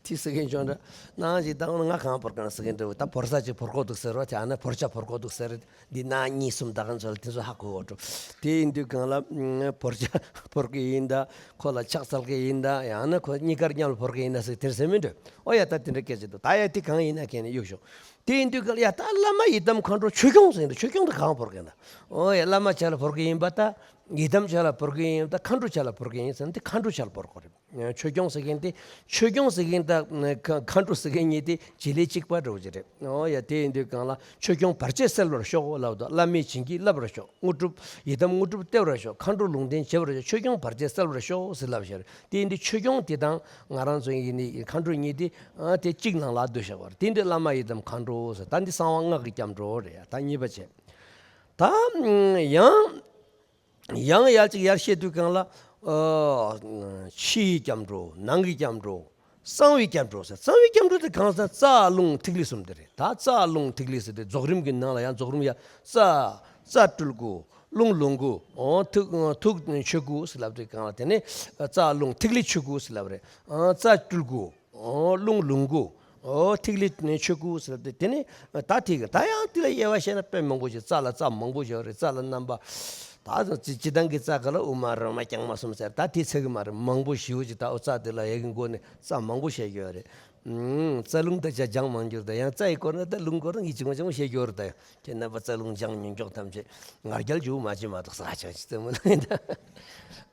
དེ་སི་གིན་ཅོང་འདྲ། ནང་ཅིག་ད་འོ་ན་ང་གང་བོར་ག་ན་སི་གིན་འདྲ་བོ། ད་བོར་ས་ཅིག་བོར་གོ་འདུག་ཟེར་བ། དེ་ཨ་ན་བོར་ཆ་བོར་གོ་འདུག་ཟེར། འདི་ནང་གཉིས་གསུམ་ད་ག་ཚོད་ལ་དེ་ཚོ་ཧ་གོ་འོ་འགྲོ། དེ་ཡིན་དུས་གང་ལ་བོར་ཆ་བོར་གི་ཡིན་ད། ཁོ་ལ་ཕྱག་འཚལ་གི་ཡིན་ད། ཡང་ན་ཁོ་གཉིས་ཀར་མཉམ་ལ་བོར་གི་ཡིན་ད་ཟེར་དེར་ཟེར་མི་འདྲ། ཨོ་ཡ། ད་དེ་འདྲ་སྐད་ཆ་འདུག། ད་ཡ་དེ་གང་ཡིན་ན་ཁྱེད་ནས་གཡུག་ཤོག། དེ་ཡིན་དུས་གང་ལ་ཡ་ད་བླ་མ་ཡི་དམ་མཁའ་འགྲོ་ཆོས་སྐྱོང་ཟེར་འདུག། ཆོས་སྐྱོང་དེ་གང་བོར་གི་ཡིན་ད། ཨོ་ཡ། བླ་མ་ཆ་ལ་བོར་གི་ཡིན་པ་ད། ཡི་དམ་ཆ་ལ་བོར་གི་ཡིན་ད། མཁའ་འགྲོ་ཆ་ལ་བོར་གི་ཡིན་ཟེར་ན་དེ་མཁའ་འགྲོ་ཆ་ལ་བོར་གོ་རེད། ཆོས་སྐྱོང་ཟེར་མཁན་དེ། ཆོས་སྐྱོང་ཟེར་མཁན་དང་མཁའ་འགྲོ་ཟེར་མཁན་གཉིས་དེ་བྱེད་ལས་གཅིག་པ་འདྲ་བོ་ཅིག་རེད། ཨོ་ཡ། དེ་ཡིན་དུས་གང་ལ་ཆོས་སྐྱོང་བར་ཆད་སེལ་བར་ཤོག་ལབ་དང་། བླ་མས་བྱིན་གྱིས་བརླབ་པར་ཤོག། དངོས་གྲུབ་ཡི་དམ་དངོས་གྲུབ་སྟེར་བར་ཤོག། མཁའ་འགྲོ་ལུང་བསྟན་བྱེད་པར་ཤོག། ཆོས་སྐྱོང་བར་ཆད་སེལ་བར་ཤོག་ཟེར་ལབ་བཞག་རེད། དེ་ཡིན་དུས་ཆོས་སྐྱོང་དེ་དང་ང་རང་ཚོ་ཡིན་ནི་མཁའ་འགྲོ་གཉིས་དེ་ཨ་དེ་གཅིག་ནང་ལ་བསྡུ་བཞག་པ་རེད། དེ་ཡིན་དུས་བླ་མ་ཡི་དམ་མཁའ་འགྲོ་ཟེར། ད་འདི་གསང་བ་སྔགས་ཀྱི་སྐྱབས་འགྲོ་རེད། ད་གཉིས་པ་བྱས། ད་ཡང་། ཡང་ཡར་གཅིག་ཡར་བཤད་དུས་གང་ལ། ཨ་ཕྱི་ཡི་སྐྱབས་འགྲོ། ནང་གི་སྐྱབས་འགྲོ། གསང་བའི་སྐྱབས་འགྲོ་ཟེར། གསང་བའི་སྐྱབས་འགྲོ་དེ་གང་ཟེར་ན་རྩ་རླུང་ཐིག་ལེ་གསུམ་དེ་རེད། ད་རྩ་རླུང་ཐིག་ལེ་ཟེར་དེ་རྫོགས་རིམ་གྱི་ནང་ལ་ཡང་རྫོགས་རིམ་ཡ་རྩ་རྩ་སྤྲུལ་སྐུ། རླུང་ལོངས་སྐུ། ཨོ་ཐུགས་ཐུགས་ཆོས་སྐུ་ཟེར་ལབ་དུས་གང་ལ་དེ་ནི་རྩ་རླུང་ཐིག་ལེ་ཆོས་སྐུ་ཟེར་ལབ་རེད། ཨ་རྩ་སྤྲུལ་སྐུ། ཨོ་རླུང་ལོངས་སྐུ། ཨོ་ཐིག་ལེ་ནས་ཆོས་སྐུ་ཟེར་ཏེ། དེ་ནས་ད་ཐིག་ད་ཡང་དེ་ལ་དབྱེ་བ་བཤད་ན་དཔེ་མང་པོ་ཞིག། རྩ་ལ་རྩ་མང་པོ་ཞིག་ཡོད་རེད། རྩ་ལ་རྣམ་པ། ད་སྤྱི་སྤྱི་བཏང་གི་རྩ་ག་ལ་དབུ་མ་རོལ་མ་རྐྱང་མ་གསུམ་ཟེར། ད་དེ་ཚད་གི་མ་རེད། མང་པོ་ཞེ་པོ་ཅིག། ད་འོ་རྩ་དེ་ལ་ཡ་གི་མགོ་ནས་རྩ་མང་པོ་བཤད་ཀྱི་ཡོད་རེད། ཨུམ། རྩ་རླུང་དང་བཅས་སྦྱང་མང་འགྱུར་དང་། ཡང་རྩ་ཡི་སྐོར་ན་ད་རླུང་སྐོར་ན་ངས་ཅིག་མ་ཅིག་མ་བཤད་རྒྱུ་རེད་ད། ཡང་ཁྱེད་རྣམ་པ་རྩ་རླུང་སྦྱང་མྱོང་མགྱོགས་ཐམས་ཅད་ང་རྒྱལ་འཇུག་མ་བྱེད་མ་གཏོགས་ས་ཆ་ཅི་ཙམ་མ་ལ་ཡིན་ད།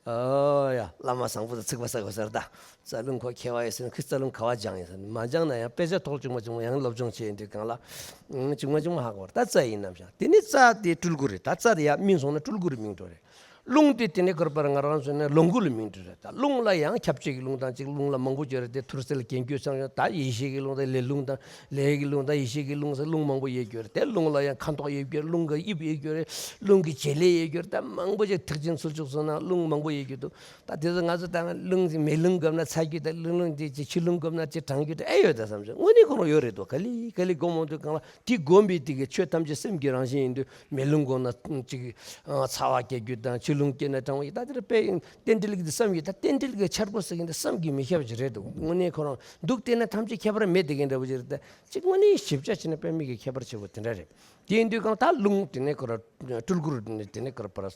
ཨོ་ཡ། བླ་མ་བཟང་པོ་དང་ཚིག་པ་ཟེར་དགོས་ས་རེད་ད། རྩ་རླུང་ཁོ་མཁས་པ་ཡོད་ཟེར་ན་ཁོས་རྩ་རླུང་ག་པར་སྦྱངས་ཡིན་ཟེར་ན། མ་སྦྱངས་ན་ཡང་དཔེ་ཆ་ཐོག་ཅིག་མ་ཅིག་མ་ཡང་སློབ་སྦྱོང་བྱས་ཡིན་དུས་གང་ལ། ཨུམ། ཅིག་མ་ཅིག་མ་ཧ་གོ་བར་ད་རྩ་ཡིན་ནམ་བཞག་དེ་ནི་རྩ་དེ་སྤྲུལ་སྐུ་རེད། ད་རྩ་དེ་ཡར་སྨིན་སོང་ན་སྤྲུལ་སྐུ་རུ་སྨིན་འགྲོ་རེད། རླུང་དེ་དེ་ནས་ཁོར་པར་ང་རང་ཚོ་ནས་ལོངས་སྐུ་ལ་སྨིན་འགྲོ་རེད། ད་རླུང་ལ་ཡང་ཁྱབ་བྱེད་ཀྱི་རླུང་དང་གཅིག་རླུང་ལ་མང་པོ་ཡོད་རེད་དེ། ཐུར་སེལ་གྱེན་རྒྱུ་སང་ཡོད། ད་ཡེ་ཤེས་ཀྱི་རླུང་དང་ལས་རླུང་དང་ལས་ཀྱི་རླུང་དང་ཡེ་ཤེས་ཀྱི་རླུང་ཟེར་རླུང་མང་པོ་ཡོད་རྒྱུ་རེད། དེ་རླུང་ལ་ཡང་ཁ་མདོག་ཡོད་རྒྱུ་རེད། རླུང་གི་དབྱིབས་ཡོད་རྒྱུ་རེད། རླུང་གི་བྱེད་ལས་ཡོད་རྒྱུ་རེད། ད་མང་པོ་ཅིག་ཐེག་ཆེན་ཚུལ་ཆོས་སོང་ན་རླུང་མང་པོ་ཡོད་རྒྱུ་འདུག་ད་དེ་ཚོ་ང་ཚོ་ད་རླུང་མེ་རླུང་བསྒོམ་ན་ཚ་རྒྱུ་དང་། རླུང་རླུང་དེ་ཕྱི་རླུང་བསྒོམ་ན་ཅིག་གྲང་རྒྱུ་དང་ཨེ་ཡོད་ད་བསམ་བྱུང་། དངོས་གནས་ཁོ་རང་ཡོད་རེད་དོ། ག་ལེ་ག་ལེ་སྒོམ་འོང་དུས་གང་ལ་དེ་སྒོམ་པའི་དེ་གི་ཆོས་ཐམས་ཅད་སེམས་ཀྱི་རང་བཞིན་ཡིན་དུས། མེ་རླུང་བསྒོམ་ན་ཅིག་ཚ་བ་སྐྱེ་རྒྱུ་དང་། ཕྱི་རླུང་སྐྱེས་ན་གྲང་བ་ཡིན། ད་དེ་ལ་དཔེ་རྟེན་འབྲེལ་གྱི་བསམ་ཡོད། ད་རྟེན་འབྲེལ་གྱི་འཆར་སྒོ་ཟེར་གྱིན་དེ་བསམ་གྱིས་མི་ཁྱབ་ཅིག་རེད་འདུག་དངོས་གནས་ཁོ་རང་འདུག་བལྟས་ན་ཐམས་ཅད་ཁྱད་པར་མེད་དེ་གྱིན་འདྲ་བོ་ཅིག་རེད། ད་ཅིག་དངོས་གནས་ཞིབ་ཆ་བྱས་ན་དཔེ་མི་གི་ཁྱད་པར་ཆེ་བོ་དེ་འདྲ་རེད། དེ་ཡིན་དུས་གང་ད་རླུང་དེ་ནས་ཁོ་ར་སྤྲུལ་སྐུ་རུ་དེ་ནས་ཁོ་ར་པ་ར་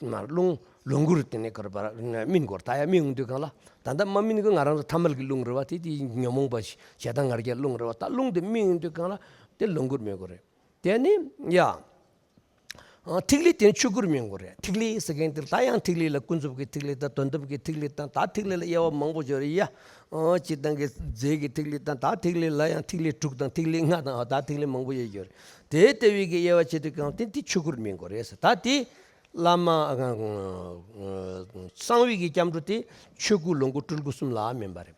མ་རླུང་ལོངས་སྐུ་རུ་དེ་ནས་ཁོ་ར་པ་ར་སྨིན་དགོས་རེད། ད་ཡར་སྨིན་འོང་དུས་གང་ལ། ད་ལྟ་མ་སྨིན་གི་ང་རང་ཚོ་ཐ་མལ་གྱི་རླུང་རེད་བ། དེ་དེ་ཉོན་མོངས་པ་ཞེ་སྡང་ང་རྒྱལ་རླུང་རེད་བ། ད་རླུང་དེ་སྨིན་འོང་དུས་གང་ལ་དེ་ལོངས་སྐུར་སྨིན་དགོས་རེད། དེ་ནི་ཡ། ཨ། ཐིག་ལེ་དེ་ནི་ཆོས་སྐུར་སྨིན་དགོས་རེད། ཐིག་ལེ་ཟེར་མཁན་དེ་ད་ཡང་ཐིག་ལེ་ལ་ཀུན་རྫོབ་ཀྱི་ཐིག་ལེ་དང་དོན་དམ་གྱི་ཐིག་ལེ་དང་། ད་ཐིག་ལེ་ལ་དབྱེ་བ་མང་པོ་ཡོད་རེད་ཡ། ཨ། སྤྱིར་བཏང་གི་རྫས་ཀྱི་ཐིག་ལེ་དང་། ད་ཐིག་ལེ་ལ་ཡང་ཐིག་ལེ་དྲུག་དང་ཐིག་ལེ་ལྔ་དང་། ཨ། ད་ཐིག་ལེ་མང་པོ་ཡོད་ཡོད་རེད། དེ་ལྟ་བུའི་གི་དབྱེ་བ་ཕྱེ་དུས་གང་དེ་དེ་ཆོས་སྐུར་སྨིན་དགོས་རེད་ཟེར། ད་དེ་བླ་མ་གསང་བའི་གི་སྐྱབས་འགྲོ་དེ་ཆོས་སྐུ་ལོངས་སྐུ་སྤྲུལ་སྐུ་གསུམ་ལ་སྨིན་པ་རེད།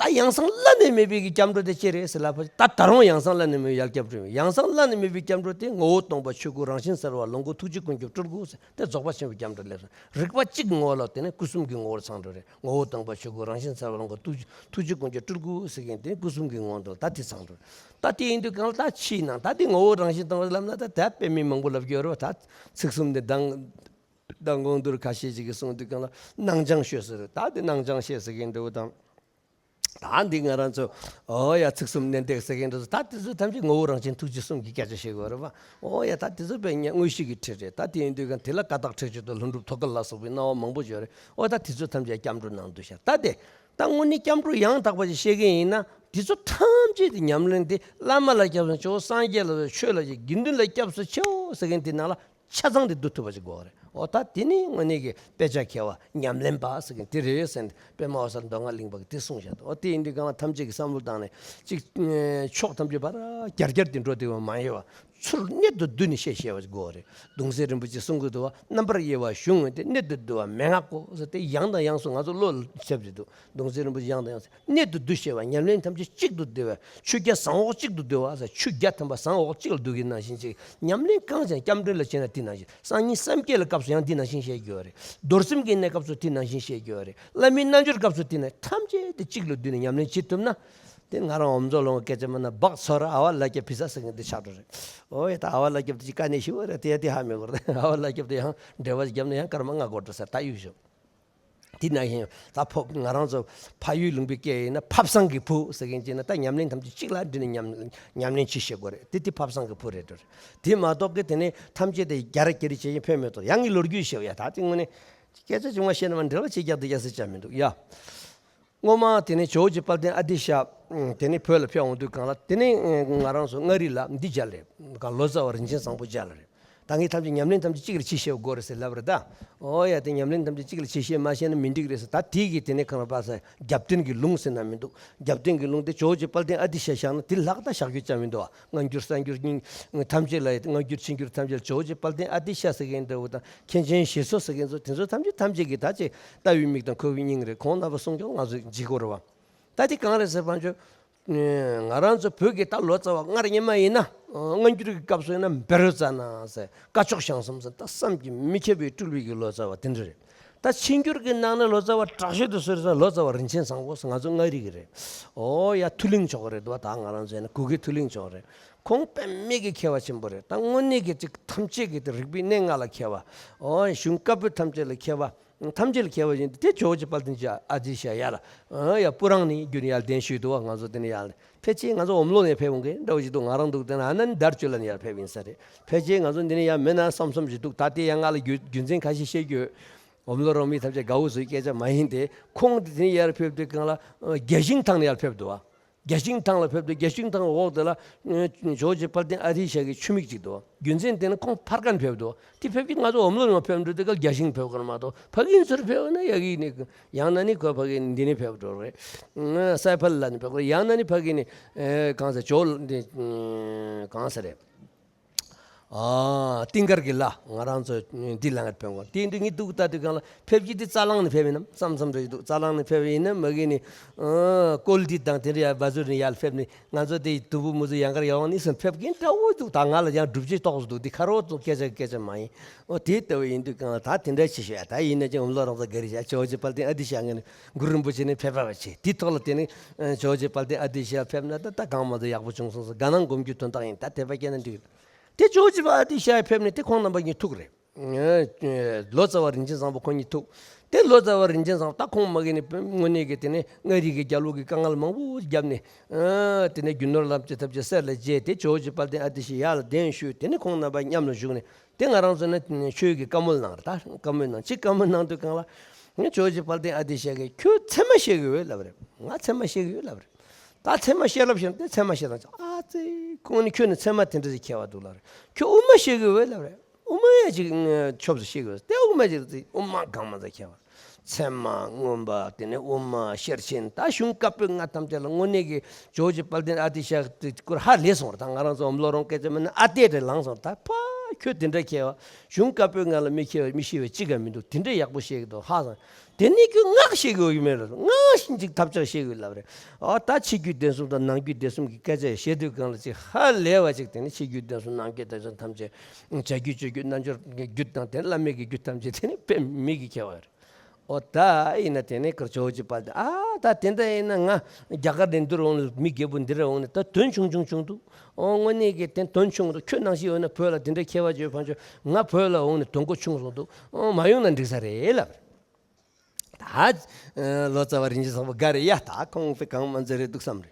ད་ཡང་སང་བླ་ན་མེད་པའི་གི་སྐྱབས་འགྲོ་དེ་ཅི་རེད་ཟེར་ལབ་པ། ད་ད་རུང་ཡང་སང་བླ་ན་མེད་པའི་ཡར་སྐྱབས་འགྲོ་ཡོད། ཡང་སང་བླ་ན་མེད་པའི་སྐྱབས་འགྲོ་དེ་ངོ་བོ་སྟོང་པ་ཆོས་སྐུ་རང་བཞིན་གསལ་བ་ལོངས་སྐུ་ཐུགས་རྗེ་ཀུན་ཁྱབ་སྤྲུལ་སྐུ་ཟེར། དེ་རྫོགས་པ་ཆེན་པོའི་སྐྱབས་འགྲོ་སླེབས་སོང་། རིག་པ་གཅིག་ངོ་བོ་ལ་དེ་ནས་སྐུ་གསུམ་གྱི་ངོ་བོར་ཚང་འགྲོ་རེད། ངོ་བོ་སྟོང་པ་ཆོས་སྐུ་རང་བཞིན་གསལ་བ་ལོངས་སྐུ་ཐུགས་ཐུགས་རྗེ་ཀུན་ཁྱབ་སྤྲུལ་སྐུ་ཟེར་མཁན་དེ་སྐུ་གསུམ་གྱི་ངོ་བོ་ད་དེ་ཚང་འགྲོ་རེད། ད་དེ་ཡིན་དུས་གང་ལ་ད་ཕྱིའི་ནང་ད་དེ་ངོ་བོ་རང་བཞིན་སྟོང་པ་ལབ་ན། ད་ད་དཔེ་མི་མང་པོ་ལབ་རྒྱུ་ཡོད་རེད་བ། ད་ཚིག་གསུམ་དེ་མདང་མདང་དགོང་དུར་ཁ་ཤས་ཅིག་གིས་གསུངས་དུས་གང་ལ་སྣང་སྦྱང་ཤོད་ཟེར། ད་དེ་སྣང་སྦྱང་ཤོད་ཟེར་མཁན་འདྲ་བོ་དང་། ད་འདི་ང་རང་ཚོ་ཨོ་ཡ་ཚིག་གསུམ་གནད་འདེགས་ཟེར་མཁན་འདྲ་བོ། ད་དེ་ཚོ་ཐམས་ཅད་ངོ་བོ་རང་བཞིན་ཐུགས་རྗེ་གསུམ་གྱི་སྐད་ཆ་བཤད་དགོས་རེད་བ། ཨོ་ཡ་ད་དེ་ཚོ་དཔེ་ཉ་དངོས་གཞི་གི་ཁྲིད་རེད། ད་དེ་ཡིན་དུས་གང་དེ་ལ་ཀ་དག་ཁྲེགས་ཆོད་དང་ལྷུན་གྲུབ་ཐོད་རྒལ་ལ་སོགས་པའི་སྣང་བ་མང་པོ་ཡོད་རེད། ཨོ་ད་དེ་ཚོ་ཐམས་ཅད་སྐྱབས་འགྲོ་ནང་དུ་བཞག་ད་དེ་ད་དངོས་གནས་སྐྱབས་འགྲོ་ཡང་དག་པ་ཞིག་བཤད་མཁན་ཡིན་ན། དེ་ཚོ་ཐམས་ཅད་དེ་ཉམས་ལེན་དེ་བླ་མ་ལ་སྐྱབས་སུ་མཆིའོ། སངས་རྒྱས་ལ་ཆོས་ལ་དགེ་འདུན་ལ་སྐྱབས་སུ་མཆིའོ་ཟེར་མཁན་དེ་ནང་ལ་ཆ་ཚང་དེ་བསྡུ་ཐུབ་པ་ཞིག་དགོས་རེད། འོ་ད་དེ་ནི་དངོས་གནས་ཀྱི་དཔེ་ཆ་མཁས་པ་ཉམས་ལེན་པ་ཟེར་མཁན་དེ་རེད་ཟེར་ནས་པདྨ་འོད་གསལ་མདོ་སྔགས་གླིང་པ་གིས་དེ་གསུངས་བཞག་འདུག་འོ་དེ་ཡིན་དུས་གང་ལ་ཐམས་ཅད་ཀྱི་བསམ་བློ་བཏང་ནས་ཅིག་ཕྱོགས་ཐམས་ཅད་བར་རྒྱར་རྒྱར་དེ་འགྲོ་བདེ་བ་མ་ཡོད་པ། ཚུར་གནད་དུ་བསྡུས་ནས་བཤད་ཤེས་པ་དགོས་རེད། གདུང་སྲས་རིན་པོ་ཆེས་གསུང་གི་འདུག་བ། རྣམ་པར་དབྱེ་བ་གཞུང་འོན་ཏེ། གནད་དུ་བསྡུ་བ་མན་ངག་གོ་ཟེར་ཏེ། ཡང་དང་ཡང་སུ་ང་ཚོ་བློ་ལ་འཆར་གྱི་འདུག་གདུང་སྲས་རིན་པོ་ཆེ་ཡང་དང་ཡང་སུ་གནད་དུ་བསྡུ་ཤེས་པ། ཉམས་ལེན་ཐམས་ཅད་གཅིག་ཏུ་བསྡུ་བ། ཆོས་རྒྱལ་ཟངས་འོག་གཅིག་ཏུ་བསྡུ་བ་ཟེར། ཆོས་རྒྱལ་ཐམས་ཅད་ཟངས་འོག་གཅིག་ལ་བསྡུ་གི་ནང་བཞིན་ཅིག་ཉམས་ལེན་གང་བྱས་སྐྱབས་འགྲོ་ལ་བྱས་ན་དེ་ནང་བཞིན། སང་ཉིན་སེམས་བསྐྱེད་ལ་སྐབས་སུ་ཡང་དེ་ནང་བཞིན་བཤད་རྒྱུ་རེད། རྡོར་སེམས་ཀྱི་གནས་སྐབས་སུ་དེ་ནང་བཞིན་བཤད་རྒྱུ་རེད། བླ་མའི་རྣལ་འབྱོར་སྐབས་སུ་དེ་ནང་ཐམས་ཅད་དེ་གཅིག་ལ་བསྡུས་ནས་ཉམས་ལེན་བྱེད་ཐུབ་ན། དེ་ང་རང་འོམ་བཟོ་ལོང་གི་སྐད་ཆ་མིན་ན་སྦག་ཚོར་ཨ་བ་ལ་རྒྱབ་ཕི་ས་ཟེར་མཁན་དེ་ཆགས་འགྲོ་རེད། ཨོ་ཡ་ད་ཨ་བ་ལ་རྒྱབ་དེ་དཀའ་གནད་ཞིག་བ་རེད། དེ་ཡ་དེ་ཧ་མི་གོ་རེད། ཨ་བ་ལ་རྒྱབ་དེ་ཡང་འབྲེལ་བ་ཞིག་བརྒྱབ་ན་ཡང་སྐར་མ་ལྔ་འགོར་འགྲོ་ས་ད་གཡུག་ཞོག་དེ་ནང་བཞིན་ད་ཕོ་ང་རང་ཚོ་ཕ་ཡུལ་ལུང་པའི་སྐད་ཡིན་ན་ཕ་བཟང་གི་བུ་ཟེར་མཁན་ཅིག་ན་ད་ཉམས་ལེན་ཐམས་ཅད་གཅིག་ལ་བསྒྲིལ་ནས་ཉམས་ཉམས་ལེན་བྱེད་ཤེས་དགོས་རེད། དེ་དེ་ཕ་བཟང་གི་བུ་རེད་འགྲོ་རེད། དེ་མ་གཏོགས་ཀི་དེ་ནས་ཐམས་ཅད་དེ་རྒྱ་ར་རྒྱ་རི་བྱེད་ཡིན་ཕན་མེད་དོ། ཡང་ངའི་ལོ་རྒྱུས་བཤད་ཡ་ད་དེ་དངོས་གནས་སྐད་ཆ་ཅུང་མ་བཤད་ན་མ་འབྲེལ་བ་བྱེད་རྒྱག་དེ་རྒྱག་སྲིད་ཅག་མི་འདུག་ཡ། སྔོན་མ་དེ་ནས་ཇོ་བོ་རྗེ་དཔལ་ལྡན་ཨ་ཏི་ཤ་དེ་ནས་བོད་ལ་ཕེབས་འོང་དུས་གང་ལ་དེ་ནས་ང་རང་ཚོ་མངའ་རིས་ལ་འདི་མཇལ་རེད། ག་ལོ་ཙཱ་བ་རིན་ཆེན་བཟང་པོ་མཇལ་རེད། ད་ངས་ཐམས་ཅད་ཉམས་ལེན་ཐམས་ཅད་གཅིག་ལ་བྱེད་ཤེས་དགོས་རེད་ཟེར་ལབ་རེད་ད། ཨོ་ཡ་དེ་ཉམས་ལེན་ཐམས་ཅད་གཅིག་ལ་བྱེད་ཤེས་མ་ཤེས་ན་མི་འགྲིག་རེད་ཟེར། ད་དེ་གི་དེ་ནས་གང་ལ་པ་ས་རྒྱབ་རྟེན་གྱི་ལུང་ཟེར་ན་མི་འདུག་རྒྱབ་རྟེན་གྱི་ལུང་དེ་ཇོ་བོ་རྗེ་དཔལ་ལྡན་ཨ་ཏི་ཤ་བཞག་ན་དེ་ལྷག་ད་བཞག་རྒྱུ་ཅང་མི་འདུག་བ། སྔ་འགྱུར་གསར་འགྱུར་གཉིས་ཐམས་ཅད་ལ་ཡ་སྔ་འགྱུར་ཕྱི་འགྱུར་ཐམས་ཅད་ལ་ཇོ་བོ་རྗེ་དཔལ་ལྡན་ཨ་ཏི་ཤ་ཟེར་མཁན་འདྲ་བོ་དང་མཁན་ཆེན་ཞེ་སོ་ཟེར་མཁན་ཚོ་དེ་ཚོ་ཐམས་ཅད་ཐམས་ཅད་ཀྱི་ད་ཅིག་ལྟ་བའི་མིག་དང་ཁོག་པའི་སྙིང་རེད། ཁོང་རྣམ་པ་གསུང་སྐྱོང་ང་ཚོས་བགྱིད་དགོས་རེད་བ། ད་དེ་གང་རེད་ཟེར་བ་ཅོ། ང་རང་ཚོ་བོད་ཀྱི་ད་ལོ་ཙཱ་བ་སྔར་སྔོན་མ་ཡིན་ན་སྔ་འགྱུར་གྱི་སྐབས་སུ་ཡིན་ན་བཻ་རོ་ཙ་ན་ཟེར་སྐ་ཅོག་ཞང་གསུམ་ཟེར་ད་བསམ་གྱིས་མི་ཁྱབ་པའི་སྤྲུལ་པའི་གི་ལོ་ཙཱ་བ་དེ་འདྲ་རེད། ད་ཕྱི་འགྱུར་གྱི་ནང་ན་ལོ་ཙཱ་བ་དྲག་ཤོས་དེ་སུ་རེད་ཟེར་ན་ལོ་ཙཱ་བ་རིན་ཆེན་བཟང་པོ་ཟེར་ང་ཚོ་མངའ་རིས་ཀྱི་རེད། ཨོ་ཡ་མཐུ་གླིང་མཆོག་རེད་འདུག་བ། ད་ང་རང་ཚོ་ཡིན་ན་གུ་གེ་མཐུ་གླིང་མཆོག་རེད། ཁོང་དཔེ་མེད་ཀྱི་མཁས་པ་ཆེན་པོ་རེད། ད་དངོས་གནས་ཀྱི་ཅིག་ཐམས་ཅད་ཀྱི་དེ་རིག་པའི་གནས་ལྔ་ལ་མཁས་པ། ཨོ་གཞུང་བཀའ་པོད་ཐམས་ཅད་ལ་མཁས་པ། ཐམས་ཅད་ལ་མཁས་པ་ཡིན་དེ་ཇོ་བོ་རྗེ་དཔལ་ལྡན་གྱི་ཨ་ཏི་ཤ་ཡ་ལ། ཨ་ཡ་སྤུ་རང་ནས་རྒྱུན་ཡར་ལྡན་ཞུས་འདུག་བ། ང་ཚོ་དེ་ནས་ཡར་ལ་ཕལ་ཆེར་ང་ཚོ་འོམ་ལོ་ནས་ཕེབས་འོང་གི་འདྲ་བོ་ཞིག་འདུག་ང་རང་འདུག་དེ་ན་ཨ་ནི་དར་ཅོ་ལ་ནས་ཡར་ཕེབས་ཡིན་ས་རེད། ཕལ་ཆེར་ང་ཚོ་འདི་ནས་ཡར་མེད་ན་བསམ་བསམ་ཞིག་འདུག་ད་དེ་ཡང་ང་ལ་རྒྱུ་རྒྱུ་མཚན་ཁ་ཤས་བཤད་རྒྱུ་ཡོད། འོམ་ལོ་རང་མི་ཐམས་ཅད་དགའ་བོ་བཟོའི་སྐད་ཆ་མ་ཡིན་ཏེ། ཁོང་དེ་དེ་ནས་ཡར་ཕེབས་དུས་གང་ལ་རྒྱ་ཤིང་ཐང་ནས་ཡར་ཕེབས་འདུག་བ། རྒྱ་ཤིང་ཐང་ལ་ཕེབས་དུས་རྒྱ་ཤིང་ཐང་འོག་དེ་ལ་ཇོ་བོ་རྗེ་དཔལ་ལྡན་ཨ་ཏི་ཤ་གི་ཆུ་མིག་ཅིག་འདུག་རྒྱུ་མཚན་དེ་ནི་ཁོང་ཕར་ཁ་ནས་ཕེབས་འདུག་དེ་ཕེབས་ཀྱི་ང་ཚོ་འོམ་ལོ་རང་ཕེབས་འགྲོ་དུས་སྐབས་རྒྱ་ཤིང་ཕེབས་ཀྱི་མ་གཏོགས་ཕ་གི་ཚུར་ཕེབས་ན་ཡ་གི་ནི་ཡང་ན་ནི་ཁོ་ཕ་གི་འདི་ནས་ཕེབས་འགྲོ་རེད། སའི་ཕལ་ལ་ནི་ཕེབས་ཀྱི་རེད། ཡང་ན་ནི་ཕ་གི་ནི་གང་ཟེར་ཇོ་འདི་གང་ཟེར་རེད། ཨ། ཏིང་དཀར་གྱི་ལ་ང་རང་ཚོ་འདི་ལ་ངར་ཕེབས་འོང་དེ་འདི་ངས་འདུག་ལྟ་དུས་གང་ལ་ཕེབས་ཀྱི་འདི་རྩ་ལང་ནས་ཕེབས་ཡིན་ནམ་བསམ་བསམ་རེ་འདུག་རྩ་ལང་ནས་ཕེབས་ཡིན་ན་མ་གི་ནི་ཀོལ་འདི་དང་དེ་འདྲ་ཡ་བ་ཟུར་ནས་ཡར་ཕེབས་ནས་ང་ཚོ་དེ་དུམ་བུ་མུ་ཟུར་ཡང་གར་ཡོང་ནི་སུ་ཕེབས་ཀྱིན་འདྲ་བོ་འདུག་ད་ང་ལ་ཡང་སྒྲུབ་བྱེད་ཏོག་ཙམ་འདུག་འདི་ཁ་རོག་ཙམ་སྐད་ཆ་སྐད་ཆ་མ་ཡིན། ཨོ་དེ་ལྟ་བུ་ཡིན་དུས་གང་ལ་ད་དེ་འདྲ་ཞིག་ཤོད་ཡ་ད་ཡིན་ན་ཅི་འོམ་ལོ་རང་ཚ་ག་རི་ཤ་ཇོ་བོ་རྗེ་དཔལ་ལྡན་ཨ་ཏི་ཤ་ངན་གུ་རུ་རིན་པོ་ཆེ་ནས་ཕེབས་པ་བ་ཆེ་དེ་ཐོག་ལ་དེ་ནི་ཇོ་བོ་རྗེ་དཔལ་ལྡན་ཨ་ཏི་ཤ་ཕེབས་ན་ད་ད་གང་མ་ཚོ་ཡག་པོ་བྱུང་སོང་ཟེར་དགའ་སྣང་སྒོམ་རྒྱུ་དོན་དག་ཡིན། ད་དད་པ་སྐྱེས་ན་འགྲིག་དེ་ཇོ་བོ་རྗེ་དཔལ་ཨ་ཏི་ཤ་ཕེབས་ནས་དེ་ཁོང་རྣམ་པ་གཉིས་ཐུག་རེད། ལོ་ཙཱ་བ་རིན་ཆེན་བཟང་པོ་ཁོང་གཉིས་ཐུག་དེ་ལོ་ཙཱ་བ་རིན་ཆེན་བཟང་པོ་ད་ཁོང་མ་གི་ནི་དངོས་གནས་ཀྱི་དེ་ནས་མངའ་རིས་ཀྱི་རྒྱལ་པོ་གི་དཀའ་ངལ་མང་པོ་བརྒྱབ་ནས་དེ་ནས་རྒྱུ་ནོར་ལམ་གྱི་ཐབས་ཀྱི་གསེར་ལ་བརྗེས་ཏེ་ཇོ་བོ་རྗེ་དཔལ་ལྡན་ཨ་ཏི་ཤའི་ཡར་ལ་གདན་ཞུས། དེ་ནས་ཁོང་རྣམ་པ་མཉམ་ལ་བཞུགས་ནས་དེ་ང་རང་ཚོ་ནི་ཆོས་ཀྱི་བཀའ་མོལ་གནང་རེད། ད་བཀའ་མོལ་གནང་ཅི་བཀའ་མོལ་གནང་དུས་གང་ལ་ངས་ཇོ་བོ་རྗེ་དཔལ་ལྡན་ཨ་ཏི་ཤ་གིས་ཁྱོད་ཚད་མ་ཤེས་གི་ཡོད་ལབ་རེད། ང་ཚད་མ་ཤེས་གི་ཡོད་ལབ་རེད། ད་ཚད་མ་བཤད་ལབ་བཤད་ན་དེ་ཚད་མ་བཤད་དང་ཨ་ཙི་ཁོང་ནི་ཁྱོད་ནི་ཚད་མ་དེ་འདྲ་ཞིག་མཁས་པ་འདུག་ལབ་རེད། ཁྱོད་དབུ་མ་ཤེས་གི་ཡོད་ལབ་རེད། དབུ་མ་ཡ་ཅིག་ཆོབ་ཟེར་ཤེས་དགོས་དེ་དབུ་མ་ཅིག་ཟེར་དབུ་མ་གང་མ་ཟེར་ཁྱད་པར། ཚད་མ་མངོན་པ་དེ་ནས་དབུ་མ་ཤེར་ཕྱིན་ད་གཞུང་བཀའ་པོད་ལྔ་ཐམས་ཅད་ལ་དངོས་གནས་ཀྱི་ཇོ་བོ་རྗེ་དཔལ་ལྡན་ཨ་ཏི་ཤ་དེ་སྐོར་ཧ་ལས་སོང་རེད། ད་ང་རང་ཚོ་འོམ་ལོ་རོང་སྐད་ཆ་མིན་ན་ཨ་ཏེ་རེ་ལངས་སོང་ད་ཕ་ཁྱོད་དེ་འདྲ་མཁས་པ་གཞུང་བཀའ་པོད་ལྔ་ལ་མི་མཁས་པ་མི་ཤེས་པ་གཅིག་ཀ་མི་འདུག་དེ་འདྲ་ཡག་པོ་ཤེས་ཀྱི་འདུག་ཧ་སང་དེ་ནས་ཁྱོད་སྔགས་ཤེས་ཀྱི་ཡོད་མེད་ལ་སྔགས་ཤིག་ཅིག་ཐབས་ཆག་ཤེས་ཀྱི་ཡོད་ལབ་རེད། ཨ་ད་ཕྱི་རྒྱུད་བདེན་གསུམ་དང་ནང་རྒྱུད་བདེན་གསུམ་གྱི་སྐད་ཆ་བཤད་དུས་གང་ལ་ཅིག་ཧ་ལས་པ་ཅིག་དེ་ནས་ཕྱི་རྒྱུད་བདེན་གསུམ་ནང་རྒྱུད་བདེན་གསུམ་ཐམས་ཅད་བྱ་རྒྱུད་སྤྱོད་རྒྱུད་རྣལ་འབྱོར་གྱི་རྒྱུད་དང་དེ་བླ་མེད་ཀྱི་རྒྱུད་ཐམས་ཅད་དེ་ནི་དཔེ་མི་གི་ཁྱད་པར། ཨོ་ད་ཡིན་ན་དེ་ནས་ཁར་ཇོ་བོ་རྗེ་དཔལ་ལྡན་ཨ་ད་དེ་འདྲ་ཡིན་ན་ང་རྒྱ་གར་ནས་འདིར་འོང་ནས་མི་རྒྱལ་པོ་འདིར་འོང་ནས་ད་དོན་ཆུང་ཆུང་བྱུང་འདུག་ཨོ་དངོས་གནས་ཀྱི་དེ་དོན་ཆུང་འདུག་ཁྱོད་ནང་བཞིན་ཡོད་ན་བོད་ལ་དེ་འདྲ་མཁས་པ་ཅིག་ཡོད་ཕན་ཆོད་ང་བོད་ལ་འོང་ནས་དོན་གོ་ཆུང་སོང་འདུག་ཨོ་མ་ཡོང་ན་འགྲིག་ས་རེད་ལབ། ད་ལོ་ཙཱ་བ་རིན་ཆེན་བཟང་པོ་དགའ་རེད་ཡ། ད་ཁོང་ཚོ་གང་མ་མཛད་རེད་འདུག་བསམ་རེད་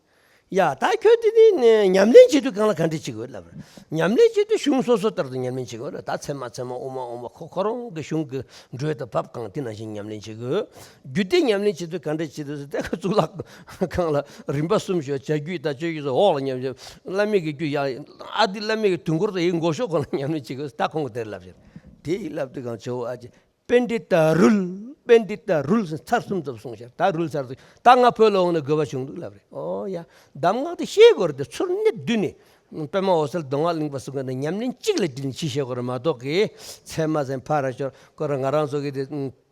ཡ། ད་ཁྱོད་དེ་ནི་ཉམས་ལེན་བྱེད་དུས་གང་ལ་ག་འདྲ་བྱེད་དགོས་ལབ་རེད། ཉམས་ལེན་བྱེད་དུས་གཞུང་སོ་སོ་ལྟར་དུ་ཉམས་ལེན་བྱེད་དགོས་རེད། ད་ཚད་མ་ཚད་མ་དབུ་མ་དབུ་མ་ཁོ་ཁོ་རང་གི་གཞུང་གི་འགྲོས་དང་བབ་གང་དེ་ནང་བཞིན་ཉམས་ལེན་བྱེད་དགོས། རྒྱུད་སྡེ་ཉམས་ལེན་བྱེད་དུས་ག་འདྲ་བྱེད་དུས་དེ་ཁོ་གཙུག་ལག་ཁང་ལ་རིམ་པ་གསུམ་ཞོག་བྱ་རྒྱུད་དང་སྤྱོད་རྒྱུད་སོགས་འོག་ལ་ཉམས་བྱེད་བླ་མེད་ཀྱི་རྒྱུད་ཡ་ཨ་དེ་བླ་མེད་ཀྱི་དུས་འཁོར་དུ་ཡི་མགོ་ཤོག་གོང་ལ་ཉམས་ལེན་བྱེད་དགོས། ད་ཁོང་གི་དེར་ལབ་བྱེད་དེ་ཡི་ལབ་དུས་གང་ཇོ་བོ་ཨ་ཅེ། པཎྜི་ཏ་རུལ། པཎྜི་ཏ་རུལ་ཟེར་ཚར་གསུམ་ཙམ་གསུངས་ཤག་ད་རུལ་ཚར་དུས་ད་ང་བོད་ལ་འོང་ན་དགོས་པ་བྱུང་འདུག་ལབ་རེད། ཨོ་ཡ། གདམས་ངག་དེ་ཤེས་དགོས་རེད་དེ་ཚུར་གནད་བསྡུས་ནས། པདྨ་འོད་གསལ་མདོ་སྔགས་གླིང་པ་གསུམ་ཀ་ནས་ཉམས་ལེན་གཅིག་ལ་དྲིལ་ནས་ཕྱི་བཤད་དགོས་རེད་མ་གཏོགས་ཀི། ཚད་མ་ཟེར་ཕར་ར་ཤོར་ཁོ་ར་ང་རང་ཚོ་གི་དེ་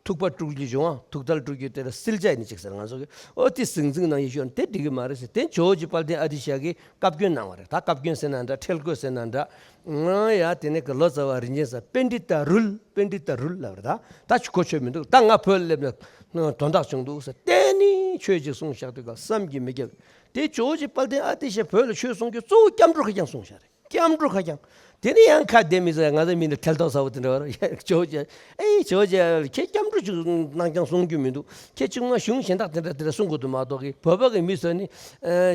ཐུག་པ་དཀྲུག་རྒྱུ་བྱུང་བ་ཐུག་ཐལ་དཀྲུག་རྒྱུ་དེ་ལ་སིལ་ཆ་ཡིན་ཅིག་ཟེར་ང་ཚོ་གི་ཨོ་དེ་ཟིང་ཟིང་ནང་ཡི་ཤོར་དེ་འགྲིག་གི་མ་རེད་ཟེར་དེ་ཇོ་བོ་རྗེ་དཔལ་ལྡན་ཨ་ཏི་ཤ་གི་བཀའ་བཀྱོན་གནང་བ་རེད། ད་བཀའ་བཀྱོན་ཟེར་ན་འདྲ་ཁྲེལ་དགོད་ཟེར་ན་འདྲ། ང་ཡ་དེ་ནས་ཀྱི་ལོ་ཙཱ་བ་རིན་ཆེན་ས་པཎྜི་ཏ་རུལ་པཎྜི་ཏ་རུལ་ལབ་རེད། ད་ད་ཆུ་གོ་ཆོད་མི་འདུག་ད་ང་བོད་ལ་སླེབས་ནས་དོན་དག་བྱུང་འདུག་ཟེར་བལྟས་ནས་ཆོས་ཅིག་གསུངས་བཞག་དུས་ཀ་བསམ་གྱིས་མི་ཁྱབ། དེ་ཇོ་བོ་རྗེ་དཔལ་ལྡན་ཨ་ཏི་ཤ་བོད་ལ་ཆོས་གསུང་རྒྱུ་གཙོ་བོ་སྐྱབས་འགྲོ་ཁ་རྐྱང་གསུངས་བཞག་རེད། སྐྱབས་འགྲོ་ཁ་རྐྱང་། དེ་ནས་ཡང་ཁ་བདེ་མི་ཟེར་ང་ཚོ་མི་འདི་ཁྲེལ་ཏོག་ཟ་བོ་དེ་འདྲ་བ་རེད། ཇོ་བོ་རྗེ་ཨེ་ཇོ་བོ་རྗེ་ཁྱེད་སྐྱབས་འགྲོ་ཅིག་གནང་རྐྱང་གསུང་རྒྱུ་མི་འདུག་ཁྱེད་ཅིག་མ་གཞུང་གཞན་དག་དེ་འདྲ་དེ་འདྲ་གསུང་དགོས་འདུག་མ་གཏོགས་ཀི་བོད་པ་གི་མི་ཚོ་ནི་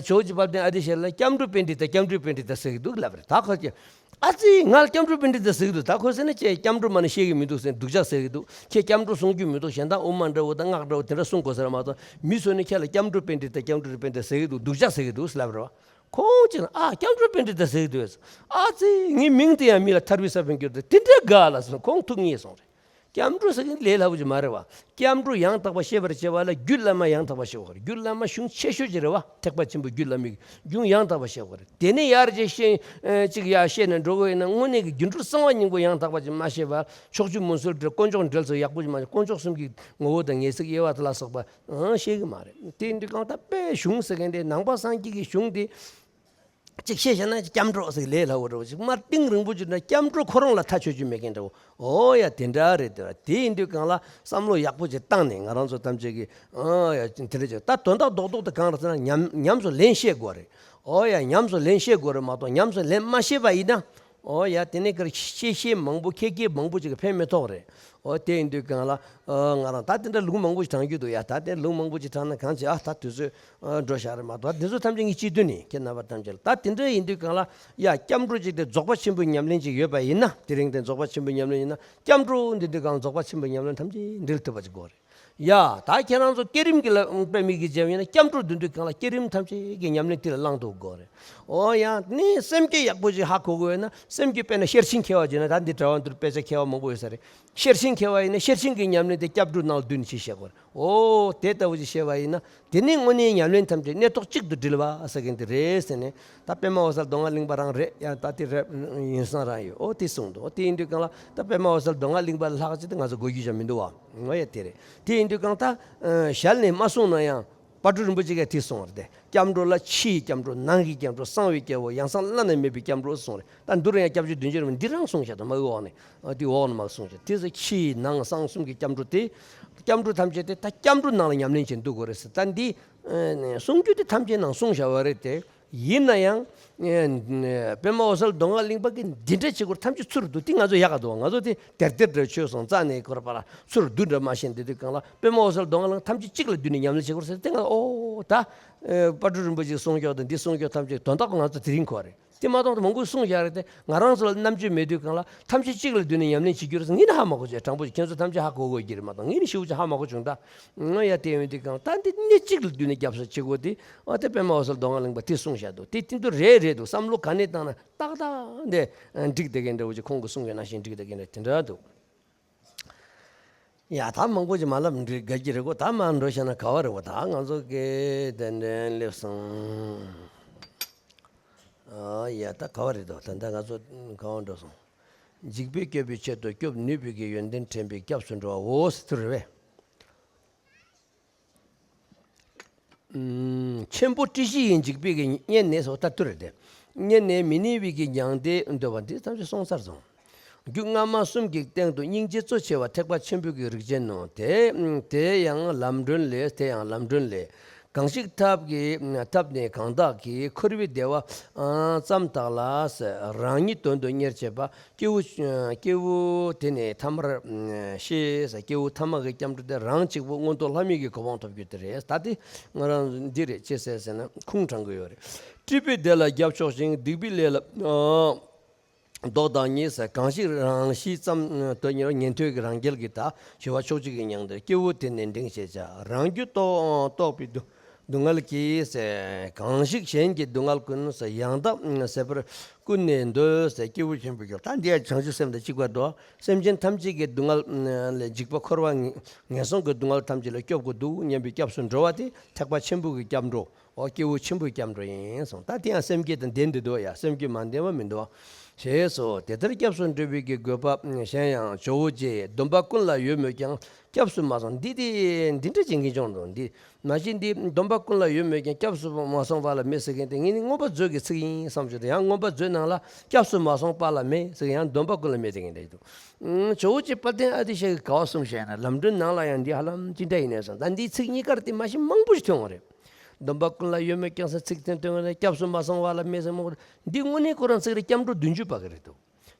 ཇོ་བོ་རྗེ་དཔལ་ལྡན་ཨ་ཏི་ཤ་ལ་སྐྱབས་འགྲོ་པཎྜི་ཏ་སྐྱབས་འགྲོ་པཎྜི་ཏ་ཟེར་གི་འདུག་ལབ་རེད། ད་ཁོ་ཀྱི། ཨ་ཙི་ང་ལ་སྐྱབས་འགྲོ་པཎྜི་ཏ་ཟེར་གི་འདུག་ད་ཁོ་ཟེར་ན་ཁྱེད་སྐྱབས་འགྲོ་མ་ནི་ཤེས་གི་མི་འདུག་ཟེར་སྡུག་ཅག་ཟེར་གི་འདུག་ཁྱེད་སྐྱབས་འགྲོ་གསུང་རྒྱུ་མི་འདུག་གཞན་དག་དབུ་མ་འདྲ་བོ་དང་སྔགས་འདྲ་བོ་དེ་འདྲ་གསུང་དགོས་ཟེར་མ་གཏོགས་མི་ཚོ་ནི་ཁྱེད་ལ་སྐྱབས་འགྲོ་པཎྜི་ཏ་སྐྱབས་འགྲོ་པཎྜི་ཏ་ཟེར་གི་འདུག་སྡུག་ཅག་ཟེར་གི་འདུག་ལབ་རེད་བ། ཁོང་ཅིག་ཨ་སྐྱབས་འགྲོ་པཎྜི་ཏ་ཟེར་གི་འདུག་ཨ་ཙི་ངའི་མིང་དེ་ཡང་མི་ལ་ཐར་པའི་ས་བོན་གྱུར་ཏེ་དེ་འདྲ་དགའ་ལ་ཟེར་ཁོང་ཐུགས་མཉེས་སོང་རེད། སྐྱབས་འགྲོ་ཟེར་གི་ལས་སླ་པོ་ཅིག་མ་རེད་བ། སྐྱབས་འགྲོ་ཡང་དག་པ་ཤེས་པར་བྱེད་པ་ལ་རྒྱུད་བླ་མ་ཡང་དག་པ་ཤེས་དགོས་རེད། རྒྱུད་བླ་མ་གཞུང་ཆེ་ཤོས་ཅིག་རེད་བ། ཐེག་པ་ཆེན་པོའི་རྒྱུད་བླ་མའི་གཞུང་ཡང་དག་པ་ཤེས་དགོས་རེད། དེ་ནས་ཡར་ཅིག་ཤེས་ཅིག་ཡར་ཤེས་ནས་འགྲོ་དགོས་ཡིན་ན་དངོས་གནས་ཀྱི་སྒྱུ་འཕྲུལ་གསང་བ་སྙིང་པོ་ཡང་དག་པ་ཅིག་མ་ཤེས་པར་ཕྱོགས་བཅུའི་མུན་སེལ་འགྲེལ་དཀོན་མཆོག་འགྲེལ་ཚོ་ཡག་པོ་ཅིག་མ་ཤེས་དཀོན་མཆོག་གསུམ་གྱི་ངོ་བོ་དང་ངེས་ཚིག་དབྱེ་བ་དེ་ལ་སོགས་པ་ཤེས་གི་མ་རེད། དེ་འདི་གང་ལྟར་དཔེ་གཞུང་ཟེར་མཁན་དེ་ནང་པ་སངས་རྒྱས་ཀྱི་གཞུང་དེ། གཅིག་བཤད་བྱས་ན་སྐྱབས་འགྲོ་ཟེར་ལས་སླ་བོ་འདྲ་བོ་ཅིག་མར་གཏིང་རིང་པོ་ཅིག་ན་སྐྱབས་འགྲོ་ཁོ་རང་ལ་མཐའ་ཆོད་རྒྱུ་མེད་མཁན་འདྲ་བོ། ཨོ་ཡ་དེ་འདྲ་རེད་དེ། དེ་ཡིན་དུས་གང་ལ་བསམ་བློ་ཡག་པོ་ཅིག་བཏང་ནས་ང་རང་ཚོ་ཐམས་ཅད་ཀྱིས་ཨོ་ཡ་དེ་འདྲ་ཅིག་ད་དོན་དག་རྡོག་རྡོག་དེ་གང་རེད་ཟེར་ན་ཉམས་ཉམས་སུ་ལེན་ཤེས་དགོས་རེད། ཨོ་ཡ་ཉམས་སུ་ལེན་ཤེས་དགོས་རེད་མ་གཏོགས་ཉམས་སུ་ལེན་མ་ཤེས་པ་ཡིན་ན། ཨོ་ཡ་དེ་ནས་ཀར་ཤེས་ཤེས་མང་པོ་ཁྱེད་ཀྱིས་མང་པོ་ཅིག་གི་ཕན་མི་ཐོགས་རེད། ཨོ་དེ་ཡིན་དུས་གང་ལ་ཨོ་ང་རང་ད་དེ་འདྲ་ལུང་མང་པོ་ཞིག་དྲངས་རྒྱུ་འདུག་ཡ། ད་དེ་ལུང་མང་པོ་ཅིག་དྲངས་ན་གང་བྱེད་ཨ་ད་དུས་ཚོད་འགྲོ་བཞག་རེད་མ་གཏོགས་འདི་ཚོ་ཐམས་ཅད་ངས་སྤྱི་མཐུན་ནས་ཁྱེད་རྣམ་པ་ཐམས་ཅད་ལ་ད་དེ་འདྲ་ཡིན་དུས་གང་ལ་ཡ་སྐྱབས་འགྲོ་ཅིག་དེ་རྫོགས་པ་ཆེན་པོའི་ཉམས་ལེན་ཅིག་ཡོད་པ་ཡིན་ན་དེ་རིང་དེ་རྫོགས་པ་ཆེན་པོའི་ཉམས་ལེན་ཡིན་ན་སྐྱབས་འགྲོ་འདི་འདི་གང་རྫོགས་པ་ཆེན་པོའི་ཉམས་ལེན་ཐམས་ཅད་འབྲེལ་ཐུབ་པ་ཅིག་དགོས་རེད། ཡ། ད་ཁྱེད་རང་ཚོ་བསྐྱེད་རིམ་གྱི་ལ་དཔེ་མི་གི་འཇམ་ཡིན་ན་སྐྱབས་འགྲོ་འདོན་དུས་གང་ལ་བསྐྱེད་རིམ་ཐམས་ཅད་ཀྱི་ཉམས་ལེན་དེ་ལ་བླང་དུ་དགོས་རེད། འོ་ཡང་ནི་སེམས་བསྐྱེད་ཡག་པོ་ཅིག་ཧ་གོ་དགོས་ཡོད་ན། སེམས་བསྐྱེད་དཔེར་ན་ཤེར་ཕྱིན་མཁས་པ་བྱས་ན། ད་འདི་གྲྭ་བ་འདིར་དཔེ་ཆ་མཁས་པ་མང་པོ་ཡོད་ས་རེད། ཤེར་ཕྱིན་མཁས་པ་ཡིན་ན་ཤེར་ཕྱིན་གྱི་ཉམས་ལེན་དེ་སྐྱབས་འགྲོ་ནང་ལ་བསྡུས་ནས་ཅིག་བཤད་དགོས་རེད། འོ་དེ་ལྟ་བུ་ཅིག་བཤད་པ་ཡིན་ན། དེ་ནི་དངོས་གནས་ཉམས་ལེན་ཐམས་ཅད་གནས་ཐོག་གཅིག་ཏུ་དྲིལ་བ་ཟེར་མཁན་དེ་རེད་ཟེར་ནས། ད་པདྨ་འོད་གསལ་མདོ་སྔགས་གླིང་པ་རང་རེད། ཡང་ད་དེ་རེད། ཡུན་བཟང་རང་ཡོད། འོ་དེ་གསུངས་འདུག་འོ་དེ་ཡིན་དུས་གང་ལ་ད་པདྨ་འོད་གསལ་མདོ་སྔགས་གླིང་པ་ལྷག་ཅིག་ད་ང་ཚོ་གོ་རྒྱུ་ཅང་མི་འདུག་བ། ངོ་ཡ་དེ་རེད། དེ་ཡིན་དུས་གང་ད་ཨ་ཞལ་ནས་མ་གསུངས་ན་ཡང་དཔལ་སྤྲུལ་རིན་པོ་ཆེ་གིས་དེ་གསུངས་པ་རེད་དེ། སྐྱབས་འགྲོ་ལ་ཕྱི་ཡི་སྐྱབས་འགྲོ། ནང་གི་སྐྱབས་འགྲོ། གསང་བའི་སྐྱབས་འོག་ཡང་གསང་བླ་ན་མེད་པའི་སྐྱབས་འགྲོ་གསུངས་རེད། ད་འདི་རུ་ཡང་སྐྱབས་ཆོས་བདུན་ཅུ་རེད་མོད། འདི་རང་གསུངས་བཞག་ད་མ་འོག་ནས། ཨ་དེ་འོག་ནས་མ་གསུངས་བཞག་དེ་ཚོ་ཕྱི་ནང་གསང་གསུམ་གྱི་སྐྱབས་འགྲོ་དེ། སྐྱབས་འགྲོ་ཐམས་ཅད་དེ་ད་སྐྱབས་འགྲོ་ནང་ལ་ཉམས་ལེན་བྱེད་འདུག་དགོས་རེད་ཟེར། ད་འདི་ཨ་གསུང་རྒྱུ་དེ་ཐམས་ཅད་ནང་གསུངས་བཞག་པ་རེད་དེ། ཡིན་ན་ཡང་། ཨེ་པདྨ་འོད་གསལ་མདོ་སྔགས་གླིང་པ་གིས་འདི་འདྲ་བྱེད་སྐོར་ཐམས་ཅད་ཚུར་བསྡུ། དེ་ང་ཚོ་ཡག་ག་འདུག་ང་ཚོ་དེ་དེར་དེར་འདྲ་ཆོས་སོང་རྩ་ནས་སྐོར་པ་ལ་ཚུར་བསྡུ་འདྲ་མ་ཤེས་འདི་དུས་གང་ལ་པདྨ་འོད་གསལ་མདོ་སྔགས་གླིང་ཐམས་ཅད་གཅིག་ལ་བསྡུས་ནས་ཉམས་ལེན་བྱེད་དགོས་ཟེར་དེ། ང་ཨོ་ད་ཨེ་དཔལ་སྤྲུལ་རིན་པོ་ཆེའི་གསུང་ཕྱོགས་དང་འདི་གསུང་ཕྱོགས་ཐམས་ཅད་དོན་དག་ང་ཚོ་དེ་རིང་གོ་རེད། དེ་མ་གཏོགས་མང་པོ་གསུངས་བཞག་རེད་དེ། ང་རང་ཚོ་ལ་རྣམ་དཔྱོད་མེད་དུས་གང་ལ་ཐམས་ཅད་གཅིག་ལ་བསྡུས་ནས་ཉམས་ལེན་བྱེད་རྒྱུ་རེད་ཟེར། ངས་ནི་ཧ་མ་གོ་བྱས། དྲང་པོ་ཞིག་ཁྱེད་ཚོ་ཐམས་ཅད་ཧ་གོ་དགོས་ཀྱི་རེད་མ་གཏོགས། ངས་ནི་ཞེ་པོ་ཅིག་ཧ་མ་གོ་བྱུང་ད། ང་ཡ་དེ་ཡོང་དུས་གང་ལ་ད་འདི་གནད་གཅིག་ལ་བསྡུས་ནས་རྒྱབ་ས་བྱེད་དགོས་དེ། ཨ་དེ་པདྨ་འོད་གསལ་མདོ་སྔགས་གླིང་པ་དེ་གསུངས་བཞག་འདུག་དེ་དེ་འདུག་རེད་རེད་འདུག་བསམ་བློ་ག་ནས་བཏང་ན་ཏག་ཏག་འདི་འགྲིག་བསྡད་མཁན་འདྲ་བོ་ཅིག་ཁོང་གིས་གསུང་མཁན་ནང་བཞིན་འགྲིག་བསྡད་མཁན་འདྲ་དེ་འདྲ་འདུག་ཡ་ད་མང་པོ་ཅིག་མ་ལབ་འགྲིག་དགའ་གི་རེད་གོ་ད་མར་འགྲོ་བྱས་ན་ག་བ་རེད་གོ་ད་ང་ཚོ་གི་དེ་འདྲ་སླེབས་སོང་། ཨ་ཡ་ད་ག་བ་རེད་དོ། ད་ལྟ་ང་ཚོ་ག་བ་འགྲོ་སོང་། འཇིགས་པས་སྐྱོབ་པའི་ཆེད་དུ། སྐྱོབ་ནུས་པའི་གི་ཡོན་ཏན་དྲན་པས་སྐྱབས་སུ་འགྲོ་བའོ་ཟེར་དུ་རེད་པས། ཆེན་པོ་སྲིད་ཞིའི་འཇིགས་པའི་གི་གཉེན་ནས་སོ་ལྟར་དུ་རེད་དེ། གཉེན་ནས་མི་གནས་པའི་གི་མྱང་འདས་འདོད་པ་འདི་ཐམས་ཅད་སོང་ཚར་སོང་། རྒྱུ་སྔ་མ་གསུམ་གྱི་སྟེང་དུ་སྙིང་རྗེ་གཙོ་ཆེ་བ་ཐེག་པ་ཆེན་པོའི་གི་རིགས་ཅན་ནོ། དེ་དེ་ཡང་ལམ་སྒྲོན་ལས། དེ་ཡང་ལམ་སྒྲོན་ལས། གང་ཞིག་ཐབས་ཀྱིས་ཐབས་ནི་གང་དག་གིས། འཁོར་བའི་བདེ་བ་ཙམ་དག་ལ་ཟེར། རང་ཉིད་དོན་དུ་གཉེར་བྱེད་པ། སྐྱེས་བུ་སྐྱེས་བུ་དེ་ནི་ཐ་མར་ཤེས། སྐྱེས་བུ་ཐ་མ་གི་སྐྱབས་འགྲོ་དེ་རང་གཅིག་པུ་མངོན་མཐོ་ལྷ་མིའི་གི་གོ་འཕང་ཐོབ་རྒྱུ་དེ་རེད། ད་དེ་ང་རང་འདི་རེད་ཅེས་ཟེར་ཟེར་ན་ཁུངས་དྲངས་ཀྱི་ཡོད་རེད། སྲིད་པའི་བདེ་ལ་རྒྱབ་ཕྱོགས་ཤིང་། སྡིག་པའི་ལས་ལ་ལྡོག་ཐབས་ཉིད་ཟེར། གང་ཞིག་རང་ཤི་ཙམ་དུ་གཉེར་བ། ཉན་ཐོས་ཀྱི་རང་རྒྱལ་གྱི་ད་ཞི་བ་ཕྱོགས་གཅིག་གི་མྱང་འདས། སྐྱེས་བུ་དེ་ནི་འབྲིང་ཞེས་བྱ། རང་རྒྱུད་རྟོགས་རྟོགས་པའི་སྡུག་སྡུག་བསྔལ་གྱིས་ཟེར། གང་ཞིག་གཞན་གྱི་སྡུག་བསྔལ་ཀུན་ཟེར། ཡང་དག་ཟད་པར་ཀུན་ནས་འདོད་ཟེར། སྐྱེས་བུ་ཆེན་པོའི་རྒྱུད། ད་འདི་ཡང་བྱང་ཆུབ་སེམས་དང་གཅིག་པ་འགྲོ། སེམས་ཅན་ཐམས་ཅད་ཀྱི་སྡུག་བསྔལ་ལས་འཇིགས་པ་འཁོར་བ་ངན་སོང་གི་སྡུག་བསྔལ་ཐམས་ཅད་ལས་སྐྱོབ་དགོས་འདུག་སྙམ་པའི་སྐྱབས་སུ་འགྲོ་བ་དེ་ཐེག་པ་ཆེན་པོ་གི་སྐྱབས་འགྲོ། འོ་སྐྱེས་བུ་ཆེན་པོའི་སྐྱབས་འགྲོ་ཡིན་གསུངས། ད་དེ་ཡང་སེམས་བསྐྱེད་དང་ལྡན་འདི་འདུག་ཡ། སེམས་བསྐྱེད་མ་ལྡན་པ་མི་འདུག་ཞེས་སོ། དེ་ལྟར་སྐྱབས་སུ་འགྲོ་བའི་གི་དགོས་པ་གཞན་ཡང་ཇོ་བོ་རྗེས། སྡོམ་པ་ཀུན་ལ་ཡོད་མོད་ཀྱང་སྐྱབས་སུ་མ་སོང་། འདི་དེ་འདི་འདྲ་བྱེད་མཁན་ཅུང་འདུག་འདི་མ་གཞི་འདི་སྡོམ་པ་ཀུན་ལ་ཡོད་མོད་ཀྱང་སྐྱབས་སུ་མ་སོང་པ་ལ་མེད་ཟེར་མཁན་དེ་ངས་ནི་མངོན་པ་མཛོད་ཀྱི་ཚིག་ཡིན་བསམ་བྱུང་། དེ་ཡང་མངོན་པ་མཛོད་ནང་ལ་སྐྱབས་སུ་མ་སོང་པ་ལ་མེད་ཟེར་མཁན་ཡང་སྡོམ་པ་ཀུན་ལ་མེད་ཟེར་མཁན་འདྲ་ཡིན་འདུག་ཇོ་བོ་རྗེ་དཔལ་ལྡན་ཨ་ཏི་ཤ་གིས་ག་བ་གསུངས་ཤག་ན་ལམ་སྒྲོན་ནང་ལ་ཡང་འདི་ཧ་ལམ་ཅི་འདྲ་ཡིན་ནས་སོང་། ད་འདིའི་ཚིག་གཉིས་ཀར་དེ་མ་གཞི་མང་པོ་ཞིག་ཐོན་འོང་རེད། སྡོམ་པ་ཀུན་ལ་ཡོད་མོད་ཀྱང་ཟེར་ཚིག་དེ་ཐོན་ནས་སྐྱབས་སུ་མ་སོང་བ་ལ་མེད་ཟེར་མོ། འདི་དངོས་གནས་ཁོ་རང་ཚིག་རེད། སྐྱབས་འགྲོ་བདུན་ཅུ་པ་གི་རེད་འདུག་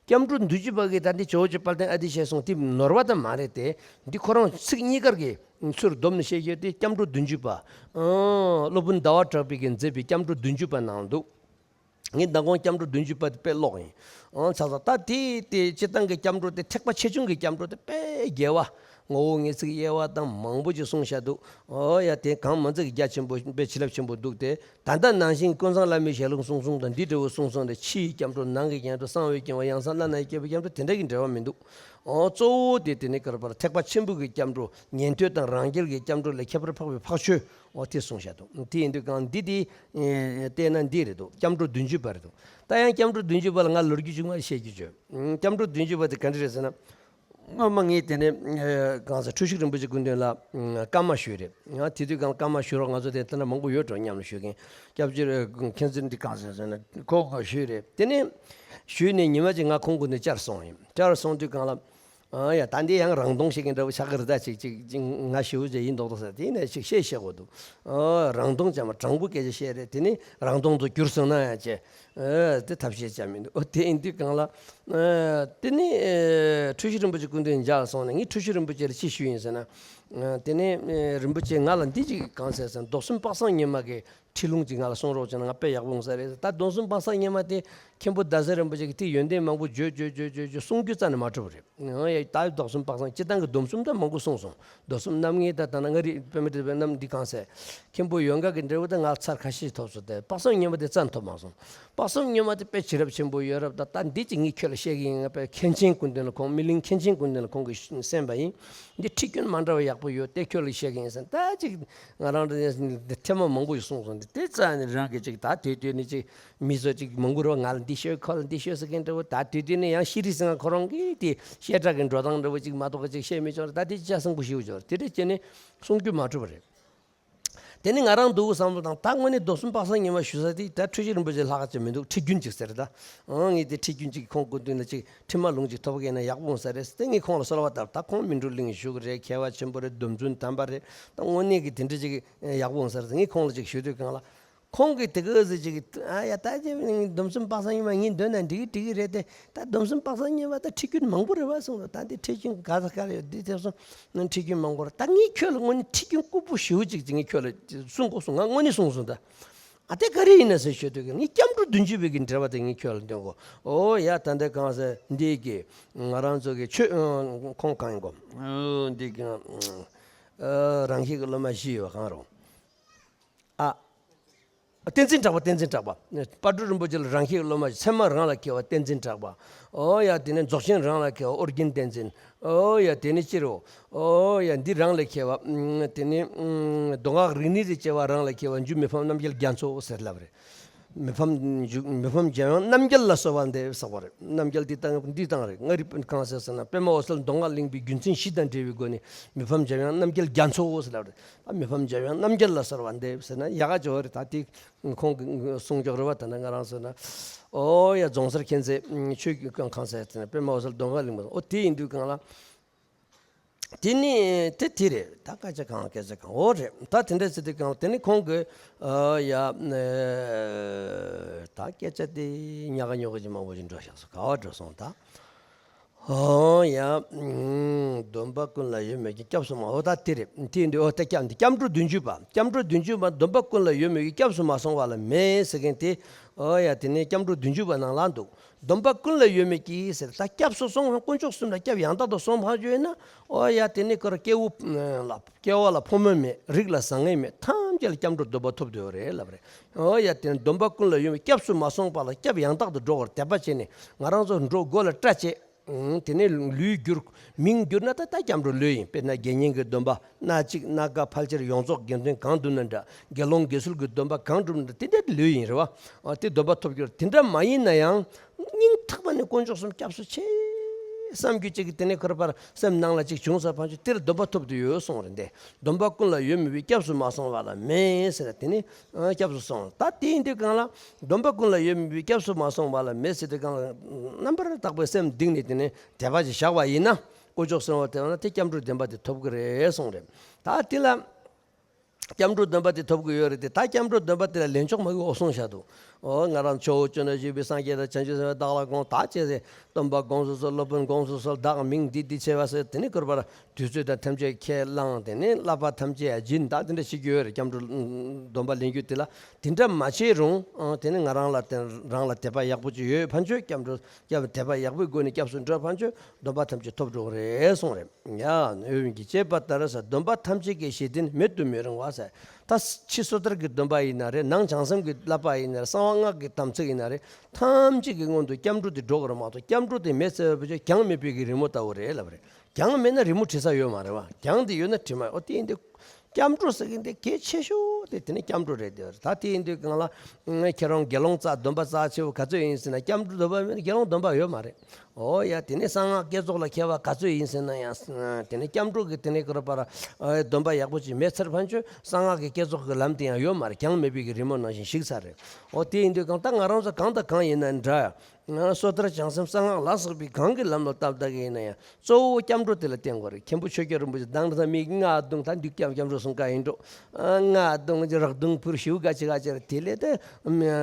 སྐྱབས་འགྲོ་བདུན་ཅུ་པ་གི་ད་འདི་ཇོ་བོ་རྗེ་དཔལ་ལྡན་ཨ་ཏི་ཤས་གསུངས་དེ་ནོར་བ་དང་མ་རེད་དེ། འདི་ཁོ་རང་ཚིག་གཉིས་ཀར་གི་ཚུར་བསྡོམས་ནས་བཤད་རྒྱུ་དེ་སྐྱབས་འགྲོ་བདུན་ཅུ་པ། ཨ་སློབ་དཔོན་ཟླ་བ་གྲགས་པས་ཀྱིས་མཛད་པའི་སྐྱབས་འགྲོ་བདུན་ཅུ་པ་ནང་འདུག་ངས་མདང་དགོང་སྐྱབས་འགྲོ་བདུན་ཅུ་པ་དེ་དཔེ་ཀློག་ཡིན། ཨང་ཆ་ཚང་ད་དེ་དེ་སྤྱིར་བཏང་གི་སྐྱབས་འགྲོ་དེ་ཐེག་པ་ཆེ་ཆུང་གི་སྐྱབས་འགྲོ་དེ་དཔེ་རྒྱས་པ། ངོ་བོ་ངེས་ཚིག་དབྱེ་བ་དང་མང་པོ་ཅིག་གསུངས་བཞག་འདུག་ཨོ་ཡ་དེ་གང་མ་ཚིག་རྒྱ་ཆེན་པོ་དཔེ་བྱིན་རླབས་ཆེན་པོ་འདུག་སྟེ། ད་ལྟ་ནང་བཞིན་ཀུན་བཟང་བླ་མའི་ཞལ་ལུང་གསུང་གསུང་དང་འདི་འདྲ་བོ་གསུང་གསུང་དེ་ཕྱི་ཡི་སྐྱབས་འགྲོ་ནང་གི་སྐྱབས་འགྲོ་གསང་བའི་སྐྱེ་བ་ཡང་གསང་བླ་ན་ཡི་སྐྱེ་བའི་སྐྱབས་འགྲོ་དེ་འདྲ་གི་འབྲེལ་བ་མི་འདུག་ཨོ་གཙོ་བོ་དེ་དེ་ནི་ག་རེ་བར་ཐེག་པ་ཆེན་པོ་གི་སྐྱབས་འགྲོ་ཉན་ཐོས་དང་རང་རྒྱལ་གྱི་སྐྱབས་འགྲོ་ལས་ཁྱད་པར་འཕགས་པའི་འཕགས་ཆོས། ཨོ་དེ་གསུངས་བཞག་འདུག་དེ་ཡིན་དུས་གང་འདི་དེ། བལྟས་ན་འདི་རེད་འདུག་སྐྱབས་འགྲོ་བདུན་ཅུ་པ་རེད་འདུག་ད་ཡང་སྐྱབས་འགྲོ་བདུན་ཅུ་པ་ལ་ང་ལོ་རྒྱུས་ཅིག་མར་བཤད་རྒྱུ་བྱོས། སྐྱབས་འགྲོ་བདུན་ཅུ་པ་དེ་ག་འདྲ་རེད་ཟེར་ན། སྔོན་མ་ངས་དེ་ནས་གང་ཟེར་འཁྲུལ་ཞིག་རིན་པོ་ཆེ་སྐུ་མདུན་ལ་བཀའ་མ་ཞུས་རེད། ང་དེ་དུས་གང་བཀའ་མ་ཞུ་རོགས། ང་ཚོ་དེ་ལྟ་ན་མང་པོ་ཡོད་འགྲོ་མཉམ་ལ་ཞུ་མཁན། སྐྱབས་རྗེ་མཁན་ཟུར་འདི་གང་ཟེར་ཟེར་ན་ཁོ་ག་ཞུས་རེད། དེ་ནས་ཞུས་ནས་ཉི་མ་གཅིག་ང་ཁོང་སྐུ་མདུན་བཅར་སོང་ཡིན། བཅར་སོང་དུས་གང་ལ། ཨ་ཡ་ད་འདི་ཡང་རང་སྟོང་ཤེས་མཁན་འདྲ་བོ་ཆགས་ཀྱི་རེད། ད་ཅིག་ཅིག་ཅིག་ང་ཞེ་པོ་ཅིག་ཡིན་མདོག་མདོག་ཟེར། དེ་ནས་ཅིག་བཤད་བཤད་དགོས་འདུག་ཨ་རང་སྟོང་ཅང་མ་དྲང་པོ་སྐད་ཆ་བཤད་རེད། དེ་ནི་རང་སྟོང་དུ་གྱུར་སོང་ན་ཡང་ཅེ། ཨ་དེ་ཐབས་ཤེས་བྱ་མི་འདུག་ཨོ་དེ་ཡིན་དུས་གང་ལ། ཨ་དེ་ནས་ཨ་ཁྲུ་ཤི་རིན་པོ་ཆེ་སྐུ་མདུན་མཇལ་སོང་ནས། ངས་ཁྲུ་ཤི་རིན་པོ་ཆེ་ལ་ཅི་ཞུས་ཡིན་ཟེར་ན། ཨ་དེ་ནས་ཨ་རིན་པོ་ཆེ་ང་ལ་འདི་ཅིག་གང་ཟེར་ཟེར་ན། མདོ་གསུམ་དཔག་བསམ་སྙེ་མ་གི་ཁྲིད་ལུང་ཅིག་ང་ལ་གསུང་རོགས་བྱས་ན་ང་དཔེ་ཡག་པོ་འོང་ས་རེད། ད་མདོ་གསུམ་དཔག་བསམ་སྙེ་མ་དེ་མཁན་པོ་ཟླ་ཟེར་རིན་པོ་ཆེ་གིས་དེ་ཡོན་ཏན་མང་པོ་བརྗོད་བརྗོད་བརྗོད་བརྗོད་བརྗོད་གསུང་རྒྱུ་རྩ་ནས་མ་གྲུབ་རེད། ཨང་ཡ་ད་མདོ་གསུམ་དཔག་བསམ་སྤྱིར་བཏང་གི་སྡོམ་གསུམ་ད་མང་པོ་གསུངས་སོང་། མདོ་གསུམ་རྣམ་ངེས་ད་ད་ན་ང་རི་དཔེ་མི་སྲིད་པའི་རྣམ་འདི་གང་ཟེར། མཁན་པོ་ཡོངས་དགའ་གི་འབྲས་བུ་ད་ང་ཚར་ཁ་ཤས་ཐོབ་སོང་། དེ་དཔག་བསམ་སྙེ་མ་དེ་རྩ་ནས་ཐོབ་མ་སོང་། དཔག་བསམ་སྙེ་མ་དེ་དཔེ་བྱིན་རླབས་ཆེན་པོ་ཡོད་རབས། ད་ད་འདི་ཅིག་ངས་ཁྱོད་ལ་བཤད་གི་ཡིན། ང་དཔེ་མཁན་ཆེན་སྐུ་མདུན་ལ་ཁོང་སྨིན་གླིང་མཁན་ཆེན་སྐུ་མདུན་ལ་ཁོང་གིས་གསན་པ་ཡིན། འདི་ཁྲིད་རྒྱུན་མ་འདྲ་བ་ཡག་པོ་ཡོད། དེ་ཁྱོད་ལ་བཤད་གི་ཡིན་ཟེར། ད་ཅིག་ང་རང་འདི་ཐེངས་མ་མང་པོ་ཞིག་གསུངས་སོང་། འདི་དེ་རྩ་ནས་རང་གིས་ཅིག་ད་དུས་དུས་ནས་ཅིག་མི་ཚོ་ཅིག་མང་པོ་རེད་བ། ང་ལ་འདི་ཤོད་ཁོ་ལ་འདི་ཤོད་ཟེར་མཁན་འདྲ་བོ། ད་དུས་དུས་ནས་ཡང་ཤེས་རིག་ཟེར་མཁན་ཁོ་རང་གིས་དེ་བཤད་གྲྭ་གི་འགྲོ་སྟངས་འདྲ་བོ་ཅིག་མ་གཏོགས་ཅིག་བཤད་མི་ཆོག་རེད། ད་དེ་ཅི་བྱ་སེམས་པོ་ཞིག་ཡོད་ཆོག་རེད། དེ་འདྲ་བྱས་ནས་གསུང་རྒྱུ་མ་གྲུབ་པ་རེད། དེ་ནི་ང་རང་འདུག་བསམ་བློ་བཏང་། ད་དངོས་གནས་མདོ་གསུམ་དཔག་བསམ་སྙེ་མ་ཞུ་ས་དེ་ད་ཁྲུ་ཤི་རིན་པོ་ཆེ་ལྷག་ཅིག་མི་འདུག་ཁྲིད་རྒྱུན་ཅིག་ཟེར། ད་ཨང་ངས་དེ་ཁྲིད་རྒྱུན་ཅིག་ཁོང་སྐུ་མདུན་ལ་ཅིག་ཁྲིད་མ་ལུང་ཅིག་ཐོབ་གི་ཡིན་ན་ཡག་པོ་འོང་ས་རེད་ཟེར། དེ་ངས་ཁོང་ལ་གསོལ་བ་བཏབ། ད་ཁོང་སྨིན་གྲོལ་གླིང་བཞུགས་གི་རེད། མཁས་པ་ཆེན་པོ་རེད། སྡོམ་བརྩོན་དམ་པ་རེད། ད་དངོས་གནས་ཀྱི་དེ་འདྲ་ཅིག་ཡག་པོ་འོང་ས་རེད་ཟེར། ངས་ཁོང་ལ་ཅིག་ཞུ་དུས་གང་ལ། ཁོང་གིས་དེ་ག་ཟེར་ཅིག་ཨ་ཡ་ད་ཅི་སྡོམ་གསུམ་དཔག་བསམ་སྙེ་མ་ངས་འདོན་ན་འགྲིག་གི་འགྲིག་གི་རེད་དེ། ད་སྡོམ་གསུམ་དཔག་བསམ་སྙེ་མ་ད་ཁྲིད་རྒྱུན་མང་པོ་རེད་བ་གསུངས་རེད། ད་འདི་ཁྲིད་རྒྱུན་ག་ས་ག་རེ་ཡོད། འདི་དེ་སོང་ཁྲིད་རྒྱུན་མང་པོ་རེད། ད་ངས་ཁྱོད་ལ་དངོས་གནས་ཁྲིད་རྒྱུན་ལྐུགས་པོ་ཞེ་པོ་ཅིག་ཅིག་ངས་ཁྱོད་ལ་གསུང་དགོས་གསུངས། ང་དངོས་གནས་གསུངས་སོང་། ད་ཨ་དེ་ག་རེ་ཡིན་ན་ཟེར་ཞུ་དུས་ངས་སྐྱབས་འགྲོ་བདུན་ཅུ་པའི་གི་འགྲེལ་པ་དེ་ངས་ཁྱོད་ལ་འདོན་དགོས། ཨོ་ཡ་ད་འདི་གང་ཟེར། འདི་གི་ང་རང་ཚོ་གི་ཆོས་ཁོང་གང་ཡིན་གོ། འདི་གི་རང་ཤེས་ཀྱི་སློབ་མ་བཞི་ཡོད་པ་གང་རུང་། ཨ། བསྟན་འཛིན་གྲགས་པ། བསྟན་འཛིན་གྲགས་པ། དཔལ་སྤྲུལ་རིན་པོ་ཆེ་ལ་རང་ཤེས་ཀྱི་སློབ་མ་ཚད་མ་རང་ལ་མཁས་པ་བསྟན་འཛིན་གྲགས་པ། ཨོ་ཡ་དེ་ནས་རྫོགས་ཆེན་རང་ལ་མཁས་པ་ཨོ་རྒྱན་བསྟན་འཛིན། ཨོ་ཡ་དེ་ནས་སྤྱིར་རོ། ཨོ་ཡ་འདི་རང་ལ་མཁས་པ། དེ་ནས་མདོ་སྔགས་རིག་གནས་དང་བཅས་པ་རང་ལ་མཁས་པ་འཇུ་མི་ཕམ་རྣམ་རྒྱལ་རྒྱ་མཚོ་ཟེར་ལབ་རེད། མི་ཕམ། མི་ཕམ་འཇམ་དབྱངས་རྣམ་རྒྱལ་ལ་གསོལ་བ་འདེབས་ཟེར་བ་རེད། རྣམ་རྒྱལ་འདི་དང་འདི་དང་རེད། ང་རི་གང་ཟེར་ཟེར་ན་པདྨ་འོད་གསལ་མདོ་སྔགས་གླིང་པའི་རྒྱུ་མཚན་བཞི་དང་འབྲེལ་བའི་སྒོ་ནས་མི་ཕམ་འཇམ་དབྱངས་རྣམ་རྒྱལ་རྒྱ་མཚོ་ཟེར་ལབ་རེད། ད་མི་ཕམ་འཇམ་དབྱངས་རྣམ་རྒྱལ་ལ་གསོལ་བ་འདེབས་ཟེར་ན་ཡག་ག་ཅིག་ཡོད་རེད། ད་དེ་ཁོང་གི་གསུང་ཆོག་རེད་བ། ད་ནི་ང་རང་ཟེར་ན། ཨོ་ཡ་རྫོང་སར་མཁྱེན་བརྩེ་ཆོས་ཀྱི་གང་ཟེར་ཟེར་ན་པདྨ་འོད་གསལ་མདོ་སྔགས་གླིང་པ། ཨོ་དེ་ཡིན་དུས་གང་ལ། དེ་ནི་དེ་དེ་རེད། ད་སྐད་ཆ་གང་སྐད་ཆ་གང་འོ་རེད། ད་དེ་འདྲ་ཟེར་དུས་གང་དེ་ནི་ཁོང་གི་ཨ་ཡ་ཨེ་ད་སྐད་ཆ་དེ་ཉག་ག་ཉོག་ག་ཅིག་མང་པོ་ཅིག་འགྲོ་བཞག་སོང་། ག་བ་འགྲོ་སོང་ད། ཨོ་ཡ་སྡོམ་པ་ཀུན་ལ་ཡོད་མོད་ཀྱི་སྐྱབས་སུ་མ། ཨོ་ད་དེ་རེད། དེ་འདི་ཨོ་ད་སྐྱབས་འདི་སྐྱབས་འགྲོ་བདུན་ཅུ་པ། སྐྱབས་འགྲོ་བདུན་ཅུ་པ་སྡོམ་པ་ཀུན་ལ་ཡོད་མོད་ཀྱི་སྐྱབས་སུ་མ་སོང་བ་ལ་མེད་ཟེར་མཁན་དེ། ཨོ་ཡ་དེ་ནི་སྐྱབས་འགྲོ་བདུན་ཅུ་པ་ནང་ལ་འདུག་སྡོམ་པ་ཀུན་ལ་ཡོད་མོད་ཀྱི་ཟེར། ད་སྐྱབས་སུ་སོང་དཀོན་མཆོག་གསུམ་ལ་སྐྱབས་ཡང་དག་ཏུ་སོང་ཕར་བྱོས་ན། ཨོ་ཡ་དེ་ནི་ཁོ་ར་སྐྱེ་བོ་ལ་སྐྱེ་བ་ལ་ཕོ་མོ་མེད། རིགས་ལ་བཟང་ངན་མེད། ཐམས་ཅད་ལ་སྐྱབས་འགྲོ་སྡོམ་པ་ཐོབ་འདོད་རེད་ལབ་རེད། ཨོ་ཡ་དེ་ནི་སྡོམ་པ་ཀུན་ལ་ཡོད་མོད། སྐྱབས་སུ་མ་སོང་བ་ལ་སྐྱབས་ཡང་དག་ཏུ་འགྲོ་བར་དད་པ་བྱས་ནས་ང་རང་ཚོ་འགྲོ་དགོས་ལ་སྐྲག་བྱས། ཨང་དེ་ནས་ལུས་བསྒྱུར། མིང་བསྒྱུར་ན་ད་ད་སྐྱབས་འགྲོ་ལོས་ཡིན། དཔེར་ན་དགེ་བསྙེན་གྱི་སྡོམ་པ། སྣ་གཅིག་སྣ་འགའ་ཕལ་ཆེར་ཡོངས་རྫོགས་དགེ་འདུན་གང་བསྡུ་ན་འདྲ། དགེ་སློང་དགེ་ཚུལ་གྱི་སྡོམ་པ་གང་བསྒྲུབས་ན་འདྲ། དེ་འདྲ་ལོས་ཡིན་རེད་བ། ཨ་དེ་སྡོམ་པ་ཐོབ་རྒྱུར་དེ་འདྲ་མ་ཡིན་ན་ཡང་སྙིང་ཐག་པ་ནས་དཀོན་མཆོག་གསུམ་སྐྱབས་སུ་མཆི་བསམ་རྒྱུ་ཅིག་གིས་དེ་ནས་ཁོ་ར་ཕར་སེམས་ནང་ལ་ཅིག་བྱུང་ས་ཕན་ཆོད་དེར་སྡོམ་པ་ཐོབ་ཏུ་ཡོད་གསུངས་རེད་འདི། སྡོམ་པ་ཀུན་ལ་ཡོད་མོད་པའི། སྐྱབས་སུ་མ་སོང་བ་ལ་མེད་ཟེར་ན་དེ་ནི་ཨ་སྐྱབས་སུ་སོང་། ད་དེ་ཡིན་དུས་གང་ལ་སྡོམ་པ་ཀུན་ལ་ཡོད་མོད་པའི། སྐྱབས་སུ་མ་སོང་བ་ལ་མེད་ཟེར་དུས་གང་ལ་རྣམ་པར་དག་པའི་སེམས་གཏིང་ནས་དེ་ནི་དད་པ་ཅིག་བཞག་པ་ཡིན་ན། དཀོན་མཆོག་གསུམ་ལ་དད་པ་ན་དེ་སྐྱབས་འགྲོའི་བདེན་པ་དེ་ཐོབ་ཀྱི་རེད་གསུངས་རེད། ད་དེ་ལ་སྐྱབས་འགྲོའི་བདེན་པ་དེ་ཐོབ་ཀྱི་ཡོད་རེད་དེ། ད་སྐྱབས་འགྲོའི་བདེན་པ་དེ་ལ་ལེན་ཆོག་མ་གི་འོ་གསུངས་བཞག་འདུག་ཨོ་ང་རང་ཕྱོགས་བཅུ་ན་བཞུགས་པའི་སངས་རྒྱས་དང་བྱང་ཆུབ་སེམས་དཔའ་བདག་ལ་དགོངས། ད་ཅེས་ཟེར། སྟོན་པ་དགོངས་སུ་གསོལ། སློབ་དཔོན་དགོངས་སུ་གསོལ། བདག་མིང་འདི་འདི་ཆེ་བ་ཟེར། དེ་ནི་བསྐུར་བར་དུས་ཚོད་དང་ཐམས་ཅད་ཁས་བླངས། དེ་ནི་བསླབ་པ་ཐམས་ཅད་སྦྱིན། ད་དེ་འདྲ་བྱེད་ཀྱི་ཡོད་རེད། སྐྱབས་འགྲོའི་སྡོམ་པ་ལེན་རྒྱུ་དེ་ལ་དེ་འདྲ་མ་བྱས་རུང་། ཨང་དེ་ནི་ང་རང་ལ་དེ་རང་ལ་དད་པ་ཡག་པོ་ཅིག་ཡོད་ཕན་ཆོད་སྐྱབས་འགྲོ་སྐྱབས་དད་པ་ཡག་པོའི་སྒོ་ནས་སྐྱབས་སུ་འགྲོ་ཕན་ཆོད་སྡོམ་པ་ཐམས་ཅད་ཐོབ་འགྲོ་གི་རེད་གསུངས་རེད། ཡ་འོན་ཀྱང་ཅེས་པ་ལྟར་ཟེར། སྡོམ་པ་ཐམས་ཅད་ཀྱི་གཞི་རྟེན་མེད་དུ་མི་རུང་བ་ཟེར། ད་ཕྱི་སོ་ཐར་གྱི་སྡོམ་པ་ཡིན་ན་རེད། ནང་བྱང་སེམས་ཀྱི་བསླབ་པ་ཡིན་ན་རེད། གསང་བ་སྔགས་ཀྱི་དམ་ཚིག་ཡིན་ན་རེད། ཐམས་ཅད་ཀྱི་སྔོན་དུ་སྐྱབས་འགྲོ་དེ་འགྲོ་གི་རེད་མ་གཏོགས། སྐྱབས་འགྲོ་དེ་མེད་ཟེར་བ་བྱས་གྱང་མེད་པའི་གི་རི་མོ་ལྟ་བུ་རེད་ལབ་རེད། གྱང་མེད་ན་རི་མོ་བྲི་ས་ཡོད་མ་རེད་བ། གྱང་དེ་ཡོད་ན་བྲི་མ། ཨོ་དེ་ཡིན་དུས། སྐྱབས་འགྲོ་ཟེར་མཁན་དེ་གལ་ཆེ་ཤོས་དེ་དེ་ནི་སྐྱབས་འགྲོ་རེད་དེ། ད་དེ་ཡིན་དུས་གང་ལ་ཁྱེད་རང་དགེ་སློང་རྩ་སྡོམ་པ་རྩ་ཆེ་བོ་ག་ཚོད་ཡིན་ཟེར་ན། སྐྱབས་འགྲོ་སྡོམ་པ་མེད་ན་དགེ་སློང་སྡོམ་པ་ཡོད་མ་རེད། ཨོ་ཡ་དེ་ནི་གསང་སྔགས་བསྐྱེད་རྫོགས་ལ་མཁས་པ་ག་ཚོད་ཡིན་ཟེར་ན་ཡང་། དེ་ནི་སྐྱབས་འགྲོ་གི་དེ་ནི་ཁོ་ར་པར་སྡོམ་པ་ཡག་པོ་ཅིག་མེད་ཚར་ཕན་ཆོད་གསང་སྔགས་ཀྱི་བསྐྱེད་རྫོགས་ཀྱི་ལམ་དེ་ཡང་ཡོད་མ་རེད། གྱང་མེད་པའི་གི་རི་མོ་ནང་བཞིན་ཞིག་ཚར་རེད། ཨོ་དེ་ཡིན་དུས་གང་ད་ང་རང་ཚོ་གང་དང་གང་ཡིན་ན་འདྲ། སོ་ཐར་བྱང་སེམས་གསང་སྔགས་ལ་སོགས་པའི་གང་གི་ལམ་ལ་བཏབ་བཏབ་ཀྱི་ཡིན་ན་ཡང་གཙོ་བོ་སྐྱབས་འགྲོ་དེ་ལ་བརྟེན་དགོས་རེད། མཁན་པོ་ཆོས་རྒྱལ་རིན་པོ་ཆེ་དང་དེ་ཚོ་མིག་རྔ་རྡུང་ད་འདུག་སྐྱབས་སྐྱབས་འགྲོ་གསུང་ག་ཡིན་འགྲོ། རྔ་རྡུང་རག་རྡུང་ཕུར་ཞིའུ་ག་ཅི་ག་ཅི་རེད། དེ་ལས་དེ་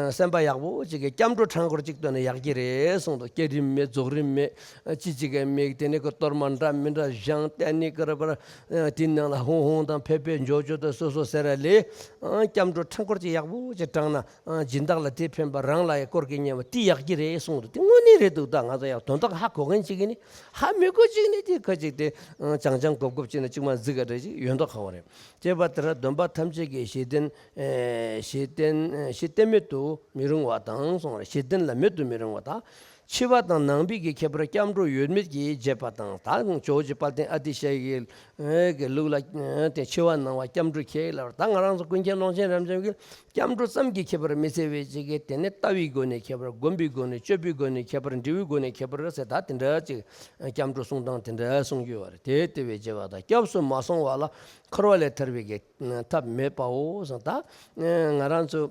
སེམས་པ་ཡག་པོ་ཅིག་གིས་སྐྱབས་འགྲོ་ཕྲེང་སྐོར་ཅིག་བཏོན་ན་ཡག་གི་རེད་གསུངས་འདུག་སྐྱེ་རིམ་མེད་རྫོགས་རིམ་མེད་ཅི་ཅིག་གི་མེད། དེ་ནས་ཁོ་གཏོར་མ་འདྲ་མི་འདྲ་བཞེངས་བསྟན་ནས་ཀི་ར་པར་དེའི་ནང་ལ་ཧོང་ཧོང་དང་ཕེ་ཕེ་འཇོ་འཇོ་དང་སོ་སོ་ཟེར་ར་ལས་སྐྱབས་འགྲོ་ཕྲེང་སྐོར་ཅིག་ཡག་པོ་ཅིག་དྲངས་ན། སྦྱིན་བདག་ལ་དེ་ཕན་པ་རང་ལ་ཡང་སྐོར་གྱི་ཉེ་བ་དེ་ཡག་གི་རེད་གསུངས་འདུག་དེ་དངོས་གནས་རེད་འདུག་ད་ང་ཚོ་ཡང་དོན་དག་ཧ་གོ་མཁན་ཅིག་གིས་ནི་ཧ་མི་གོ་ཅིག་ནི་དེ་ཁ་ཅིག་དེ་ཅང་ཅང་གོབ་གོབ་ཅིག་ན་ཅིག་མ་གཟིགས་ག་འདྲ་ཅིག་ཡོད་མདོག་ཁ་བ་རེད། ཅེས་པ་ལྟར་སྡོམ་པ་ཐམས་ཅད་ཀྱི་གཞི་རྟེན་གཞི་རྟེན་གཞི་རྟེན་མེད་དུ་མི་རུང་བ་དང་གསུངས་རེད། གཞི་རྟེན་ལ་མེད་དུ་མི་རུང་བ་དང་། འཆི་བ་དང་ནང་པའི་གི་ཁྱད་པར་སྐྱབས་འགྲོ་ཡོད་མེད་ཀྱི་བྱེད་པ་དང་། ད་ཇོ་བོ་རྗེ་དཔལ་ལྡན་ཨ་ཏི་ཤ་ཡི་གི་ལུགས་ལ་དེ་འཆི་བ་ནང་བ་སྐྱབས་འགྲོ་ཁྱད་ལ། ད་ང་རང་ཚོ་ཀུན་མཁྱེན་ཀློང་ཆེན་རབ་འབྱམས་ཀྱིས་སྐྱབས་འགྲོ་ཙམ་གྱི་ཁྱད་པར་མི་འཚལ་བའི་ཅིག་གིས་དེ་ནས་ལྟ་བའི་སྒོ་ནས་ཁྱད་པར། སྒོམ་པའི་སྒོ་ནས། སྤྱོད་པའི་སྒོ་ནས་ཁྱད་པར། འབྲས་བུའི་སྒོ་ནས་ཁྱད་པར་ཟེར། ད་དེ་འདྲ་ཅིག་སྐྱབས་འགྲོ་གསུང་སྟངས་དེ་འདྲ་གསུང་རྒྱུ་བ་རེད། དེ་ལྟ་བུའི་བྱེད་པ་དང་། སྐྱབས་སུ་མ་སོང་བ་ལ་འཁོར་བ་ལས་ཐར་བའི་གི་ཐབས་མེད་པའོ་གསུངས། ད་ང་རང་ཚོ་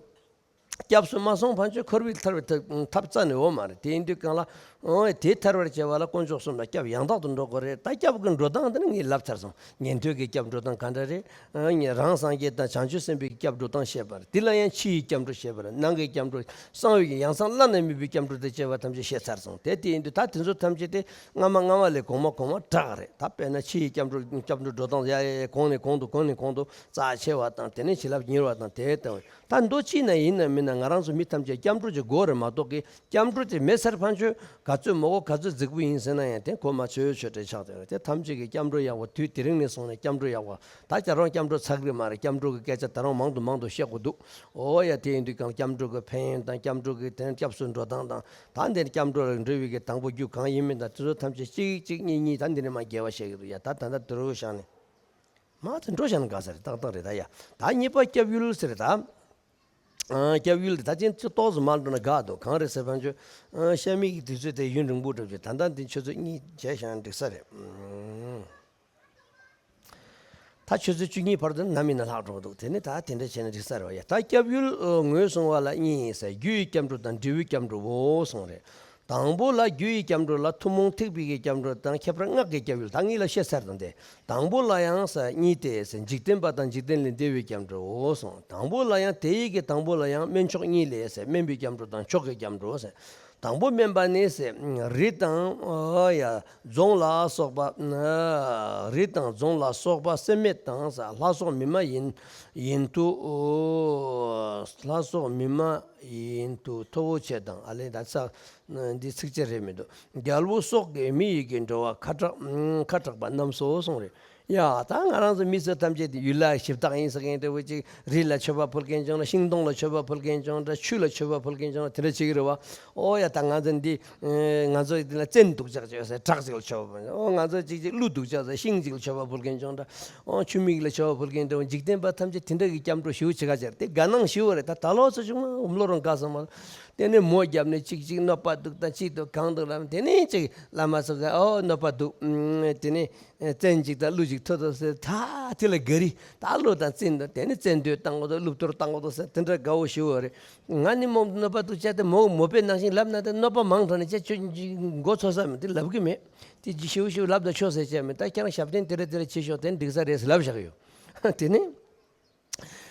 སྐྱབས་སུ་མ་སོང་ཕན་ཆོད་འཁོར་བའི་ཐར་བའི་ཐབས་ཐབས་རྩ་ནས་ཡོད་མ་རེད། དེ་ཡིན་དུས་གང་ལ་ཨོ་དེ་ཐར་བར་བྱེད་པ་ལ་དཀོན་མཆོག་གསུམ་ལ་སྐྱབས་ཡང་དག་ཏུ་འགྲོ་དགོས་རེད། ད་སྐྱབས་ཀྱི་འགྲོ་སྟངས་དེ་ནི་ངས་ལབ་ཚར་སོང་། ཉན་ཐོས་ཀྱི་སྐྱབས་འགྲོ་སྟངས་ག་འདྲ་རེད། ཨ་ནི་རང་སངས་རྒྱས་དང་བྱང་ཆུབ་སེམས་དཔའི་སྐྱབས་འགྲོ་སྟངས་བཤད་པ་རེད། དེ་ལ་ཡང་ཕྱི་ཡི་སྐྱབས་འགྲོ་བཤད་པ་རེད། ནང་གི་སྐྱབས་འགྲོ། གསང་བའི་ཡང་གསང་བླ་ན་མེད་པའི་སྐྱབས་འགྲོ་དེ་བྱེད་པ་ཐམས་ཅད་བཤད་ཚར་སོང་། དེ་དེ་ཡིན་དུས་ད་དེ་ཚོ་ཐམས་ཅད་དེ་སྔ་མ་སྔ་མ་ལས་གོང་མ་གོང་མ་དྲག་རེད། ད་དཔེར་ན་ཕྱི་ཡི་སྐྱབས་འགྲོ་སྐྱབས་འགྲོ་འགྲོ་སྟངས་ཡ་ཡ་ཡ་གོང་ནས་གོང་དུ་གོང་ནས་གོང་དུ་རྩ་ཆེ་བ་དང་། དེ་ནས་བྱིན་རླབས་མྱུར་བ་དང་དེ་ལྟ་བུ། ད་མདོ་སྤྱི་ན་ཡིན་ན་མིན་ན་ང་རང་ཚོ་མི་ཐམས་ཅད་སྐྱབས་འགྲོ་ཅིག་དགོས་རེད་མ་གཏོགས་ཀི་སྐྱབས་འགྲོ་དེ་མེད་ཚར་ཕན་ཆོད་ག་ཚོད་མོ་གོ་ག་ཚོད་རྫིག་པོ་ཡིན་ཟེར་ན་ཡང་དེ་གོ་མ་ཆོད་ཆོད་འདྲ་ཆགས་བསྡད་རེད། དེ་ཐམས་ཅད་ཀྱི་སྐྱབས་འགྲོ་ཡག་པོ། དུས་དེ་རིང་ནས་བཟུང་ནས་སྐྱབས་འགྲོ་ཡག་པོ། ད་ཁྱེད་རང་སྐྱབས་འགྲོ་ཚར་གི་མ་རེད། སྐྱབས་འགྲོ་གི་སྐད་ཆ་ད་རུང་མང་དུ་མང་དུ་བཤད་དགོས་འདུག་ཨོ་ཡ། དེ་ཡིན་དུས་ཀྱང་སྐྱབས་འགྲོ་གི་ཕན་ཡོན་དང་སྐྱབས་འགྲོ་གི་དེ་སྐྱབས་སུ་འགྲོ་སྟངས་དང་། ད་འདིར་སྐྱབས་འགྲོ་ལ་འགྲོ་བའི་གི་དང་པོ་རྒྱུ་གང་ཡིན་མིན་དང་དེ་ཚོ་ཐམས་ཅད་གཅིག་གཅིག་གཉིས་གཉིས་ད་འདི་ནས་མ་རྒྱས་པ་བཤད་གི་འདུག་ཡ། ད་ད་ལྟ་དུ་རུ་བཞག་ནས། མ་དེ་འགྲོ་བཞག་ན་དགའ་ས་རེད། ཏག་ཏག་རེད་ད་ཡ། ད་གཉིས་པ་སྐྱབས་ཡུལ་ཟེར་ད། ཨ་སྐྱབས་ཡུལ་དེ་ད་ཅན་ཅི་ཏོག་ཙམ་མ་འགྲོ་ན་དགའ་འདུག་གང་རེད་ཟེར་ཕན་ཆོད། ཨ་ཤ་མིག་གི་དུས་ཚོད་དེ་ཡུན་རིང་པོ་འགྲོ་རྒྱུ། ད་ལྟ་འདི་ཆུ་ཚོད་གཉིས་བྱས་བཞག་ན་འགྲིག་ས་རེད། ཨ་ད་ཆུ་ཚོད་བཅུ་གཉིས་བར་དུ་ནམ་ཡིན་ན་ལྷག་འགྲོ་འདུག་དེ་ནི་ད་དེ་འདྲ་བྱས་ན་འགྲིག་ས་རེད་བ་ཡ། ད་སྐྱབས་ཡུལ་ཨ་ངོས་བཟུང་བ་ལ་གཉིས་ཡིན་ས། རྒྱུ་ཡི་སྐྱབས་འགྲོ་དང་འབྲས་བུའི་སྐྱབས་འགྲོའོ་གསུངས་རེད། དང་པོ་ལ་རྒྱུ་ཡི་སྐྱབས་འགྲོ་ལ་ཐུན་མོང་ཐེག་པའི་གི་སྐྱབས་འགྲོ་དང་ཁྱད་པར་སྔགས་ཀྱི་སྐྱབས་ཡུལ་ད་གཉིས་ལ་བཤད་ཚར་དང་སྟེ། དང་པོ་ལ་ཡང་ས་གཉིས་ཏེ་ཟེར། འཇིག་རྟེན་པ་དང་འཇིག་རྟེན་ལས་འདས་པའི་སྐྱབས་འགྲོའོ་གསུངས། དང་པོ་ལ་ཡང་དེ་ཡི་གི་དང་པོ་ལ་ཡང་དམན་མཆོག་གཉིས་ལས་ཟེར། དམན་པའི་སྐྱབས་འགྲོ་དང་མཆོག་གི་སྐྱབས་འགྲོ་ཟེར། དང་པོ་དམན་པ་ནི་ཟེར། རི་དང་ཨ་ཡ་རྫོང་ལ་སོགས་པ། རི་དང་རྫོང་ལ་སོགས་པ་སེམས་མེད་དང་ས། ལྷ་སོགས་མི་མ་ཡིན་ཡིན་དུ། ལྷ་སོགས་མི་མ་ཡིན་དུ་མཐོ་བོ་ཆེ་དང་། ཨ་ལེ་ད་ས། འདི་ཚིགས་བཅད་རེད་མི་འདུག་རྒྱལ་པོ་སོགས་ཀྱི་མི་ཡི་གི་འགྲོ་བ་ཁ་གྲགས་ཁ་གྲགས་པ་རྣམས་སོ་གསུངས་རེད། ཡ་ད་ང་རང་ཚོ་མི་ཚོ་ཐམས་ཅད་དེ་ཡུལ་ལ་ཞིབ་བརྟག་ཡིན་ཟེར་མཁན་འདྲ་བོ་ཅིག་རི་ལ་མཆོད་པ་ཕུལ་མཁན་བྱུང་ན། ཤིང་སྡོང་ལ་མཆོད་པ་ཕུལ་མཁན་བྱུང་ན། ཆུ་ལ་མཆོད་པ་ཕུལ་མཁན་བྱུང་ན་དེ་འདྲ་བྱེད་ཀྱི་རེད་བ། ཨོ་ཡ་ད་ང་ཚོ་འདི་ང་ཚོ་འདི་ལ་བཙན་འདུག་ཅག་ཅག་ཟེར་བྲག་ཅིག་ལ་མཆོད་པ་ཕུལ། ཨོ་ང་ཚོ་ཅིག་ཅིག་ཀླུ་འདུག་ཅག་ཟེར་ཤིང་ཅིག་ལ་མཆོད་པ་ཕུལ་མཁན་བྱུང་ན། ཨོ་ཆུ་མིག་ལ་མཆོད་པ་ཕུལ་མཁན་འདྲ་བོ། འཇིག་རྟེན་པ་ཐམས་ཅད་དེ་འདྲ་གི་སྐྱབས་འགྲོ་ཞུ་བྱེད་ག་ཅེར་དེ་དགའ་སྣང་ཞུ་བ་རེད། ད་ད་ལོ་ཚོ་ཆུང་མ་འོམ་ལོ་རང་དགའ་སོང་མ། དེ་ནས་མོ་བརྒྱབ་ནས་ཅིག་ཅིག་གནོད་པ་འདུག་དང་ཅིག་འདུག་གང་འདུག་ལབ། དེ་ནས་ཅིག་བླ་མ་ཚོ་གིས་ཨོ་གནོད་པ་འདུག་དེ་ནས་བཙན་ཅིག་དང་ཀླུ་ཅིག་ཐུག་འདུག་ཟེར། ད་དེ་ལ་དགའ་རི་ད་ཀླུ་དང་བཙན་འདུག་དེ་ནས་བཙན་སྡོད་བཏང་གོ་འདུག་ཀླུ་གཏོར་བཏང་གོ་འདུག་ཟེར་དེ་འདྲ་དགའ་བོ་ཞུ་བ་རེད། ང་ནི་མོ་གནོད་པ་འདུག་བྱས་ཏེ་མོ་མོ་པའི་ནང་བཞིན་ལབ་ན་དེ་གནོད་པ་མང་དྲགས་ནས་ཅེ་ཁྱོད་མགོ་ཚོས་ས་མེད་དེ་ལབ་གི་མེད། དེ་ཅི་ཞུ་ཞུ་ལབ་ད་ཆོག་ཟེར་བྱས་མེད། ད་ཁྱེད་རང་ཞབས་བརྟན་དེ་འདྲ་དེ་འདྲ་བྱེད་ཤོག་དེ་འགྲིག་ས་རེད་ཟེར་ལབ་བཞག་ཡོད། དེ་ནས།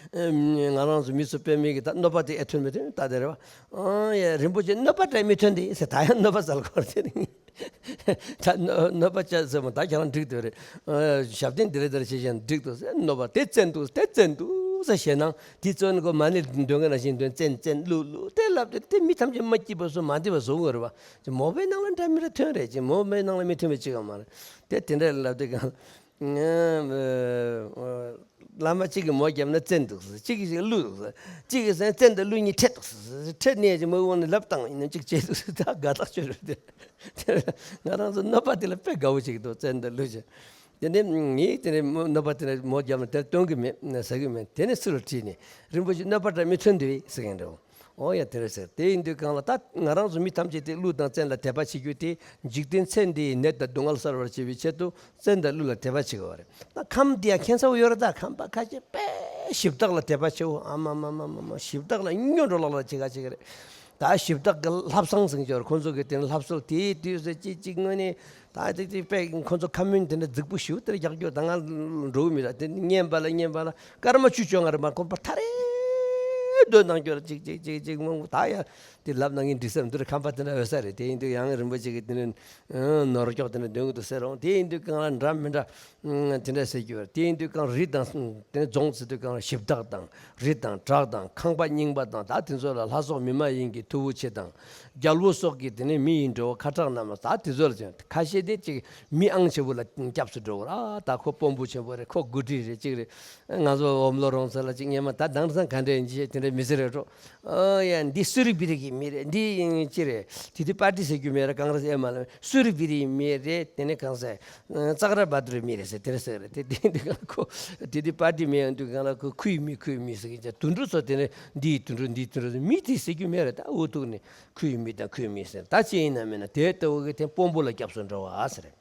ང་རང་ཚོ་མི་ཚོ་དཔེ་མེད་ཀྱི་ད་གནོད་པ་དེ་ཨེ་ཐོན་མི་ཐོན་ད་དེ་རེད་བ། ཨང་ཡ་རིན་པོ་ཆེ་གནོད་པ་འདྲ་མི་ཐོན་དེ་ཟེར། ད་ཡང་གནོད་པ་སལ་གོ་རེད་དེ་རིང་། ད་གནོད་གནོད་པ་བྱ་ཟེར་མོ་ད་ཁྱེད་རང་འགྲིག་འདོད་རེད། ཞབས་བརྟན་འདི་རེད་དེ་རེད་བྱེད་བཞིན་འགྲིག་འདུག་ཟེར། གནོད་པ་དེ་བཙན་འདུག་དེ་བཙན་འདུག་ཟེར་ཞེད་སྣང་དེ་བཙོན་གོ་མ་ཎི་འདོན་ག་ན་བཞིན་འདོན་བཙན་བཙན་ཀླུ་ཀླུ་དེ་ལབ་དེ་དེ་མི་ཐམས་ཅད་མ་སྐྱིད་པ་བཟོ་མ་བདེ་བ་བཟོ་གི་རེད་བ། མོ་པའི་ནང་ལ་འདྲ་མི་འདྲ་ཐོན་རེད་ཅེ་མོ་པའི་ནང་ལ་མི་ཐོན་པའི་ཅི་ག་མ་རེད། དེ་དེ་འདྲ་ལབ་དེ་གང་། བླ་མ་གཅིག་གིས་མོ་བརྒྱབ་ན་བཙན་འདུག་ཟེར། གཅིག་གིས་ཀླུ་འདུག་ཟེར། གཅིག་གིས་ཟེར་བཙན་དང་ཀླུ་གཉིས་འཕྲད་འདུག་ཟེར། འཕྲད་ནས་ཀྱི་མི་དབང་ནས་ལབ་བཏང་ཡིན་ན་གཅིག་བྱས་འདུག་ཟེར། ད་དགའ་ཐག་ཆོད་རེད་དེ། དེ་ང་རང་ཚོ་གནོད་པ་དེ་ལ་དཔེ་དགའ་བོ་ཅིག་འདུག་བཙན་དང་ཀླུ་ཅེ། དེ་ནས་ངས་དེ་ནས་མོ་གནོད་པ་དེ་ལ་མོ་བརྒྱབ་ན་དེར་སྟོན་གི་མེད་ཟ་གི་མེད། དེ་ནས་སུ་ལ་དྲིས་ནས་རིན་པོ་ཆེ་གནོད་པ་འདྲ་མི་ཐོན་དེ་ཟེར་མཁན་འདྲ་བོ། ཨོ་ཡ་དེ་རེད་ཟེར། དེ་ཡིན་དུས་གང་ལ་ད་ང་རང་ཚོ་མི་ཐམས་ཅད་དེ་ཀླུ་དང་བཙན་ལ་དད་པ་བྱེད་རྒྱུ་དེ་འཇིག་རྟེན་ཚེ་འདིའི་ནད་དང་སྡུག་བསྔལ་སེལ་བར་བྱེད་པའི་ཆེད་དུ་བཙན་དང་ཀླུ་ལ་དད་པ་བྱེད་དགོས་པ་རེད། ད་ཁམས་འདི་ཡང་ཁྱད་མཚར་བོ་ཡོད་རེད། ད་ཁམས་པ་ཁ་ཤས་དཔེ་ཞིབ་བརྟག་ལ་དད་པ་ཆེ་བོ་ཨ་མ་མ་མ་མ་མ་ཞིབ་བརྟག་ལ་སྨྱོ་འགྲོ་ལག་ལ་བྱེད་ག་བྱེད་ག་རེད། ད་ཞིབ་བརྟག་གི་ལྷ་བསང་ཟེར་གྱི་ཡོད་རེད། ཁོང་ཚོ་གི་དེ་ནི་ལྷ་གསོལ་དེའི་དུས་སུ་ཅིག་ཅིག་དངོས་གནས་ད་ཅིག་ཅིག་དཔེ་ཁོང་ཚོ་ཁ་སྨོན་དེ་འདྲ་རྫིག་པོ་ཞིག་དེ་རྒྱག་རྒྱུ་ད་ང་འགྲོ་གི་མི་ར། དེ་ནི་བསྙེན་པ་ལ་བསྙེན་པ་ལ་སྐར་མ་བཅུ་བཅོ་ལྔ་རེ་མ་ཁོམ་པ་ཐ་རེ་སྡོད་གནང་རྒྱུ་ར། ཅིག་ཅིག་ཅིག་ཅིག་མང་པོ་ད་ཡ་དེ་ལབ་ན་ངས་འགྲིག་ས་མི་འདུག་ར། ཁམས་པ་དེ་འདྲ་འོས་ས་རེད། དེ་ཡིན་དུས་ཡང་རིན་པོ་ཆེ་གི་དེ་ནི་ནོར་སྐྱོག་དེ་འདྲ་འདོན་གི་འདུག་ཟེར་རུང་། དེ་ཡིན་དུས་གང་ལ་འདྲ་མི་འདྲ། ཨང་། དེ་འདྲ་ཟེར་རྒྱུ་རེད། དེ་ཡིན་དུས་གང་རི་དང་དེ་ནས་རྫོང་ཟེར་དུས་གང་ཞིབ་བརྟག་དང་རི་དང་བྲག་དང་ཁང་པ་རྙིང་པ་དང་ད་དེ་ཚོ་ལ་ལྷ་སོགས་མི་མ་ཡིན་གྱི་མཐུ་བོ་ཆེ་དང་རྒྱལ་པོ་སོགས་ཀྱི་དེ་ནས་མི་ཡི་འགྲོ་བ་ཁ་གྲགས་རྣམས་ལ་ད་དེ་ཚོ་ལ་བྱོན། ཁ་ཤས་དེ་ཅིག་མི་ཨང་ཆེ་བོ་ལ་སྐྱབས་སུ་འགྲོ་བ་ར། ད་ཁོ་དཔོན་པོ་ཆེན་པོ་རེད། ཁོ་དགུ་སྒྲིག་རེད། ཅིག་རེད། ང་ཚོ་འོམ་ལོ་རོང་ཚོ་ལ་ཅིག་སྔོན་མ་ད་དེང་སང་ག་འདྲ་ཡིན་ཅེས་དེ་འདྲ་མི་ཟེར་རེད་འགྲོ། ཨོ་ཡ། འདི་སུ་རིག་བི་རིག་གི་མི་རེད། འདི་ཅི་རེད། དེ་དུས་པར་ཏི་ཟེར་རྒྱུ་མེད་རེད། ཀོང་རེ་སི་ཨེ་མ་ལ་སུ་རིག་བི་རིག་གི་མི་རེད། དེ་ནས་གང་ཟེར། ཙག་ར་བ་དུ་རི་མི་རེད་ཟེར་དེ་རེད་ཟེར་རེད། དེ་དེ་འདི་གང་ཁོ་དེ་དུས་པར་ཏི་མེད་ཡོང་དུས་གང་ལ་ཁོ་ཁུའི་མི་ཁུའི་མི་ཟེར་གི་ཅག་དུད་འགྲོ་ཚོ་དེ་ནས་འདིའི་དུད་འགྲོ་འདིའི་དུད་འགྲོ་ཟེར་མི་དེ་ཟེར་རྒྱུ་མེད་རེད། ད་འུ་ཐུག་ནས་ཁུའི་མི་དང་ཁུའི་མི་ཟེར། ད་ཅི་ཡིན་ན་མིན་ན་དེ་ལྟ་བུ་གི་དེ་དཔོན་པོ་ལ་སྐྱབས་སུ་འགྲོ་བ་ཟེར།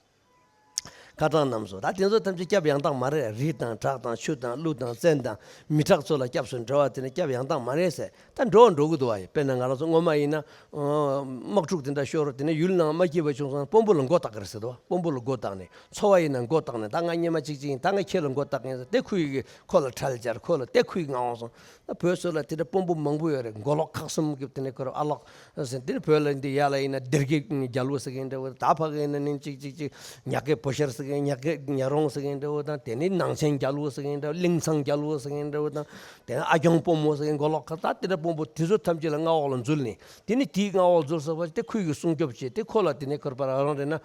ཁ་གྲངས་རྣམས་སོ། ད་དེ་ཚོ་ཐམས་ཅད་སྐྱབས་ཡང་དག་མ་རེད། རི་དང་བྲག་དང་ཆུ་དང་ཀླུ་དང་བཙན་དང་མི་དྲག་ཚོ་ལ་སྐྱབས་སུ་འགྲོ་བ་དེ་ནི་སྐྱབས་ཡང་དག་མ་རེད་ཟེར། ད་འགྲོ་བ་འགྲོ་གི་འདུག་བ་ཡི། དཔེར་ན་ང་རང་ཚོ་སྔོན་མ་ཡིན་ན་དམག་འཁྲུག་དེ་འདྲ་ཤོར་དེ་ནས་ཡུལ་ནང་མ་སྐྱིད་པ་བྱུང་སོང་ན་དཔོན་པོ་ལ་མགོ་བཏགས་ཀྱི་རེད་ཟེར་འདུག་བ། དཔོན་པོ་ལ་མགོ་བཏགས་ནས། ཚོ་བ་ཡིན་ན་མགོ་བཏགས་ནས། ད་ང་སྔོན་མ་གཅིག་གཅིག་ཡིན། ད་ང་ཁྱེད་ལ་མགོ་བཏགས་ཀྱི་ཡིན་ཟེར། དེ་ཁོ་ཡི་གི་ཁོ་ལ་ཁྲལ་སྦྱར། ཁོ་ལ་དེ་ཁོའི་མངའ་དབང་སོང་། ད་བོད་སོག་ལ་དེ་འདྲ་དཔོན་པོ་མང་པོ་ཡོད་རེད། མགོ་ལོག་ཁག་གསུམ་གི་དེ་ནས་ཁོ་རང་ཨ་ལགས་ཟེར། དེ་ནས་བོད་ལ་འདི་ཡ་ལ་ཡིན་ན་སྡེ་དགེ་རྒྱལ་པོ་ཟེར་མཁན་འདྲ་བོ། ད་ཕ་གི་ཡིན་ན་ནི་ཅིག་ཅིག་ཅིག་ཉག་གེ་བོ་ཤར་ཟེར་མཁན། ཉག་གེ་ཉག་རོང་ཟེར་མཁན་འདྲ་བོ་དང་། དེ་ནས་ནང་ཆེན་རྒྱལ་པོ་ཟེར་མཁན་འདྲ་བོ། གླིང་ཚང་རྒྱལ་པོ་ཟེར་མཁན་འདྲ་བོ་དང་། དེ་ནས་ཨ་སྐྱོང་དཔོན་མོ་ཟེར་མཁན། མགོ་ལོག་ཁག་ད་དེ་འདྲ་དཔོན་པོ་དེ་ཚོ་ཐམས་ཅད་ལ་མངའ་འོག་ལ་འཛུལ་ནས། དེ་ནས་དེའི་མངའ་འོག་འཛུལ་ཚར་བ་དེ་ཁོ་ཡི་གི་སྲུང་སྐྱོབ་བྱེད། དེ་ཁོ་ལ་དེ་ནས་ཁོར་པ་རང་རེད་ན་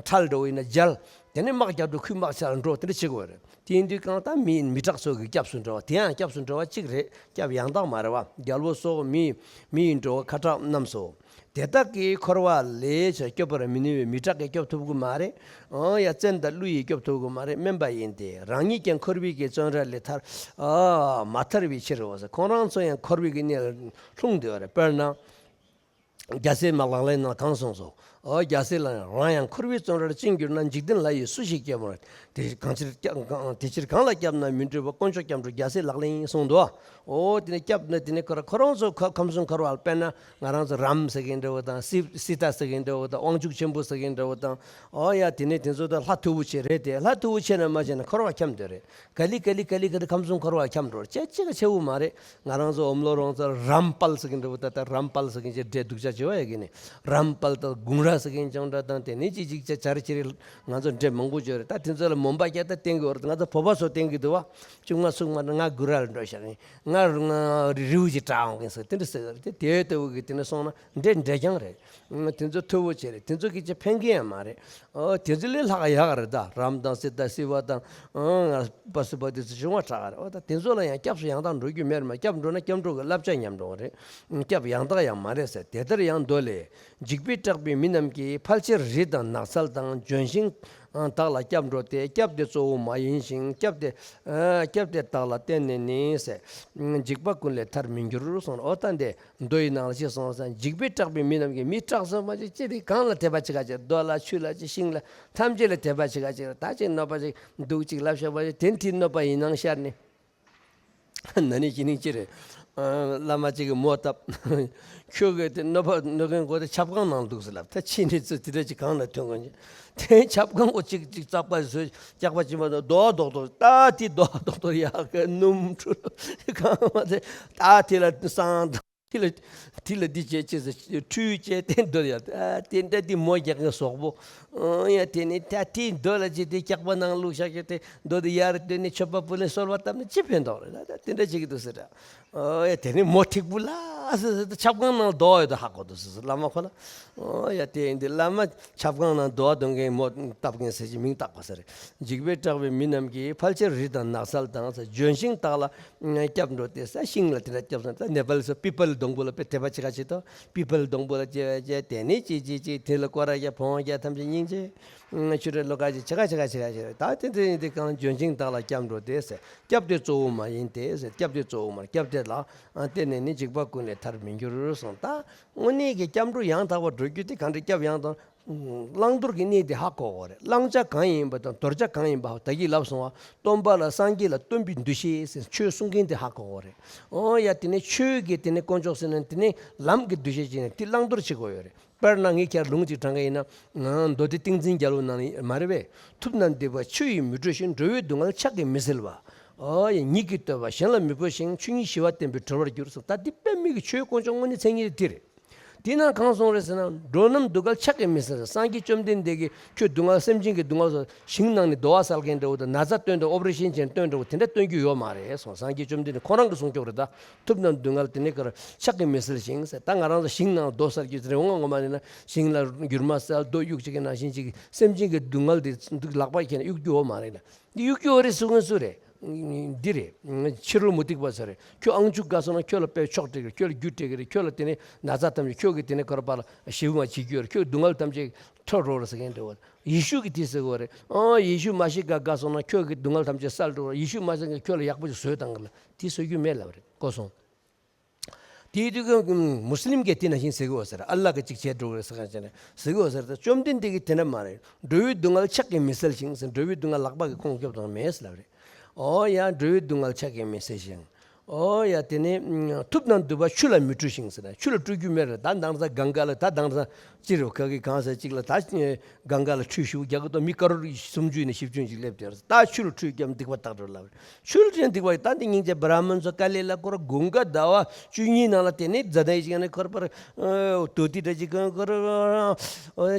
ཁྲལ་འདྲ་བོ་ཡིན་ན་འཇལ། དེ་ནས་དམག་རྒྱག་འགྲོ། ཁོའི་དམག་ཆ་ལ་འགྲོ། དེ་འདྲ་བྱེད་དགོས་རེད། དེ་ཡིན་དུས་གང་ལྟར་མི་མི་དྲག་ཚོ་གི་སྐྱབས་སུ་འགྲོ་བ་དེ་ཡང་སྐྱབས་སུ་འགྲོ་བ་གཅིག་རེད། སྐྱབས་ཡང་དག་མ་རེད་བ། རྒྱལ་པོ་སོགས་མི་མི་ཡི་འགྲོ་བ་ཁ་གྲགས་རྣམས་སོ། དེ་དག་གིས་འཁོར་བ་ལས་ཀྱང་སྐྱོབ་པར་མི་ནུས་པས། མི་དྲག་གིས་སྐྱོབ་ཐུབ་ཀྱི་མ་རེད། ཨང་ཡ། བཙན་དང་ཀླུ་ཡིས་སྐྱོབ་ཐུབ་ཀྱི་མ་རེད། དམན་པ་ཡིན་ཏེ། རང་ཉིད་ཀྱང་འཁོར་བའི་གི་བཙོན་ར་ལས་ཐར་ཨ་མ་ཐར་བའི་ཕྱིར་རོ་ཟེར། ཁོང་རང་ཚོ་ཡང་འཁོར་བའི་གི་གནས་ལ་ལྷུང་བསྡད་པ་རེད། དཔེར་ན། རྒྱལ་སྲས་མ་ལག་ལེན་ནང་གང་གསུངས་སོ། ཨོ་རྒྱལ་སྲས་ལག་ལེན། རང་ཡང་འཁོར་བའི་བཙོན་རར་བཅིངས་གྱུར་ན། འཇིག་རྟེན་ལྷ་ཡིས་སུ་ཞིག་སྐྱོབ་མོ། དེ་གང་ཕྱིར་སྐྱབས་དེ་ཕྱིར་གང་ལ་སྐྱབས་ན་མི་འབྲལ་བ། དཀོན་མཆོག་སྐྱབས་འགྲོ་རྒྱལ་སྲས་ལག་ལེན་ཡིན་གསུངས་འདུག་ཨོ་དེ་ནས་སྐྱབས་ན་དེ་ནས་ཁོ་རང་ཁོ་རང་ཚོ་ཁ་ཁམས་གསུམ་འཁོར་བ་ལ། དཔེར་ན་ང་རང་ཚོ་རཱམ་ཟེར་མཁན་འདྲ་བོ་དང་། སི་སི་ཏཱ་ཟེར་མཁན་འདྲ་བོ་དང་། དབང་ཕྱུག་ཆེན་པོ་ཟེར་མཁན་འདྲ་བོ་དང་། ཨོ་ཡ་དེ་ནས་དེ་ཚོ་ད་ལྷ་མཐུ་བོ་ཆེ་རེད་དེ། ལྷ་མཐུ་བོ་ཆེ་ན་མ་ཆེ་ན་འཁོར་བ་འཁྱམས་སྡོད་རེད། ག་ལེ་ག་ལེ་ག་ལེ་ག་ལེ་ཁམས་གསུམ་འཁོར་བ་འཁྱམས་འགྲོ་རེད། ཅི་ཅི་ག་ཆེ་བོ་མ་རེད། ང་རང་ཚོ་འོམ་ལོ་རོང་ཚོ་རཱམ་དཔལ་ཟེར་གི་འདྲ་བོ་ད། ད་རཱམ་དཔལ་ཟེར་གི་ཅི་འདྲའི་སྡུག་ཅག་བྱེད་པ་ཡ་གི་ནི། རཱམ་དཔལ་དང་དགུང་ར་ཟེར་གི་ཅང་འདྲ་དང་། དེ་ནི་ཅི་ཅིག་ཅ་ཅར་ཅི་རེད། ང་ཚོ་འདྲེ་མང་པོ་བྱོས་རེད། ད་དེ་ཚོ་ལ་མོན་པ་རྒྱག་ད་བསྟན་གི་ཡོད་རེད། ང་ཚོ་བོད་པ་ཚོ་བསྟན་གི་འདུག་བ། ཅུང་མ་སུག་མ་ང་དགུང་ར་ལ་འགྲོ་ཤག་ཡིན། ང་རི་བོ་ཅིག་བྲག་འོང་གི་ཟེར་དེ་འདྲ་ཟེར་གི་རེད། དེ་དེ་ལྟ་བུ་གི་དེ་ནི་སོང་ན་འདྲེ་འདྲེ་རྐྱང་རེད། དེ་ཚོ་མཐུ་བོ་ཆེ་རེད། དེ་ཚོ་གི་ཅི་ཕན་གི་ཡང་མ་རེད། ཨོ་དེ་ཚོ་ལས་ལྷག་ཡག་རེད། ད་རཱམ་དང་སི་ཏཱ་སི་བ་དང་། ཨང་པ་སུ་པ་དེ་ཚོ་བྱུང་བ་དྲག་རེད། ཨོ་ད་དེ་ཚོ་ལ་ཡང་སྐྱབས་སུ་ཡང་དག་འགྲོ་རྒྱུ་མེད་རེད་མ། སྐྱབས་འགྲོ་ན་སྐྱབས་འགྲོ་གི་བསླབ་བྱ་ཉམས་འགྲོ་བ་རེད། སྐྱབས་ཡང་དག་ཡང་མ་རེད་ཟེར། དེ་ལྟར་ཡང་མདོ་ལས། འཇིགས་པས་སྐྲག་པའི་མི་རྣམས་ཀྱིས། ཕལ་ཆེར་རི་དང་ནགས་ཚལ་དང་། ལྗོན་ཤིང་དག་ལ་སྐྱབས་འགྲོ་སྟེ། སྐྱབས་དེ་གཙོ་བོ་མ་ཡིན་ཞིང་། སྐྱབས་དེ་སྐྱབས་དེ་དག་ལ་བརྟེན་ནས་ནི་ཟེར། འཇིགས་པ་ཀུན་ལས་ཐར་མི་འགྱུར་གསུངས། ཨོ་ད་འདི། མདོ་ཡི་ནང་ལ་ཅི་གསུངས་སམ། འཇིགས་པས་སྐྲག་པའི་མི་རྣམས་ཀྱིས། མི་སྐྲག་སོང་མ་ཅིག་ཅི་རིགས་གང་ལ་དད་པ་བྱེད་ག་ཅིག་རྡོ་ལ་ཆུ་ལ་ཅིག་ཤིང་ལ་ཐམས་ཅད་ལ་དད་པ་བྱེད་ག་ཅིག་ད་ཅིག་གནོད་པ་ཅིག་འདུག་ཅིག་ལབ་ཤོག་པ་ཅིག་དེ་དེའི་གནོད་པ་ཡིན་ནང་ཤར་ནས། ན་ནིང་གཞེས་ནིང་ཅི་རེད། བླ་མ་ཅིག་གིས་མོ་བཏབ། ཁྱོད་ཀྱིས་དེ་གནོད་པ་གནོད་མཁན་གོ་དེ་ཆབ་ཁང་ནང་འདུག་ཟེར་ལབ། ད་ཕྱི་ནས་ཚུར་དེ་འདྲ་ཅིག་གང་ལ་ཐོན་གོ་ཅིག་དེ་ཆབ་ཁང་གོ་ཅིག་ཅིག་ཙག་པ་བཟོས་སྐྱག་པ་ཅིག་མ་གཏོགས། རྡོ་རྡོག་རྡོག་ད་དེ་རྡོ་རྡོག་རྡོག་ཡག་གི་སྣུམ་འཁྲུ་གང་མ་དེ་ད་དེ་ལ་སང་། དེ་ལ་དེ་ལ་འདི་བྱས་ཅེས་ཟེར་ཁྲུས་བྱས་དེ་འདོད་ཡ། ཨ་དེ་འདྲ་དེ་མོ་རྒྱག་མཁན་ཟོག་པོ། ཨང་ཡ་དེ་ནི་ད་དེ་འདོད་ལ་ཅི་དེ་སྐྱག་པ་ནང་བླུགས་བཞག་ཅེས་དེ་འདོད་དེ་ཡར་སྟོན་ནས་མཆོད་པ་ཕུལ་ནས་གསོལ་བ་བཏབ་ན་ཅི་ཕན་ཐོགས་རེད། ད་ད་དེ་འདྲ་བྱེད་ཀྱི་འདུག་ཟེར། ཨ་ཡ་དེ་ནི་མོ་ཐིག་པོ་ལ་ཟེར་ཟེར་ཆབ་ཁང་ནང་རྡོ་ཡོད་དོ་ཧ་གོ་འདུག་ཟེར་ཟེར་བླ་མ་ཁོ་ལ། ཨང་ཡ་དེ་འདི་བླ་མ་ཆབ་ཁང་ནང་རྡོ་འདོན་མཁན་མོ་བཏབ་མཁན་ཟེར་གྱི་མིང་བཏགས་པ་ཟེར། འཇིགས་པས་སྐྲག་པའི་མི་རྣམས་ཀྱིས། ཕལ་ཆེར་རི་དང་ནགས་ཚལ་དང་། ལྗོན་ཤིང་དག་ལ་སྐྱབས་འགྲོ་སྟེ་ཟེར། ཤིང་ལ་དེ་འདྲ་སྐྱབས་སོང་། ད་ནེ་པཱལ་སོགས་པི་པལ་སྡོང་པོ་ལ་དཔེ་དད་པ་བྱེད་ག་བྱེད་དོ། པི་པལ་སྡོང་པོ་ལ་སྐྱེ་བ་སྐྱེ་དེ་ནི་ཅི་ཅི་ཅི་དེ་ལ་སྐོར་ར་རྒྱག་ཕོ་བ་རྒྱག་ཐམས་ཅད་སྙིང་རྗེ་ཆུ་རེ་ལོ་ག་ཅི་བྱེད་ག་བྱེད་ག་བྱེད་ག་བྱེད་ག་ད་དེ་འདྲ་ཡིན་དུས་གང་ལྗོན་ཤིང་དག་ལ་སྐྱབས་འགྲོ་སྟེ་ཟེར། སྐྱབས་དེ་གཙོ་བོ་མ་ཡིན་ཏེ་ཟེར། སྐྱབས་དེ་གཙོ་བོ་མ་སྐྱབས་དེ་ལ་བརྟེན་ནས་ནི་འཇིགས་པ་ཀུན་ལས་ཐར་མི་འགྱུར་གསུངས། ད་དངོས་གནས་ཀྱི་སྐྱབས་འགྲོ་ཡང་དག་པར་འགྲོ་རྒྱུ་དེ་གང་འདྲ་སྐྱབས་ཡང་དག་བླང་དོར་གྱི་གནས་དེ་ཧ་གོ་དགོས་རེད། བླང་བྱ་གང་ཡིན་པ་དང་དོར་བྱ་གང་ཡིན་པ་ད་གིན་ལབ་སོང་བ། སྟོན་པ་ལ་སངས་རྒྱས་ལ་སྟོན་པའི་འདུ་ཤེས་ཟེར་ཆོས་གསུང་མཁན་དེ་ཧ་གོ་དགོས་རེད། ཨོ་ཡ་དེ་ནས་ཆོས་ཀྱི་དེ་ནས་དཀོན་མཆོག་ཟེར་ན་དེ་ནས་ལམ་གྱི་འདུ་ཤེས་བྱས་ནས་དེ་བླང་དོར་བྱེད་དགོས་ཡོད་རེད། དཔེར་ན་ངས་ཁྱེད་ལུང་གཅིག་དྲངས་ཀྱི་ཡིན་ན། མདོ་སྡེ་ཏིང་འཛིན་རྒྱལ་པོ་ནང་ནས་མ་རེད་པས། ཐུབ་རྣམས་སྡིག་པ་ཆུ་ཡིས་མི་འཁྲུ་ཞིང་། འགྲོ་བའི་སྡུག་བསྔལ་ཕྱག་གིས་མི་སེལ་བ། ཨོ་ཡ་ཉིད་ཀྱིས་བསྟོད་པ་གཞན་ལ་མི་ཕོད་ཅིང་། ཆོས་ཉིད་ཞི་བ་བསྟན་པས་གྲོལ་བར་འགྱུར་ཟེར། ད་འདི་དཔེ་མེད་ཀྱི་ཆོས་དཀོན་མཆོག་དངོས་གནས་མཚན་ཉིད་དེ་རེད། དེས་ན་གང་གསུངས་རེད་ཟེར་ན། འགྲོ་རྣམས་སྡུག་བསྔལ་ཕྱག་གིས་མི་སེལ་ཟེར། སངས་རྒྱས་བཅོམ་ལྡན་འདས་ཀྱིས་ཁྱོད་སྡུག་བསྔལ་སེམས་ཅན་གྱི་སྡུག་བསྔལ་སོགས་ཞིང་ནང་ནས་རྡོ་བ་སལ་མཁན་འདྲ་བོ་དང་ན་ཚ་སྟོན་འདྲ་ཨོ་པ་རེ་ཤན་བྱས་ནས་སྟོན་འདྲ་བོ་དེ་འདྲ་སྟོན་རྒྱུ་ཡོད་མ་རེད་གསུངས། སངས་རྒྱས་བཅོམ་ལྡན་འདས་ཁོ་རང་གིས་གསུངས་ཀྱོག་རེད་ད། ཐུབ་རྣམས་སྡུག་བསྔལ་དེ་ནས་ཁོ་རང་ཕྱག་གིས་མི་སེལ་ཞིང་ཟེར། ད་ང་རང་ཚོ་ཞིང་ནང་རྡོ་སལ་རྒྱུ་དེ་རེད། འོང་ངོ་མ་ཡིན་ན་ཞིང་ལ་རྒྱུར་མ་སལ་རྡོ་གཡུག་ཅིག་གི་ནང་བཞིན་ཅིག་སེམས་ཅན་གྱི་སྡུག་བསྔལ་དེ་འདུག་ལག་པ་ཁྱེར་ནས་གཡུག་རྒྱུ་ཡོད་མ་རེད་ལ། འདི་གཡུག་རྒྱུ་ཡོད་རེད་ཟེར་མཁན་སུ་རེད། འདི་རེད། ཕྱི་རོལ་མུ་སྟེགས་པ་ཚོ་རེད། ཁྱོད་ཨང་ཅུ་དགའ་སོང་ན་ཁྱོད་ལ་དཔེ་ཆོག་སྤྲད་གི་རེད། ཁྱོད་ལ་རྒྱུ་སྤྲད་གི་རེད། ཁྱོད་ལ་དེ་ནས་ན་ཚ་ཐམས་ཅད་ཁྱོད་ཀྱིས་དེ་ནས་ཁོ་ར་པ་ལ་ཞེ་པོ་མ་བྱེད་རྒྱུ་རེད། ཁྱོད་སྡུག་བསྔལ་ཐམས་ཅད་འཕྲོག་འགྲོ་རེད་ཟེར་མཁན་འདྲ་བོ། ཡེ་ཤུ་གིས་དེ་ཟེར་གི་རེད། ཨང་ཡེ་ཤུ་མ་ཤི་ཀ་དགའ་སོང་ན་ཁྱོད་ཀྱི་སྡུག་བསྔལ་ཐམས་ཅད་སེལ་འགྲོ་རེད། ཡེ་ཤུ་མ་ཤི་ཀ་ཁྱོད་ལ་ཡག་པོ་ཞིག་བཟོས་བཏང་གི་ལ་དེ་བཟོ་རྒྱུ་མེད་ལབ་རེད། གོ་སོང་། དེའི་དུས་ཀྱི་མུ་སི་ལིམ་གྱིས་དེ་ནང་བཞིན་ཟེར་གི་ཡོད་ཟེར། ཨ་ལ་གིས་གཅིག་བྱས་འགྲོ་གི་རེད་ཟེར་ག་བྱས་ནས་ཟེར་གི་ཡོད་ཟེར། ད་བཅོམ་ལྡན་འདས་ཀྱིས་དེ་འདྲ་མ་རེད། འགྲོ་བའི་སྡུག་བསྔལ་ཕྱག་གིས་མི་སེལ་ཞིང་ཟེར། འགྲོ་བའི་སྡུག་བསྔལ་ལག་པ་གིས་ཁོང་སྐྱོབ་ཐུབ་མེད་ལབ་རེད། ཨོ་ཡ་འགྲོ་བའི་སྡུག་བསྔལ་ཕྱག་གིས་མི་སེལ་ཞིང་། ཨོ་ཡ་དེ་ནས་ཐུབ་རྣམས་སྡིག་པ་ཆུ་ལ་མི་འཁྲུ་ཞིང་ཟེར་ན་ཆུ་ལ་འཁྲུ་རྒྱུ་མེད་རེད། ད་དེང་སང་གངྒཱ་ལ་ད་དེང་སང་ཅི་རེད་ག་གི་གང་ས་ཅིག་ལ་ད་གངྒཱ་ལ་ཁྲུས་ཞུ་རྒྱག་གི་འདུག་མི་ཀ་རོར་སུམ་ཅུ་ནས་བཞི་བཅུ་ཅིག་སླེབས་དེར་ད་ཆུ་ལ་ཁྲུས་བརྒྱབ་སྡིག་པ་དག་འགྲོ་ལབ་རེད། ཆུ་ལ་ཁྲུས་སྡིག་པ་ད་འདི་སྙིང་རྗེ་བྷ་ར་མན་ཚོ་དཀའ་ལས་ལ་ཁོ་ར་དགུན་ཁ་ཟླ་བ་བཅུ་གཉིས་ནང་ལ་དེ་ནས་རྫ་ནའི་ཅིག་ནས་ཁོར་པར་དོ་ཏི་འདྲ་ཅིག་གོན་ཁོར་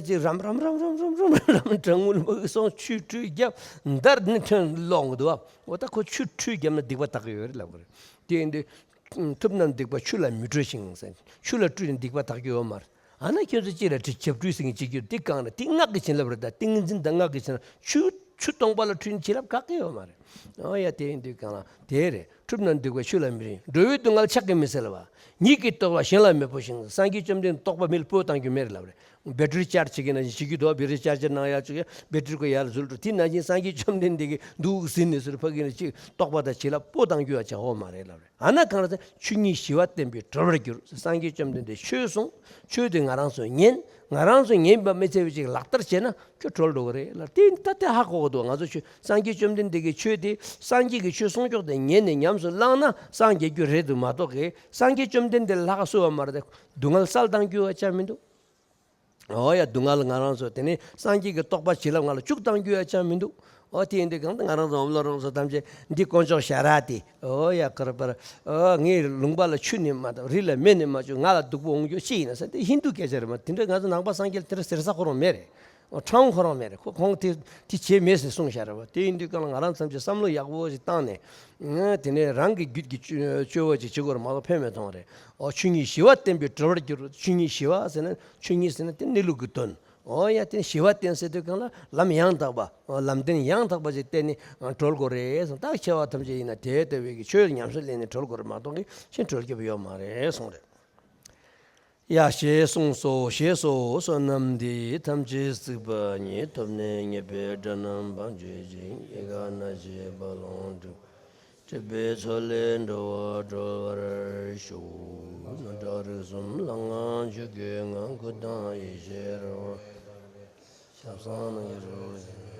ཅིག་རམ་རམ་རང་ངུ་ལ་མ་གི་སོང་ཆུ་ཁྲུས་བརྒྱབ་འདར་ནི་ཐོན་ལོག་འདུག་འོ་ད་ཁོ་ཆུ་ཁྲུས་བརྒྱབ་ན་སྡིག་པ་དག་གི་ཡོད་རེད་ལབ་གི་རེད། དེ་ཡིན་དུས། ཐུབ་རྣམས་སྡིག་པ་ཆུ་ལ་མི་འཁྲུ་ཞིང་ཟེར། ཆུ་ལ་བཀྲུས་ནས་སྡིག་པ་དག་རྒྱུ་ཡོད་མ་རེད། ཨ་ན་ཁྱོད་ཚོ་ཅི་ལ་བྲི་བྱབས་བཀྲུས་ཟེར་མཁན་ཅིག་གྱུར་དེ་གང་རེད། དེ་སྔགས་ཀྱི་བྱིན་རླབས་རེད། ད་ཏིང་འཛིན་དང་སྔགས་ཀྱི་བྱིན་རླབས་ཆུ་ཆུ་སྟོང་པ་ལ་བཀྲུས་ནས་བྱིན་རླབས་ག་གེ་ཡོད་མ་རེད། ཨོ་ཡ་དེ་ཡིན་དུས་གང་ལ་དེ་རེད། ཐུབ་རྣམས་སྡིག་པ་ཆུ་ལ་མི་འཁྲུ་ཞིང་། འགྲོ་བའི་སྡུག་བསྔལ་ཕྱག་གིས་མི་སེལ་བ། ཉིད་ཀྱིས་བསྟོད་པ་གཞན་ལ་མི་ཕོད་ཅིང་། སངས་རྒྱས་བཅོམ་ལྡན་གཏོགས་པ་མི་ལ་སྤོས་བཏང་རྒྱུ་མེད་རེད་ལབ་རེད། བེ་ཊི་རི་ཅར་ཇི་བྱེད་ཀྱི་ན་བྱེད་ཀྱི་འདུག་བེ་ཊི་རི་ཅར་ཇི་ནང་ཡར་བཅུག་བེ་ཊི་རི་ཁོ་ཡར་ལ་འཛུལ་འགྲོ། དེ་ནང་བཞིན་སངས་རྒྱས་བཅོམ་ལྡན་འདས་ཀྱིས་འདུག་ཟིན་ནས་ཟུར་ཕ་གི་ནས་ཅིག་རྟོགས་པ་དང་བྱིན་རླབས་སྤོ་བཏང་རྒྱུ་ཡ་ཅང་ཧོ་མ་རེད་ལབ་རེད། ཨ་ན་གང་རེད་ཟེར་ན་ཆོས་ཉིད་ཞི་བ་བསྟན་པས་གྲོལ་བར་འགྱུར། སངས་རྒྱས་བཅོམ་ལྡན་འདས་ཆོས་གསུངས། ཆོས་དེ་ང་རང་ཚོས་ཉན། ང་རང་ཚོས་ཉན་པ་མི་ཚད་པ་ཅིག་ལག་བསྟར་བྱས་ན་ཁྱོད་གྲོལ་འགྲོ་གི་རེད་ལབ། དེ་ད་དེ་ཧ་གོ་གི་འདུག་ང་ཚོ་ཆོས་སངས་རྒྱས་བཅོམ་ལྡན་འདས་ཀྱི་ཆོས་དེ་སངས་རྒྱས་ཀྱི་ཆོས་གསུང་ཆོག་དེ་ཉན་ནས་ཉམས་སུ་བླངས་ན་སངས་རྒྱས་རྒྱུ་རེད་འདུག་མ་གཏོགས་གི་སངས་རྒྱས་བཅོམ་ལྡན་འདས་ལ་ལྷག་ག་གསོལ་བ་མ་རེད་དེ་སྡུག་བསྔལ་བསལ་བཏང་རྒྱུ་ཡ་ཅང་མི་འདུག་ཨོ་ཡ་སྡུག་བསྔལ་ང་རང་ཚོ་དེ་ནས་སངས་རྒྱས་ཀྱི་རྟོགས་པ་བྱིན་རླབས་ང་ལ་བཅུག་བཏང་རྒྱུ་ཡ་ཅང་མི་འདུག་ཨོ་དེ་ཡིན་དུས་གང་ལྟར་ང་རང་ཚོ་འོམ་ལོ་རང་ཚོ་ཐམས་ཅད་འདི་དཀོན་མཆོག་ཞ་ར་དེ་ཨོ་ཡ་ཁར་པར་ཨོ་ངའི་ལུང་པ་ལ་ཆུ་ནི་མ་དང་རི་ལ་མེ་ནི་མ་བྱུང་ང་ལ་སྡུག་པོ་འོང་རྒྱུ་ཅི་ཡིན་ན་ཟེར་དེ་ཧིན་དུ་སྐད་ཆ་རེད་མ། དེ་འདྲ་ང་ཚོ་ནང་པ་སངས་རྒྱས་ལ་དེ་འདྲ་ཟེར་ས་ཁོ་རང་མེད་རེད། ཨོ་ཁྲང་ཁོ་རང་མེད་རེད། ཁོ་ཁོང་དེ་དེ་བྱས་མེད་ཟེར་གསུངས་བཞག་རེད་བ། དེ་ཡིན་དུས་གང་ལ་ང་རང་ཐམས་ཅད་བསམ་བློ་ཡག་པོ་ཞིག་བཏང་ནས་དེ་ནས་རང་གི་རྒྱུད་ཀྱི་སྤྱོད་པ་ཅིག་བྱེད་དགོས་རེད་མ་གཏོགས་ཕན་མི་ཐོགས་རེད། ཨོ་ཆོས་ཉིད་ཞི་བ་བསྟན་པས་གྲོལ་བར་འགྱུར། ཆོས་ཉིད་ཞི་བ་ཟེར་ན་ཆོས་ཉིད་ཟེར་ན་དེ་གནས་ལུགས་ཀྱི་དོན། ཨོ་ཡ་དེ་ཞི་བ་བསྟན་ཟེར་དུས་གང་ལ་ལམ་ཡང་དག་པ་ལམ་བདེན་ཡང་དག་པ་ཞིག་བསྟན་ནས་གྲོལ་དགོས་རེད་གསུངས། ད་ཁྱེད་པ་ཐམས་ཅད་ཡིན་ན་དེ་ལྟ་བུའི་གི་ཆོས་ཉམས་སུ་ལེན་ནས་གྲོལ་དགོས་རེད་མ་གཏོགས་གི་ཕྱིན་གྲོལ་རྒྱུ་ཡོད་མ་རེད་གསུངས་རེད། ཡ་ཞེས་གསུངས་སོ། ཞེས་སོ། བསོད་ནམས་འདི་ཡིས་ཐམས་ཅད་གཟིགས་པ་ཉིད། ཐོབ་ནས་ཉེས་པའི་དགྲ་རྣམས་ཕམ་བྱས་ཤིང་། སྐྱེ་རྒ་ན་འཆིའི་རྦ་ཀློང་འཁྲུགས། སྲིད་པའི་མཚོ་ལས་འགྲོ་བ་སྒྲོལ་བར་ཤོག། སྣང་གྲགས་རིག་གསུམ་ལ་ངང་ཆོས་སྐུའི་ངང་། སྐུ་དང་ཡེ་ཤེས་རང་བཞིན། ཞབས་བསིལ་ནམ་མཁའི་རི་བོ་ཆེ།